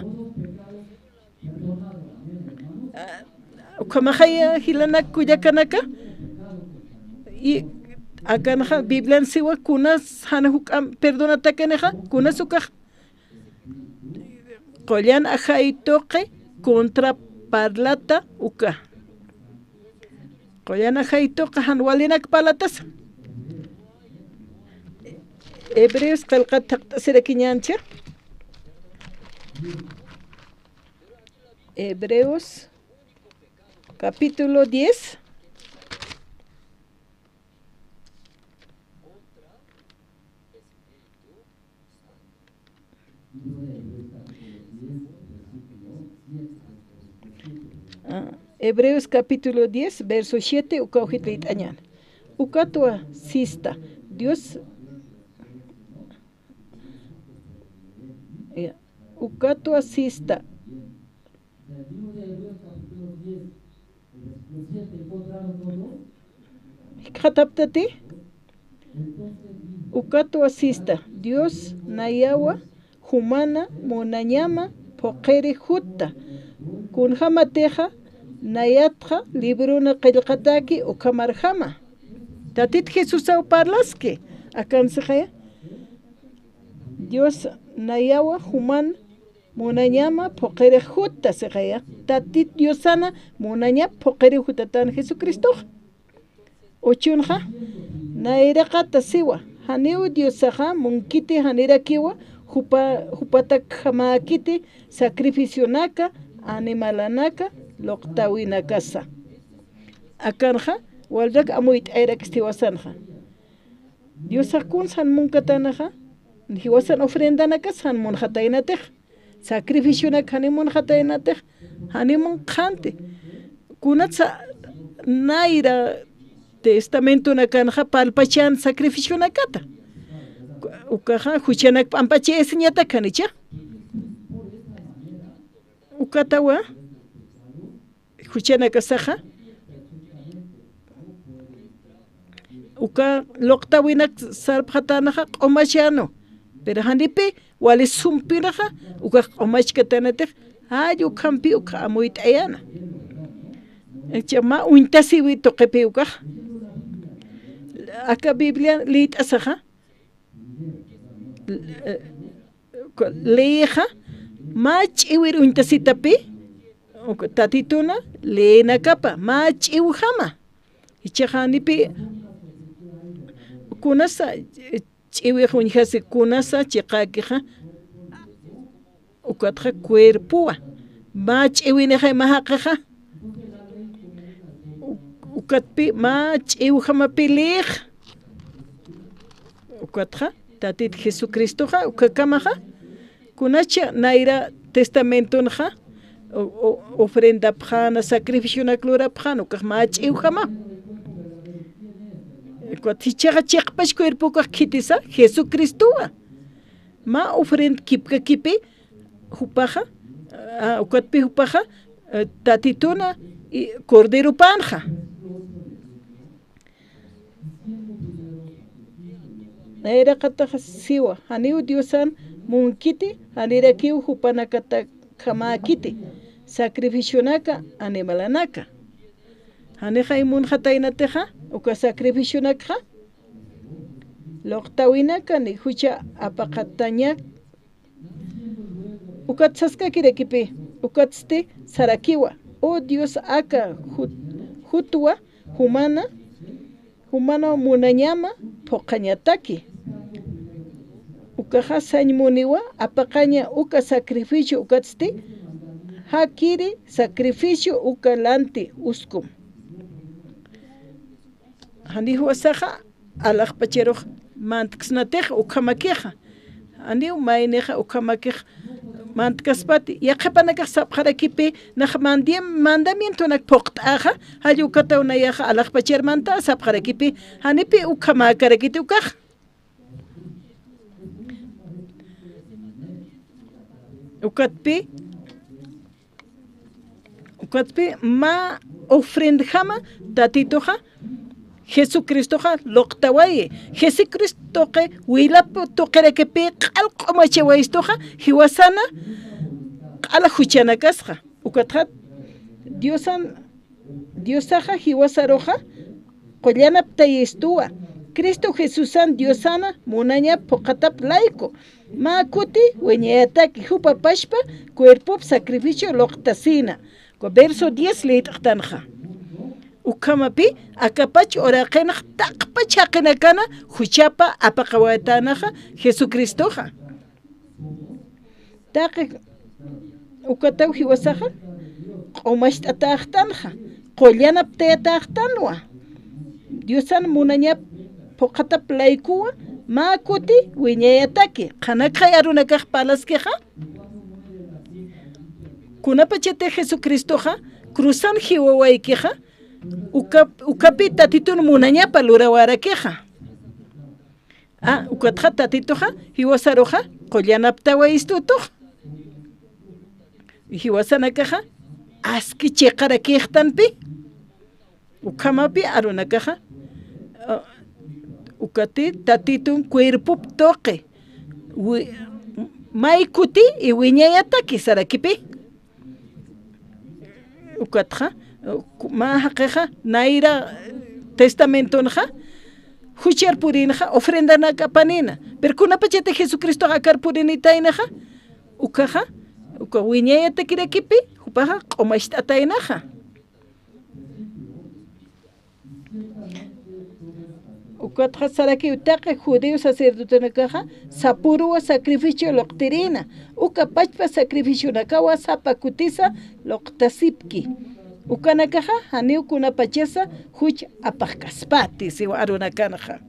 Ukhamaxaya jilanak kullakanaka, y akanxa Biblian siwa kunas jan juk'amp perdonatäkanixa, kunas ukax qullan ajay tuqi contra parlata uka. Qullan ajay tuqi jan walinak parlatasa. Hebreos qillqat thaqt'asirakiñänchi. Hebreos, capítulo diez. Ah, Hebreos capítulo diez, verso siete, ukaw jitlit'añäni. Ukatwa sista, Dios, ya, ukatwa sista. Jikxataptati, ukatwa sista, Dios nayawa jumana munañama phuqhiri jutta, kunjamatixa nayatxa librona qillqataki ukhamarjama. Tatit Jesusaw parlaski, akan sixaya, Dios nayawa juman munañama phuqhiri jutta sixaya, Tatit Diosana munañap phuqhiri jutatan Jesucristox. Uchunxa, nayraqata siwa, janiw Diosaxa munkiti janirakiwa, jupa, jupatakjamäkiti sacrificionaka, animalanaka, luqtawinakasa. Akanxa, walrak amuyt'ayraksti jiwasanxa. Diosax kuns jan munkatanaxa, jiwasan ofrendanakas jan munxataynatix, sacrificionak jani munxataynatix, jani munxanti. Kunatsa nayra testamentonakanxa parlpachan sacrificionakata. Ukaxa juchanak p'ampachayasiñatak janicha. Ukatawa, juchanakasaxa, uka luqtawinak sarpxatanaxa q'umachänu, pero janipi wali sumpinaxa, ukax q'umachkatanatix, jall ukhampi ukxa amuyt'ayäna. Icha mä uñtasiwi tuqipi ukax. Aka Biblia liyt'asaxa, leyixa, mä ch'iwir uñtasitapi, uk Tatituna leyinakapa, mä ch'iwjama. Jichhax janipi kunasa, eh, ch'iwix uñjasi kunasa chiqäkixa, ukatxa cuerpowa. Mä ch'iwinixay mä jaqixa. U-, ukatpi mä ch'iwjamapi leyix. Ukatxa, Tatit Jesucristoxa, ukhakamaxa, kunacha nayra testamentonxa, o-, o-, ofrendapxäna, sacrificionak lurapxäna, ukax mä ch'iwjama. Ukat jichhaxa chiqpach cuerpo ukax khitisa, Jesucristowa. Mä ofrenda kipkakipi, jupaxa, ah, ukatpi jupaxa, eh, Tatituna, y Corderopanxa. Nayraqatax siwa, janiw Diosan munkiti, janirakiw jupanakatakjamäkiti, sacrificionaka, animalanaka. Janixay munxataynatixa, uka sacrificionakxa, luqtawinaka ni jucha apaqatañak. Ukat saskakirakipi, ukatsti sarakiwa, o Dios aka jut-, jutwa jumana, jumana munañama phuqhañataki. Ukaxa sañ muniwa apaqaña uka sacrificio ukatsti, jakiri sacrificio uka lanti uskum. Jani jiwasaxa alaxpacharux mantksnatix ukhamakixa. Janiw maynixa ukhamakix mantkaspati. Yaqhipanakax sapxarakipi, nax mandi-, mandamientonak phuqt'axa, jall ukataw nayaxa alaxpachar manta sapxarakipi, janipi ukhamäkarakiti ukax. Ukatpi, ukatpi mä ofrendjama Tatituxa, Jesucristoxa luqtawayi. Jesucristo tuqi, wilap tuqirakipi q'al q'umachawaystuxa, jiwasana q'al juchanakasxa. Ukatxa Diosan Diosaxa jiwasaruxa qullanaptayistuwa. Cristo Jesusan Diosana munañap phuqhatap layku. Mä kuti wiñayataki jupa pachpa cuerpop sacrificio luqtasina. Verso diez liyt'xtanxa. Ukhamapi akapach uraqinx taqpach jaqinakana juchapa apaqawaytanaxa Jesucristoxa. Taqi ukataw jiwasaxa q'umacht'atäxtanxa, qullanaptayatäxtanwa. Diosan munañap phuqhatap laykuwa, Mä kuti wiñayataki, qhanakxay arunakax parlaskixa. Kunapachatix Jesucristoxa cruzan jiwawaykixa, uka, ukapi Tatitun munañapa lurawarakixa. A, ukatxa Tatituxa jiwasaruxa qullanaptawayistutux. Jiwasanakaxa aski chiqarakixtanpi. Ukhamapi arunakaxa, a, ukati Tatitun cuerpop tuqi, wi-, may kuti y wiñayataki sarakipi. Ukatxa, ku-, mä jaqixa, nayra testamentonxa, juchar purinxa, ofrendanakapanina. Pero kunapachati Jesucristoxa akar purinitaynaxa, ukhaxa, uka wiñayatakirakipi, jupaxa q'umacht'ataynaxa. Ukatxa sarakiw taqi judío sacerdotenakaxa sapuruwa sacrificio luqtirïna, uka pachpa sacrificionakawa sapa kutisa luqtasipki. Ukanakaxa janiw kunapachasa juch apaqkaspati siwa arunakanxa.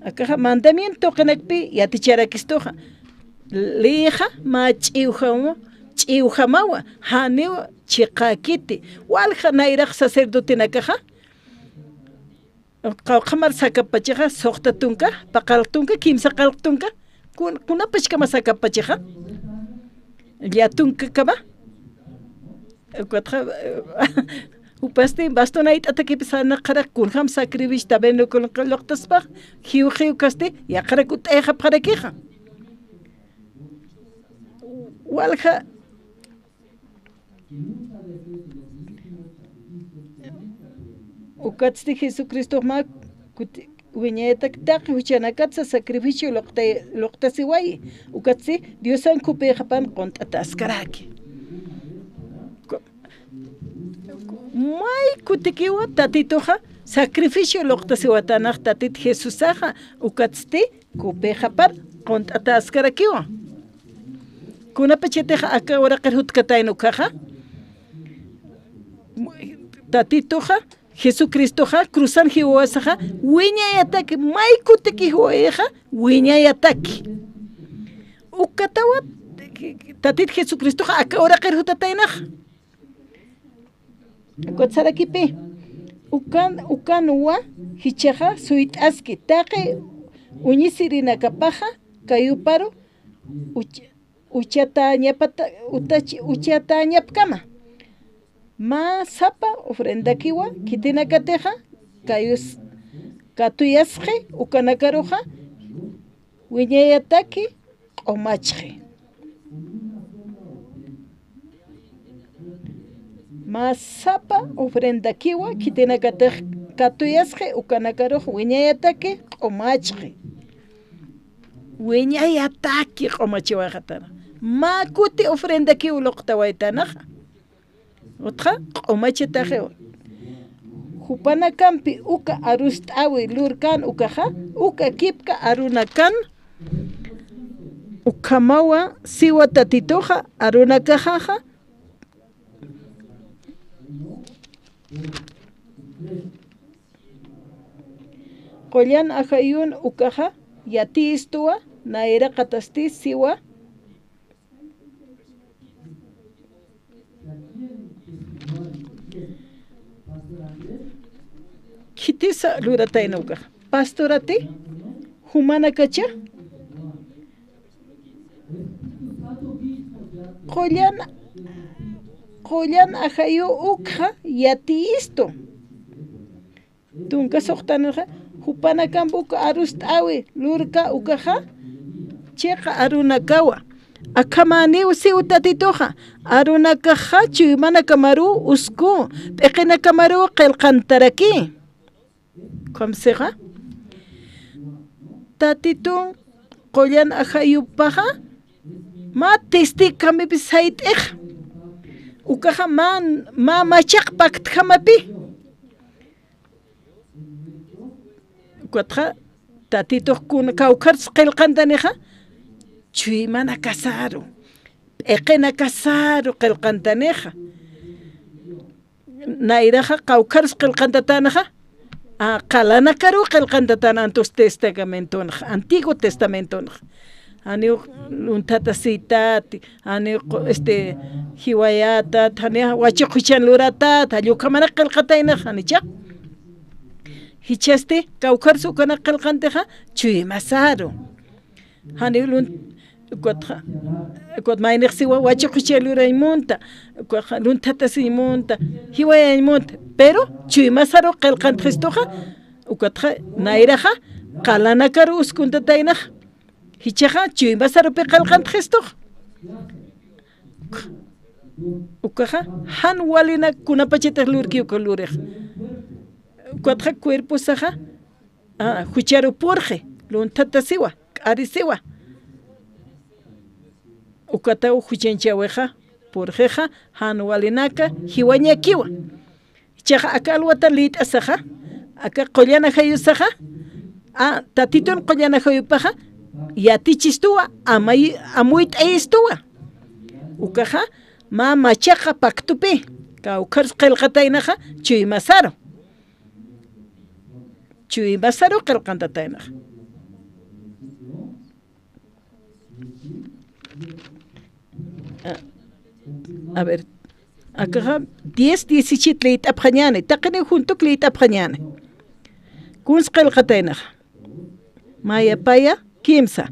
Akaxa mandamiento tuqinakpi yaticharakistuxa. Leyxa mä ch'iwjama, ch'iwjamawa, janiw chiqäkiti. Walja nayrax sacerdotenakaxa, qawqhamar sakapachixa, suxta tunka, paqallq tunka, kimsa qallq tunka, kun-, kunapachkama sakapachixa. Llatunkakama. Ukatxa, jupasti bastonayt'atakipis janaqarak kunjam sacrificio tabernáculo luqtaspax, jiwxiw kasti, yaqarak ut'ayxapxarakixa. Walja, ukatsti Jesucristox mä kuti-, wiñayatak taqi juchanakatsa sacrificio luqta-, luqtasiwayi, ukatsti Diosan kupïxapan qunt'atäskaraki. Ku-, may kutikiwa Tatituxa sacrificio luqtasiwatanax Tatit Jesusaxa, ukatsti kupïxapar qunt'atäskarakiwa. Kunapachatixa aka uraqir jutkatayna ukaxa, Tatituxa, Jesucristoxa, cruzan jiwawasaxa, wiñayataki, may kutiki jiwawayaxa, wiñayataki. Ukatawa, Tatit Jesucristoxa, aka uraqir jutataynaxa. Ukat sarakipi, ukan, ukanwa jichhaxa suyt'aski, taqi uñisirinakapaxa, kayuparu, uch-, uchatañapata-, utachi-, uchatañapkama. Mä sapa ofrendakiwa khitinakatixa kayus-, katuyasxi ukanakaruxa wiñayataki q'umachxi. Mä sapa ofrendakiwa khitinakatix katuyasxi ukanakarux wiñayataki q'umachxi. Wiñayataki q'umachiwayxatana. Mä kuti ofrendakiw luqtawaytanaxa. Utxa q'umachataxiw. Jupanakampi uka arust'äwi lurkän ukaxa, uka kipka arunakan, ukhamawa siwa Tatituxa, arunakaxaxa, qullan ajayun ukaxa yatiyistuwa, nayraqatasti siwa. Khitisa luratayna ukaxa. Pastorati, jumanakacha, qullan, qullan ajayu ukxa yatiyistu. Tunka suxtanirxa, jupanakamp uka arust'äwi lurka ukaxa, chiqa arunakawa. Akhamäniw siw Tatituxa, arunakaxa chuymanakamaruw usku, p'iqinakamaruw qillqantaraki. Ukham sixa, Tatitun qullan ajayupaxa, mä testigokamipis sayt'ix. Ukaxa mä, mä machaq paktjamapi. Ukatxa, Tatitux kun kawkharus qillqantanixa, chuymanakasaru, p'iqinakasaru qillqantanixa. Nayraxa kawkharus qillqantatänxa, A, qalanakaru qillqantatän Antiguo Testamentonx, Antiguo Testamentonx. Janiw lunthatasïtati, janiw qu-, este, jiwayatat, janiw wachuq juchan luratat, jall ukhamanak qillqataynax, janicha. Jichhasti, kawkharus ukanak qillqantixa, chuymasaru. Janiw lun-, ukatxa, ukat maynix siwa wachuq juchan lurañ munta, ukatxa lunthatasiñ munta, jiwayañ munta. Pero, chuymasaru qillqantxistuxa, ukatxa, nayraxa, qalanakaru uskuntataynax. Jichhaxa, chuymasarupi qillqantxistux. Ukaxa, jan walinak kunapachatix lurki uka lurix. Ukatxa, cuerposaxa, a, jucharu purxi, lunthatasiwa, k'arisiwa. Ukataw juchañchäwixa, purxixa, jan walinaka, jiwañakiwa. Jichhaxa aka alwata lït'asaxa, aka qullan ajayusaxa, a, Tatitun qullan ajayupaxa, yatichistuwa, amay-, amuyt'ayistuwa. Ukaxa, mä machaqa pactopi, kawkharus qillqataynaxa, chuymasaru. Chuymasaru qillqantataynax. A, a ver, akaxa diez, diecisiete lït'apxañäni, taqiniw juntuk lït'apxañäni. Kuns qillqataynaxa. Mayapaya kimsa.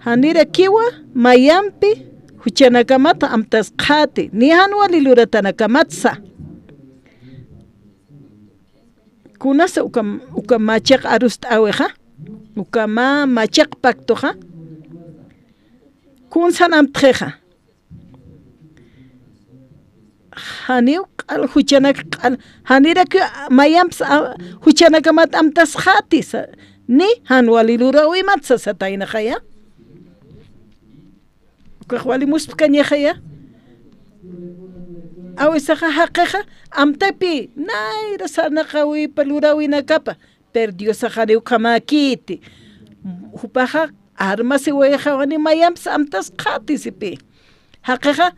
Janirakiwa mayampi juchanakamat amtasxäti, ni jan wali luratanakamatsa. Kunasa uka, uka machaq arust'äwixa, uka mä machaq pactoxa, kunsan amtxixa. Janiw q'al juchanak q'al, janirakiw mayampis a-, juchanakamat amtasxäti sa, ni jan wali luräwimat sasataynaxaya. Ukax wali muspkañaxaya. Awisaxa jaqixa amtapï, nayra sarnaqäwipa luräwinakapa. Pero Diosax janiw ukhamäkiti. Jupaxa armasiwayaxa ni mayampis amtasxäti sipï. Jaqixa,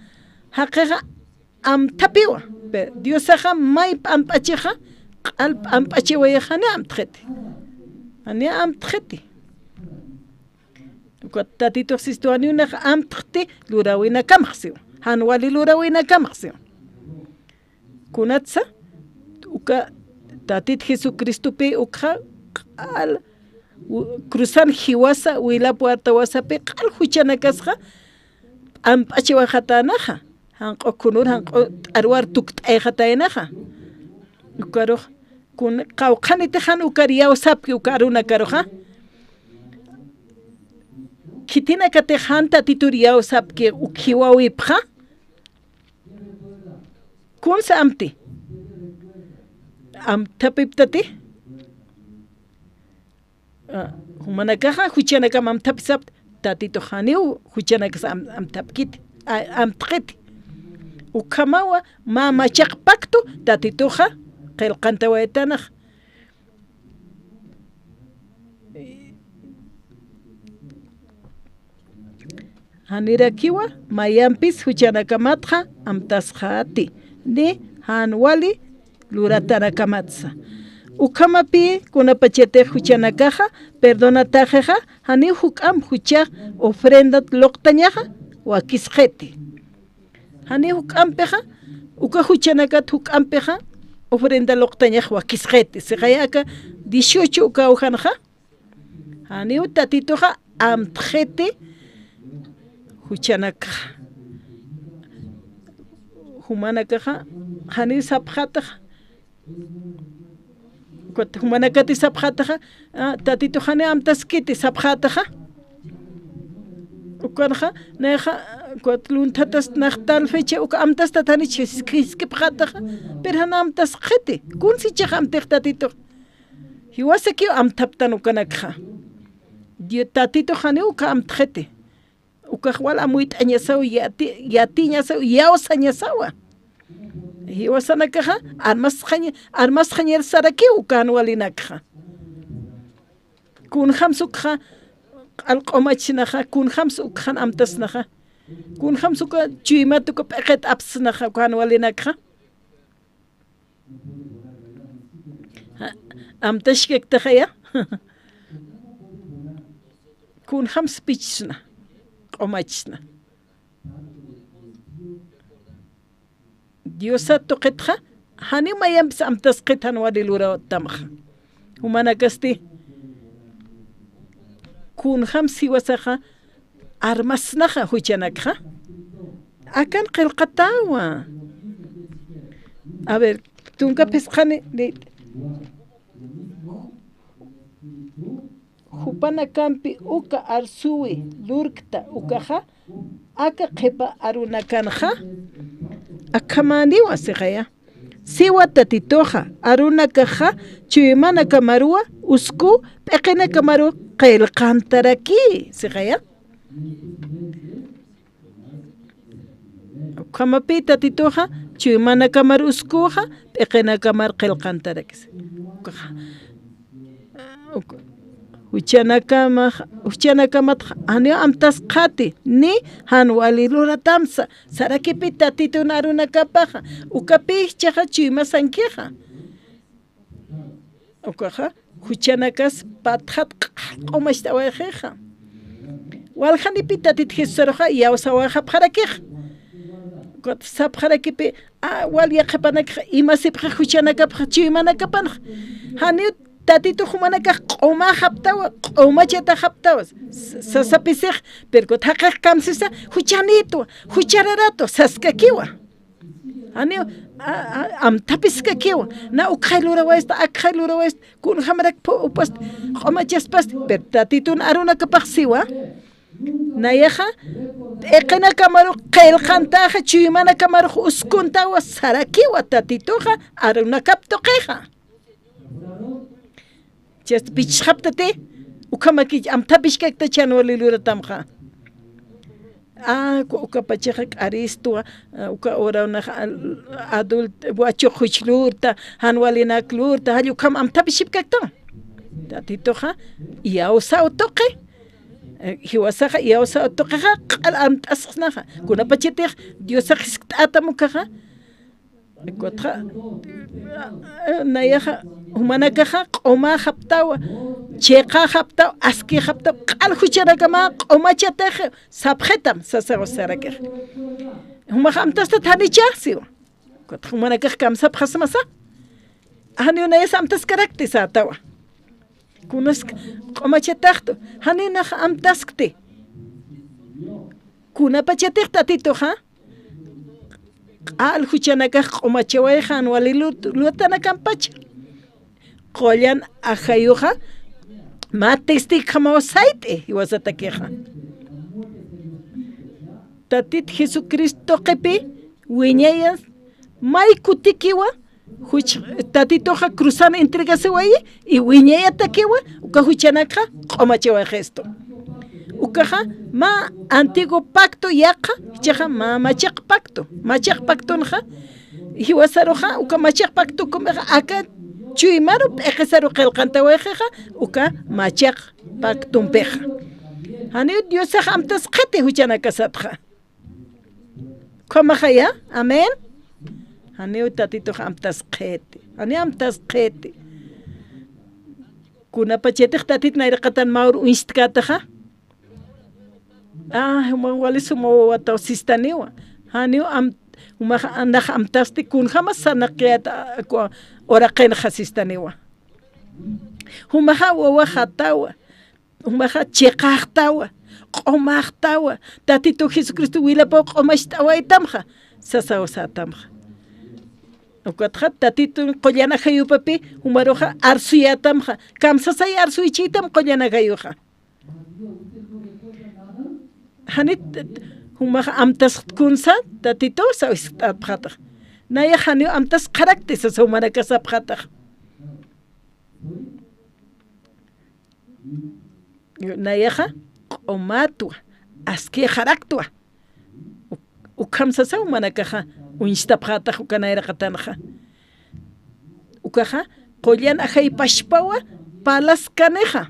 jaqixa amthapiwa. Pero Diosaxa may p'amp'achixa, q'al p'amp'achiwayaxa ni amtxiti. Ni amtxiti. Ukat Tatitux sistu janiw nax amtxti luräwinakamax siwa. Jan wali luräwinakamax siwa. Kunatsa, uka Tatit Jesucristopï ukxa q'al u-, cruzan jiwasa, wilap warta wasapï q'al juchanakasxa, p'amp'achiwaxatänaxa. Janq'u khunur, janq'u t'arwar tukt'ayxataynaxa. Ukarux, kun-, qawqhanitix jan ukar iyawsapki uka arunakaruxa. Khitinakatix jan Tatitur iyawsapki uk jiwäwipxa. Kunsa amti. Amthapiptati. A, jumanakaxa juchanakam amthapisapti, Tatitux janiw juchanakas am-, amthapkiti, a, amtxiti. Ukhamawa mä machaq pacto Tatituxa qillqantawayatanax. Janirakiwa mayampis juchanakamatxa amtasxäti, ni jan wali luratanakamatsa. Ukhamapï kunapachatix juchanakaxa perdonataxixa, janiw juk'amp juchax ofrendat luqtañaxa wakisxiti. Janiw juk'ampixa, uka juchanakat juk'ampixa, ofrenda luqtañax wakisxiti. Sixaya aka dieciocho uka awjanxa, janiw Tatituxa amtxiti juchanakxa. Jumanakaxa, janiw sapxataxa. Ukat jumanakati sapxataxa, a, Tatitux janiw amtaskiti sapxataxa. Ukanxa, nayxa, ukat lunthatas nax tal fecha, uka amtastat janiw jiskipxataxa. Pero jan amtasxiti, kunsa jichhax amtix Tatitux. Jiwasakiw amthaptan ukanakxa. Dio-, Tatitux janiw uka amtxiti. Ukax wal amuyt'añasaw, yati-, yatiñasaw, iyawsañasawa. Jiwasanakaxa, armasxañ-, armasxañar sarakiw uka jan walinakxa. Kunjams ukxa, q'al q'umachsnaxa, kunjams ukxan amtasnaxa. Kunjams uka chuymat uka p'iqit apsnaxa, uka jan walinakxa. Ja, amtaskaktaxaya. Kunjam spichisna, q'umachisna. Diosat tuqitxa, janiw mayampis amtasqit jan wali luratamxa. Jumanakasti, kunjam siwasaxa, armasnaxa juchanakxa. Akan qillqatawa. A ver, tunka phisqani, li-, jupanakampi uka arsuwi lurkta ukaxa, aka qhipa arunakanxa, akhamaniwa sixaya. Siwa Tatituxa, arunakaxa, chuymanakamaruwa, usku, p'iqinakamaru, qillqantaraki, sixaya. Ukhamapi Tatituxa, chuymanakamaru uskuxa, p'iqinakamar qillqantarakis. Ukaxa, uk-, juchanakamax, juchanakamatxa, janiw amtasqati, ni jan wali luratamsa, sarakipi Tatitun arunakapaxa, ukapi jichhaxa chuymasankixa. Ukaxa, juchanakas patxat q'al q'umacht'awayxixa. Waljanipi Tatit Jesusaruxa iyawsawayxapxarakixa. Ukat sapxarakipi, a, wal yaqhipanakxa, imasipxi juchanakapxa, chuymanakapanxa. Janiw Tatitux jumanakax q'umaxaptawa, q'umachataxaptawa, s-, sasapisix, pero ukat jaqix kamsisa, juchanitwa, juchararatwa, saskakiwa. Janiw, a, a, amtapiskakiwa. Na ukxay lurawaysta, akxay lurawaysta, kunjamarak pu-, upast, q'umachaspast, pero Tatitun arunakapax siwa. Nayaxa, p'iqinakamaru qillqantaxa, chuymanakamarux uskuntawa, sarakiwa Tatituxa, arunakap tuqixa. Chasta pichxaptati, ukhamakich amtapiskakta jan wali luratamxa. A, ku-, uka pachaxa k'aristwa, a, uka uranax al-, adult, wachuq juch lurta, jan walinak lurta, jall ukham amtapisipkakta. Tatituxa, iyawsaw tuqi. E, jiwasaxa, iyawsaw tuqixa, q'al amt'asxsnaxa. Kunapachatix, Diosax jiskt'atam ukaxa. Ukatxa, nayaxa, jumanakaxa, q'umaxaptawa, chiqaxaptawa, askixaptawa, q'al juchanakama, q'umachatix, sapxitam, sasaw sarakix. Jumax amtastat janicha, siwa. Ukatxa, jumanakax kamsapxasmasa. Janiw nayas amtaskarakti, satawa. Kunas q'umachataxtu, janiw nax amtaskti. Kunapachatix Tatituxa, q'al juchanakax q'umachawayxa jan wali lut-, lutanakampacha. Qullan ajayuxa, mä testigojamaw sayt'i, jiwasatakixa. Tatit Jesucristo tuqipi, wiñayas, may kutikiwa, juch Tatituxa cruzan entregasiwayi, y wiñayatakiwa, uka juchanakxa q'umachawayxistu. Ukaxa, mä antiguo pacto yaqha, jichhaxa mä machaq pacto. Machaq pactonxa, jiwasaruxa, uka machaq pacto kumixa, aka chuymaru p'iqisaru qillqantawayxixa, uka machaq pactompixa. Janiw Diosax amtasqiti juchanakasatxa. Ukhamaxaya, amén. Janiw Tatitux amtasqiti. Janiw amtasqiti. Kunapachatix Tatit nayraqatan mä ur uñstkätaxa. A, jumax wali suma wawataw sistaniwa. Janiw am-, jumax nax amtasti kunjamas sarnaqiyät, a, ku-, uraqinxa sistaniwa. Jumaxa wawaxatawa. Jumaxa chiqaxtawa, q'umaxtawa, Tatitu Jesucristo wilapaw q'umacht'awaytamxa, sasaw satamxa. Ukatxa Tatitun qullan ajayupapi, jumaruxa arsuyätamxa, kamsasay arsuychïtam qullan ajayuxa. Janit, jumax amtasxt kunsa, Tatitu saw jiskt'apxatax. Nayax janiw amtasqarakti sasa jumanakasapxatax. Nayaxa, q'umatwa, askixaraktwa. Uk-, ukham sasa jumanakaxa, uñstapxätax uka nayraqatanxa. Ukaxa, qullan ajay pachpawa, parlaskanixa.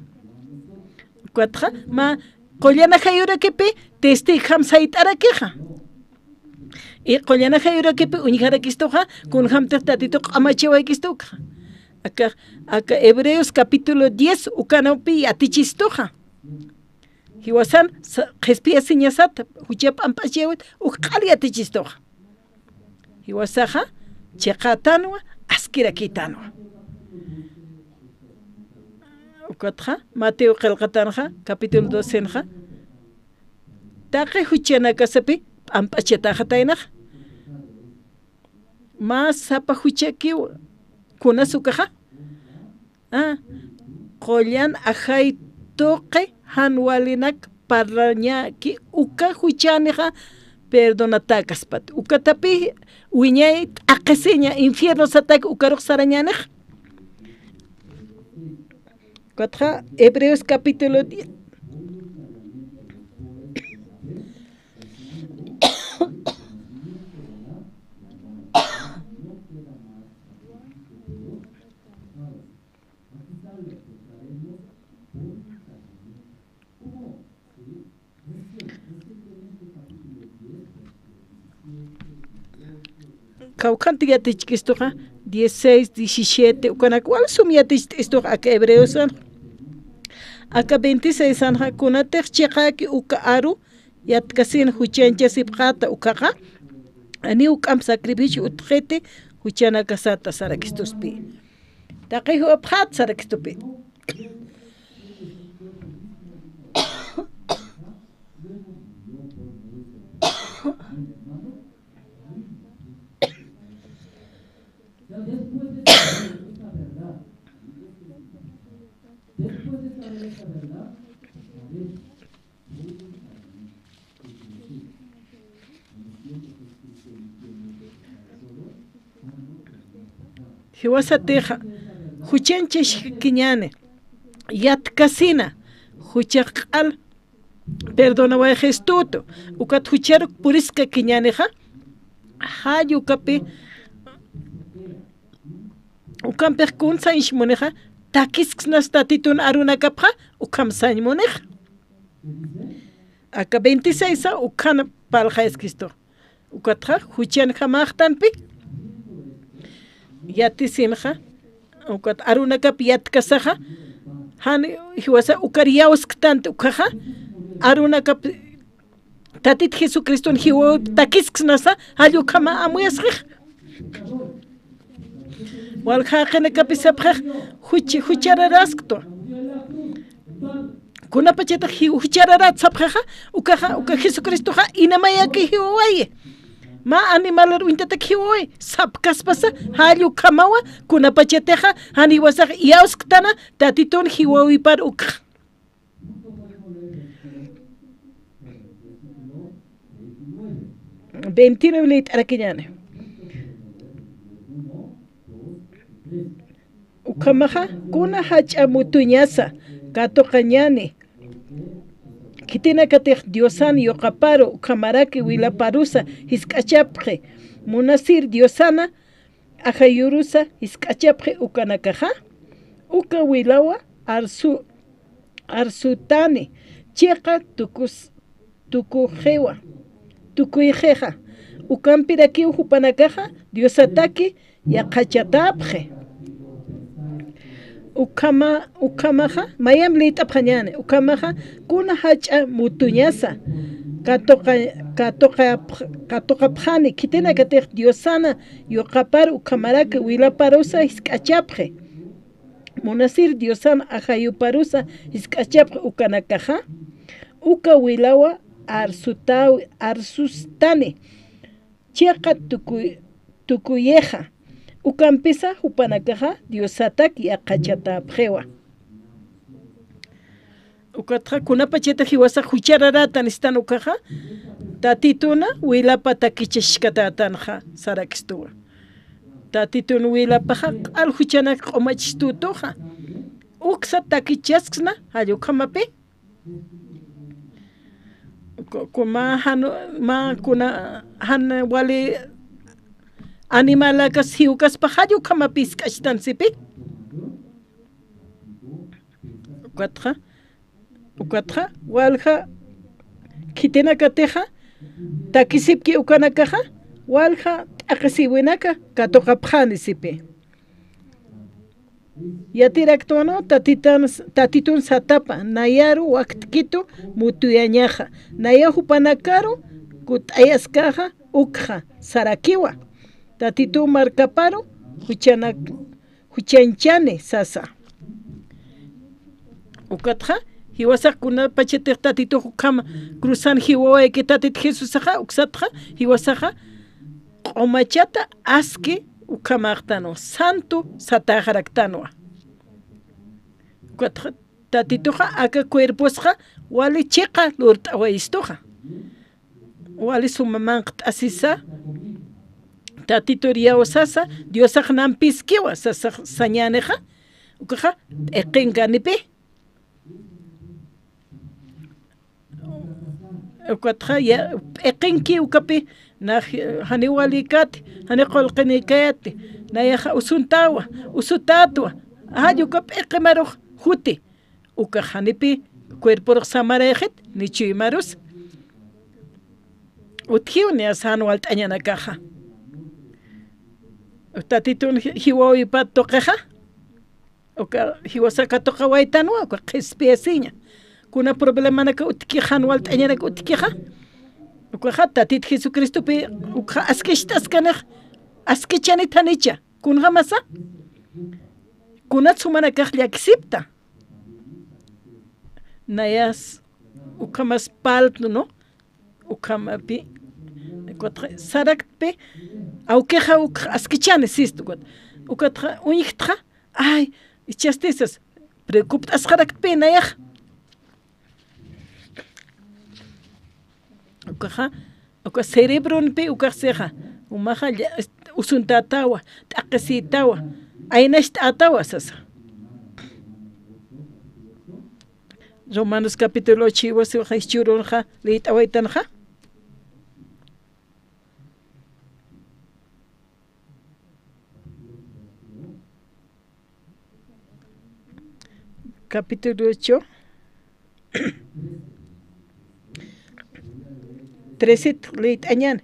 Ukatxa, mä qullan ajayurakipi, testigojam sayt'arakixa. Y qullan ajayurakipi uñjarakistuxa, kunjamtix Tatitu q'amachawaykistuxa. Aka, aka Hebreos capítulo diez ukanawpi yatichistuxa. Jiwasan sa-, qhispiyasiñasat, jucha p'amp'achayawit, uk q'al yatichistuxa. Jiwasaxa, chiqatanwa, askirakïtanwa. Ukatxa, Mateo qillqatanxa, capítulo docenxa, taqi juchanakasapi p'amp'achataxataynax. Mä sapa juchakiw, kunas ukaxa, a, qullan ajay tuqi jan walinak parlañäki uka juchanixa perdonatäkaspat. Ukatapï wiñay t'aqhisiña infierno satäki ukarux sarañänix. Ukatxa Hebreos capítulo diez. Kawkhanti yatichkistuxa, dieciséis, diecisiete, ukanak wal sum yaticht'istuxa aka Hebreosan. Aka veintiséis anxa, kunatix chiqäki uka aru, yatkasin juchanchasipxäta ukaxa, janiw juk'amp sacrificio utjxiti, juchanakasata sarakistuspï. Taqi juwapxät sarakistupi. Jiwasatixa, juchanchaskiñäni, yatkasina, juchax q'al, perdonawayxistutu, ukat jucharuk puriskakiñänixa, jall ukapi, ukampix kun sañsmunixa, takisksnas Tatitun arunakapxa, ukham sañmunixa. Aka veintiséis ukhan parlxayaskistu. Ukatxa, juchanjamäxtanpi, yatisinxa, ukat arunakap yatkasaxa, jan jiwasa ukar iyawsktanti ukkhaxa, arunakap Tatit Jesucriston jiwawip takisksnasa, jall ukhama amuyasxix. Walja jaqinakapis sapxix, juch-, juchararäsktu. Kunapachatix ji-, juchararät sapxixa, ukaxa, uka Jesucristoxa inamayaki jiwawayi. Mä animalar uñtatak jiwawayi, sapkaspasa, jall ukhamawa, kunapachatixa, jan jiwasax iyawsktana, Tatitun jiwawipar ukxa. Veintinueve liyt'arakiñäni. Ukhamaxa, kuna jach'a mutuñasa katuqañäni, khitinakatix Diosan yuqaparu ukhamaraki wilaparusa jisk'achapxi, munasir Diosana ajayurusa jisk'achapxi ukanakaxa, uka wilawa arsu-, arsutani, chiqa tukus-, tukuxiwa, tukuyxixa, ukampirakiw jupanakaxa Diosataki yaqhachatäpxi. Ukhama-, ukhamaxa, mayamp liyt'apxañäni, ukhamaxa, kuna jach'a mutuñasa, katuqa-, katuqapx-, katuqapxani, khitinakatix Diosana yuqapar ukhamaraki wilaparusa jisk'achapxi. Munasir Diosan ajayuparusa jisk'achapxi ukanakaxa, uka wilawa arsutawi, arsustani, chiqa tukuy-, tukuyixa, ukampisa jupanakaxa Diosatak yaqhachatäpxiwa. Ukatxa kunapachata jiwasax juchararätan istan ukaxa, Tatituna wilapa takichaskatatanxa sarakistuwa. Tatitun wilapaxa q'al juchanak q'umachistutuxa. Uksa takichasksna, jall ukhamapi. Ku-, ku-, mä jan, mä kuna jan wali animalakas jiwkaspa jall ukhamapi jisk'achtan sipi. Ukatxa, ukatxa, walja khitinakatixa, takisipki ukanakaxa, walja t'aqhisiwinaka katuqapxani sipi. Yatiraktwa, ¿no? Tatitan, tatitun satapa, nayaru waktkitu mutuyañaxa, naya jupanakaru kut'ayaskäxa, ukxa sarakiwa. Tatitu markaparu juchanak-, juchanchani sasa. Ukatxa, jiwasax kunapachatix tatitux ukham cruzan jiwawayki tatit Jesusaxa, uksatxa, jiwasaxa q'umachata aski ukhamaxtanwa, santo sataxaraktanwa. Ukatxa, tatituxa aka cuerposxa wali chiqa lurt'awayistuxa. Wali suma manq't'asisa, tatitur iyawsasa, Diosax nampiskiwa sasax sañänixa, ukaxa p'iqinkanipi. Ukatxa ya, p'iqinki ukapi, na, janiw walikati, janiw qullqinikayati, nayaxa usuntawa, usutätwa, jall uka p'iqi marux juti. Ukax janipi cuerporux samarayxit, ni chuymarus. Utjiw niyas jan walt'añanakaxa. Tatitun ji-, jiwawipat tuqixa. Uka jiwasa katuqawaytanwa, uka qhispiyasiña. Kuna problemanaka utjkix, jan walt'añanaka utjkixa. Ukaxa tatit Jesucristopi, ukaxa askicht'askanix, askichanit janicha. Kunjamasa? Kunat sumanakax llaksipta. Nayas, ukhamas palto, ¿no? Ukhamapi, ukatxa saraktpi, awkixa uk askichani sistu, ukat. Ukatxa uñjtxa, ay, ichastisas, preocupt'asxaraktpi nayax. Ukaxa, uka cerebronpi ukax sixa, umaxa lla-, usuntätawa, t'aqhisïtawa, aynacht'ätawa sasa. Romanos capítulo ocho, jiwasixa jichhürunxa liyt'awaytanxa. Capítulo ocho, trece liyt'añäni.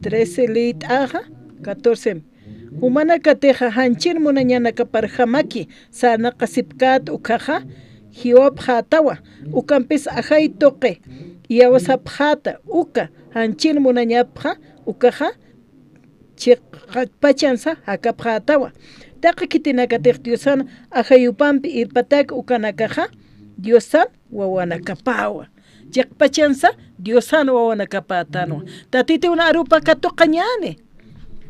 Trece liyt'axa, catorce. Jumanakatixa janchir munañanakaparjamaki sarnaqasipkät ukkhaxa, jiwapxätawa, ukampis ajay tuqi iyawsapxäta, uka janchir munañapxa, ukkhaxa chiqapachansa jakapxätawa. Taqi khitinakatix Diosan ajayupampi irpatak ukanakaxa, Diosan wawanakapäwa. Chiqpachansa Diosan wawanakapätanwa. Tatitun arupa katuqañäni.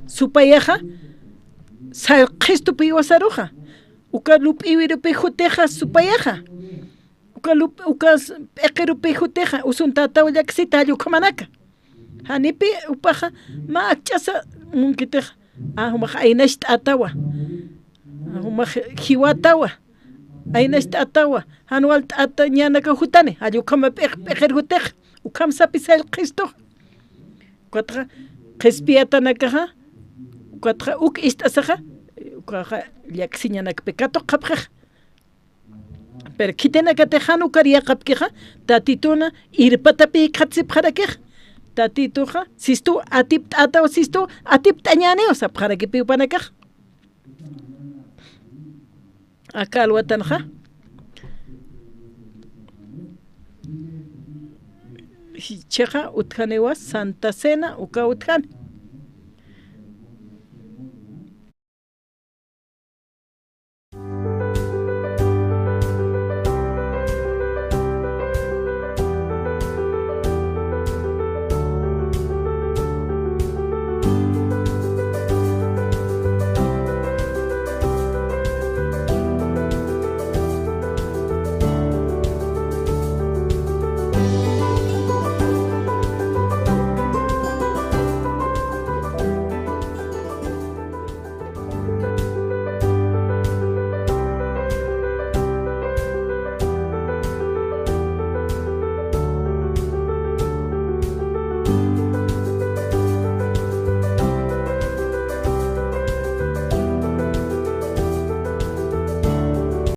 Supayaxa, sallqhistupi jiwasaruxa. Uka lup'iwirupi jutixa supayaxa. Uka lup-, uka s-, p'iqirupi jutixa, usuntätaw llaksita jall ukhamanaka. Janipi jupaxa, mä akch'asa munkitix, a, jumax aynacht'ätawa. A, jumax jiwätawa. Aynacht'ätawa. Jan walt'añanaka jutani. Jall ukhama p'iq-, p'iqir jutix. Ukham sapi sallqhistux. Ukatxa qhispiyatanakaxa. Ukatxa uk ist'asaxa. Ukaxa llaksiñanakpi katuqapxix. Pero khitinakatix jan ukar yäqapkixa, tatituna irpatapi jikxatsipxarakix. Tatituxa, sistu atipt'ätaw, sistu atipt'añäniw sapxarakipi jupanakax. Aka alwatanxa. Jichhaxa utjaniwa Santa Cena, uka utjani.